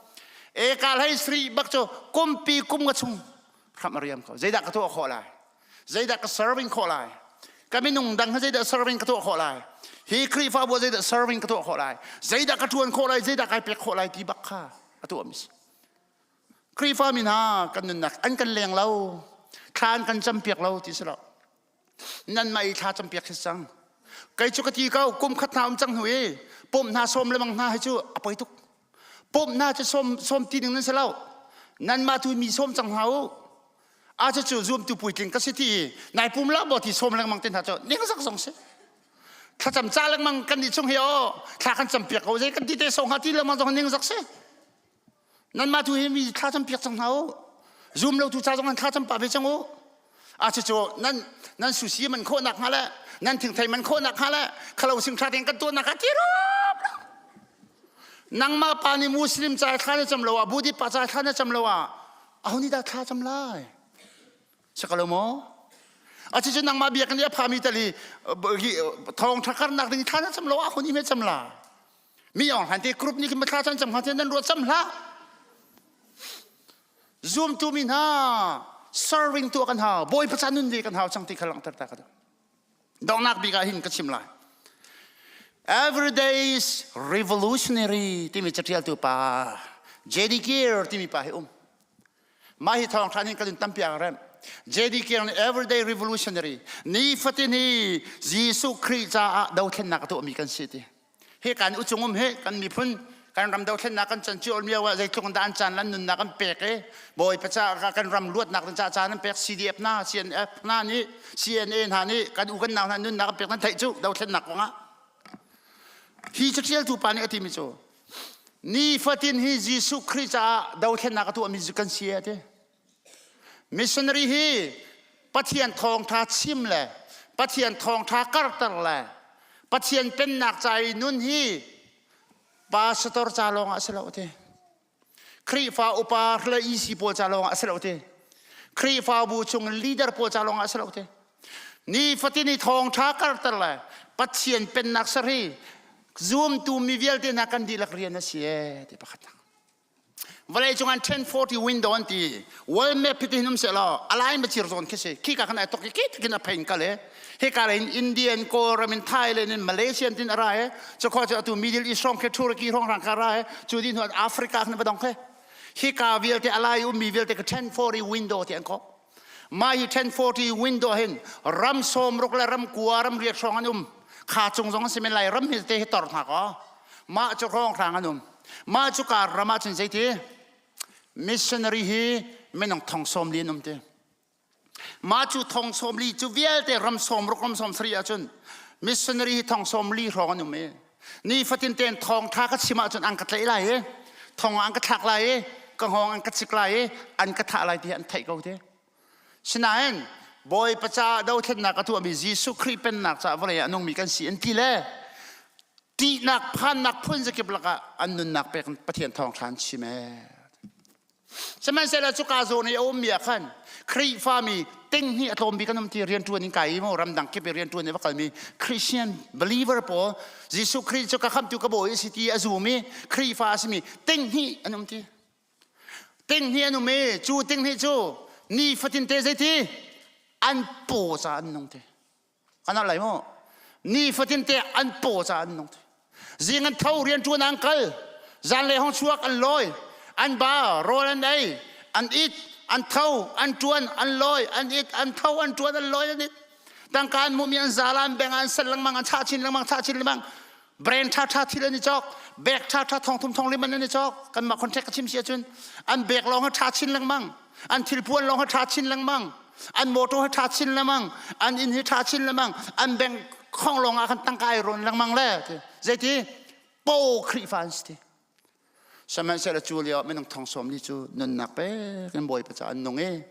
ekal hei sari bak cu kumpi kum nga chung hram a riam ko zeidah ka tuah khawh lai zeidah ka serving khawh lai ka minung dang zeidah serving ka tuah khawh lai hi Khrihfabu zeidah serving ka tuah khawh lai zeidah ka ṭuan khawh lai zeidah kai pek khawh lai ti bak kha a tuah mi si Khrihfa mi hna kan nunnak an kan leng lo thla an kan campiak lo ti si lo nan mah i thla campiak si cang kei cu ka ti ko kum khat hna um cang hnu i pumh hna sawm lemang hna hi cu a poi tuk pumh hna cu sawm sawm ti ding nan si lo nanmah tu mi sawm cang hna u a cu cu zuamtu puitling ka si ti i nai pum la maw ti sawm lengmang te hna cu ning zak zong si thlacam ca lengmang kan nih chung hi aw thla kan cam piak ko zei kan ti te sawng ha ti lengmang zong ning zak si nanmah tu hi mi thla cam piak cang hna u zum lo tu ca zong an thla cam pah ve cang u a cu cu nan nan susi man khawh nak hnga le nan thingthei man khawh nak hnga le khalo sing thla teng kan tuah nak ha ti rum. Nangmah pa nih Muslim ca thla na cam lo ah, Buddhist pa ca thla na cam lo ah, aho nih dah thla cam lai? Sakalo maw? Aci cu nangmah biakinn i a phami tal hi thawng ṭha karnak ding thla na cam lo ah aho nih me cam la? Mi ong hlan te group nih khin thla cam cam hnga te nan ruat cam hlah. Zumtu mi hna serving tuah kan hau, Bawipa ca nun ve kan hau cang ti kha langhter ta ka duh. Donghnak bik ah hin ka chim lai. Everyday's Revolutionary timi catialtu pa J.D. Gear timi pa hi um. Mah hi thawng ṭhan hin kan in tampi a remh. J.D. Gear nih Everyday Revolutionary nifatin hi Jesuh Khrih caah dothlennak a tuahmi kan si ti. Hi kan uchung um hi kan miphun kan ram dothlennak kan can cio lio ah zeitluk dah an caan lan nunnak an pek i Bawipa ca kan ram luatnak ca caan an pek CDF hna CNF hna nih CNA hna nih kan u kan nau hna nunnak an pek nan theih cu dothlennak kong ah hi catialtu pa nih a timi cu nifatin hi Jesuh Khrih caah dothlennak a tuahmi kan si a ti Missionary hi Pathian thawngṭha chim le Pathian thawngṭha karter le Pathian pennak ca i nun hi pastor ca lawng ah si lo ti. Khrihfa upa le EC pawl ca lawng ah si lo ti. Khrihfabu chung leader pawl ca lawng ah si lo ti. Nifatin i thawngṭha karter le Pathian pennak ser hi zumtu mi vialte hna kan dihlak rian a si ee ti pakhat. Vawlei cung an 1040 window an ti. World map hi hin um seh law alai ma cir zawn khi si. Khi ka kan ai tok ki takin a phain kal e. Hi ka in Indian, Kawlram in Thailand in Malaysia tin ara e. Cu kho cu atu Middle East rong khi Turkey rong rang ka ra e. Cu din hnu Africa khan badong khe. Hi ka vialte alai um mi vialte ka 1040 window ti an ko. Mah hi 1040 window hin ram sawm ruk le ram kua ram riat hrawng an um. Kha cung zong an si men lai ram hi te hi tor hna ko. Mah cu hrawng hrang an um. Mah cu kar ram ah cun zeiti missionary hi minung thong sawm li an um ti. Mah cu thong sawm li cu vialte ram sawm ruk ram sawm sarih ahcun missionary hi thong sawm li hrawng an um i ni fatin ten thawng tha ka chim ahcun an ka tlaih lai i thong an ka thlak lai i ka hngawng an ka cik lai i an ka thah lai ti an theih ko te. Sinain Bawipa caah dothlennak a tuahmi Jesuh Khrih pennak caah vawlei ah a nungmi kan si an ti le ṭihnak phannak phun zakip lakah an nunnak pek in Pathian thawngṭha an chim ee. Sihmanhsehlaw cuka zawn i a ummi ah khan Khrihfami ting hnih a tlawm bik an um ti rianṭuan in kai i maw ramdang kip i rianṭuan i va kalmi Christian believer pawl Jesuh Khrih cu ka khamtu ka bawi a si ti a zum i Khrihfa a simi ting hnih an um ti. Ting hnih an um i cu ting hnih cu ni fatin te zeiti an paw ca an nung ti. An lai maw? Ni fatin te an paw ca an nung ti. Zing an tho rian ṭuan an kal. Zanlei hong chuak an lawi. An ba rawl an ei. An it, an tho, an ṭuan, an lawi, an it, an tho, an ṭuan, an lawi, an it. Tangka an hmuhmi an zala, an beng, an sal lengmang, an chah chin lengmang, chah chin lengmang. Brand ṭha ṭha thil an i cawk bag ṭha ṭha thong thum thong lim an i cawk kanmah contract ka chim si ahcun an bag lawng ha ṭha chin lengmang an thilpuan lawng ha ṭha chin lengmang an motor ha ṭha chin lengmang an inn hi ṭha chin lengmang an bank khong lawng ah khan tangka ai rawn lengmang le zeiti po Khrihfa an si ti Sihmanhsehlaw cu lio ah minung thong sawm li cu nunnak pek in Bawipa caah an nung i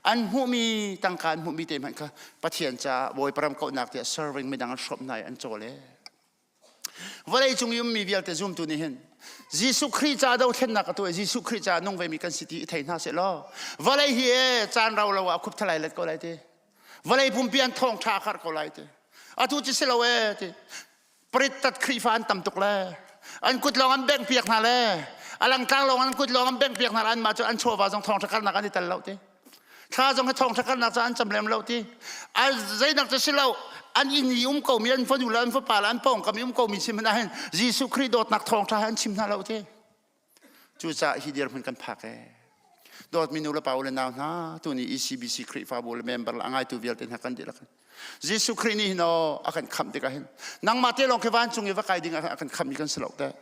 an hmuhmi tangka an hmuhmi te hmanh kha Pathian caah Bawipa ram kauhnak tiah serving midang an hrawmh hna i an cawl e. Vawlei cung i ummi vialte zumtu nih hin Jesuh Khrih ca dothlennak a tuah i Jesuh Khrih caah nung vemi kan si ti i thei hna seh law vawlei hi e caan rau lo ah khup thalai let ko lai ti vawlei pumpi an thawng ṭha a karh ko lai ti atu cu si lo e ti Prittat Khrihfa an tam tuk le an kut lawng an bengh piak hna le a langtlang lawng an kut lawng an bengh piak hna le anmah cu an chawva zong thawngṭha karnak an i tel lo ti thla zong hi thawngṭha karnak cu an cam lem lo ti a zeinak cu si lo an inn i um komi an fanu le an fapa le an pawngkam i um komi sim hna hin Jesuh Khrih dawtnak thawngṭha an chim hna lo ti Cucaah hi dirhmun kan phak ee. Dawtmi nu le pa u le nau hna, tuni ECBC Khrihfabu le member le a ngaitu vialte hna kan dihlak. Jesuh Khrih nih hin aw a kan khamh tikah hin nangmah te lawng khi vancung i va kai ding ah a kan khamhmi kan si lo teh.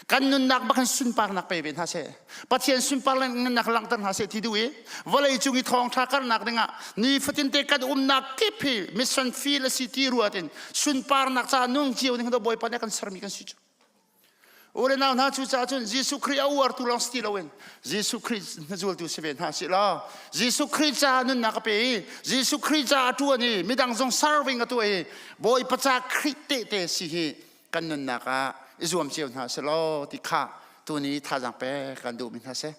Kan nunnak bak hin sunparnak pe ve hna seh. Pathian sunparnak langhter hna seh ti duh i vawlei cung i thawngṭha karnak dingah nifatin te kan umnak kip hi mission field a si ti ruat in sunparnak ca nung cio ding Bawipa nih a kan sermi kan si cu. U le nau hna cucaah cun Jesuh Khrih a uartu lawng si ti loin Jesuh Khrih na zultu si ve hna sih law Jesuh Khrih caah nunnak a pe i Jesuh Khrih caah a ṭuan i midang zong serving a tuah i Bawipa ca Khrih tehte si hi kan nunnak ah. i zuam cio hna selaw ti kha tuni thazaang pek kan duhmi hna seh.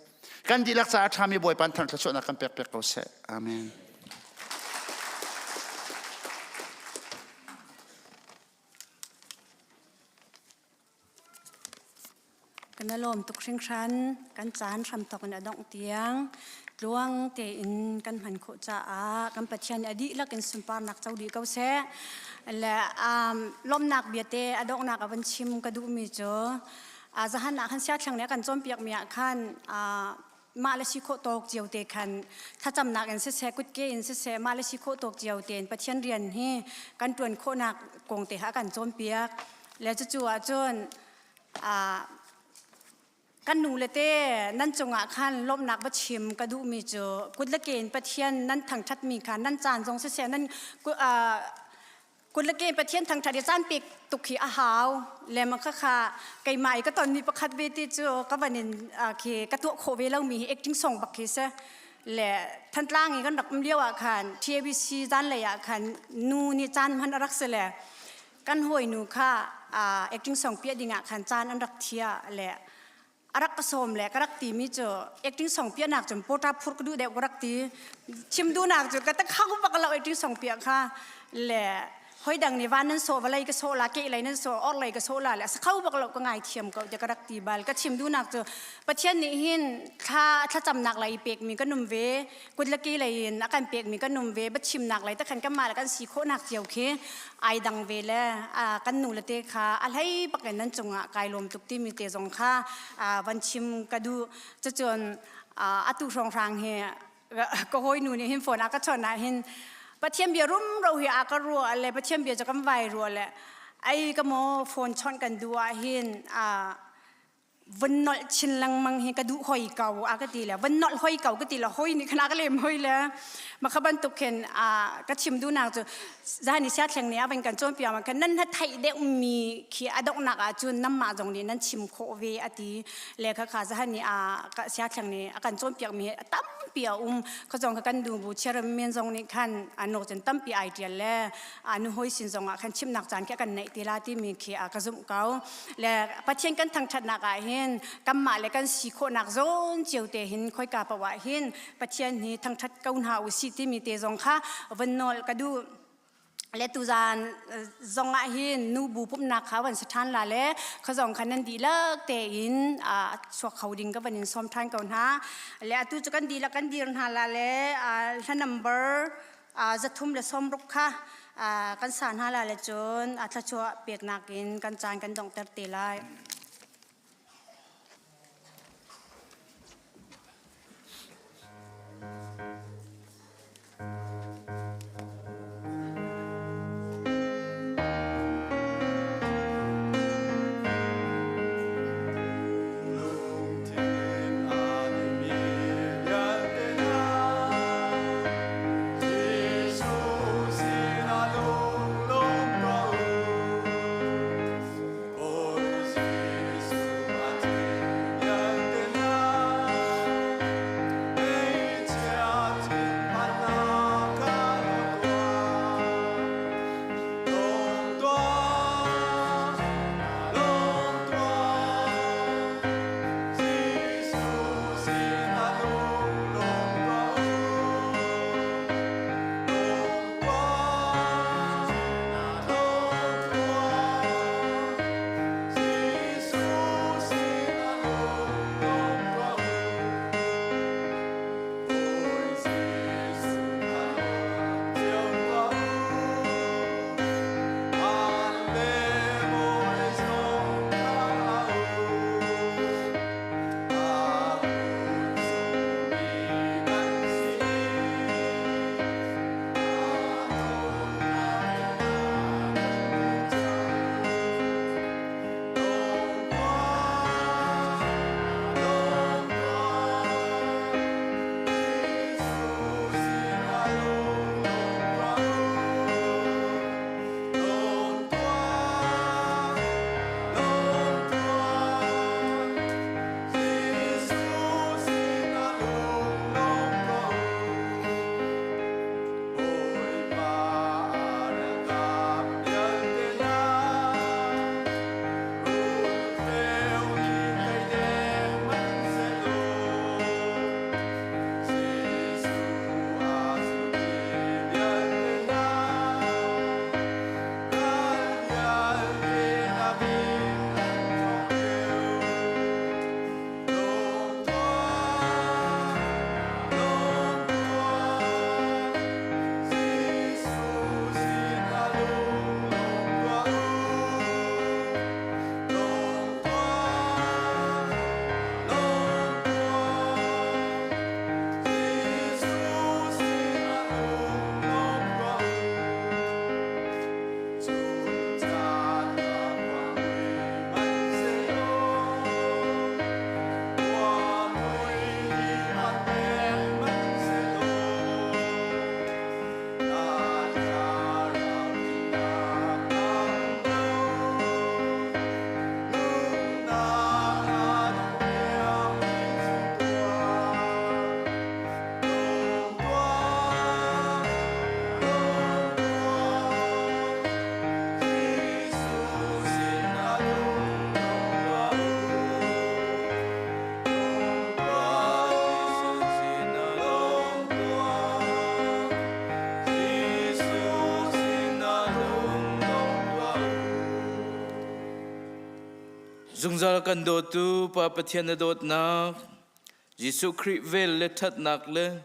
Kan dihlak caah a ṭhami Bawipa thang thluachuahnak kan pek piak ko seh. Amen. Kan i lawm tuk hringhran. Kan caan hramthawk in a dongh tiang tluang tein kan hman khawh caah kan Pathian nih a dihlak in sunparnak co dih ko seh. Le um, lawmnak biate a donghnak a van chim ka duhmi cu zahan ah khan siathlang nih a kan cawnpiakmi ah khan mah le si khawh tawk cio te khan thlacamnak in siseh kutke in siseh mah le si khawh tawk cio tein Pathian rian hi kan ṭuan khawhnak kong te ha kan cawnpiak le cucu ahcun kan nu le te nan cungah khan lawmhnak va chim ka duhmi cu kut le ke in Pathian nan thangṭhatmi kha nan caan zong siseh nan kut le ke Pathian thangṭhat i caan pek tuk hi a hau le ma kha kha keimah i ka tonmi pakhat ve ti cu ka van in khi ka tuah khawh ve lomi hi acting song bak khi si le Thantlang i kan rak um lio ah khan TABC zanlei ah khan nu nih caan hman a rak si le kan hawinu kha acting song piah ding ah khan caan an rak thia le a rak ka sawm le ka rak timi cu acting song piah nak cun pota phur ka duh deuh ka rak ti chim duhnak cu ka tak hau bak lo acting song piah kha le hoi dang nih van nan sawh vawlei ka sawh la ke lei nan sawh or lei ka sawh la le sa kho bak lo ka ngai thiam ko te ka rak ti bal ka chim duhnak cu Pathian nih hin thla thlacamnak lei pek mi kan um ve kut le ke lei in a kan pek mi kan um ve biachimnak lei takhan kan mah le kan si khawhnak cio khi ai dang ve le kan nu le te kha a hlei bak in nan cungah kai lawm tuk timi te zong kha van chim ka duh cucun atu hrawnghrang hi ka hawi nu nih hin phone a ka chawnh ah hin Pathian bia rumro hi a ka ruah le Pathian bia cu kan vai ruah le ai ka maw phone chawnh kan duh ah hin vun nolh chin lengmang hi ka duh hoi ko a ka ti le vun nolh hoi ko ka ti le hoi nih khan a ka lem hoi le ma kha bantuk khin a ka chim duhnak cu zani sia thleng nih a van kan cawnpiak ma khan nan ha theih deuh mi khi a donghnak ah cun namah zong nih nan chim khawh ve a ti le kha kha zahan nih a sia thleng nih a kan cawnpiak mi a tampi a um kha zong kha kan du bu chiaram men zong nih khan a nok cun tampi ai tial le a nu hoi sin zong ah khan chimnak caan khi kan neih ti la timi khi a ka zumh ko le Pathian kan thangṭhatnak ah hin kanmah le kan si khawhnak zawn cio te hin khoika paoh ah hin Pathian hi thangṭhat ko hna u sih timi te zong kha von nawl ka duh le tuzan zong ah hin nu bu pumhnak kha van si ṭhan la le kha zong kha nan dihlak tein chuak kho ding ka van in sawm ṭhan ko hna le atu cu kan dihlak kan dir hna la le hla number 360 kha kan sa hna lai le cun thluachuah peknak in kan caan kan donghter te lai. Lungthin aa dimi vialte hna, Jesuh sinah lunglawm ko u. Bawi Jesuh. Zungzal kan dawtu Pa Pathian na dawtnak, Jesuh Khrih vel le ṭhatnak le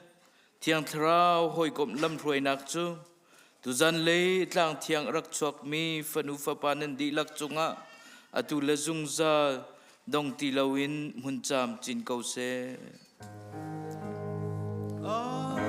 Thiang Thlarau hawikomh lamhruainak cu tuzan lei tlang thiang a rak chuakmi fanu fapa nan dihlak cungah atu le zungzal dong ti loin hmun caam cin ko seh. Amen.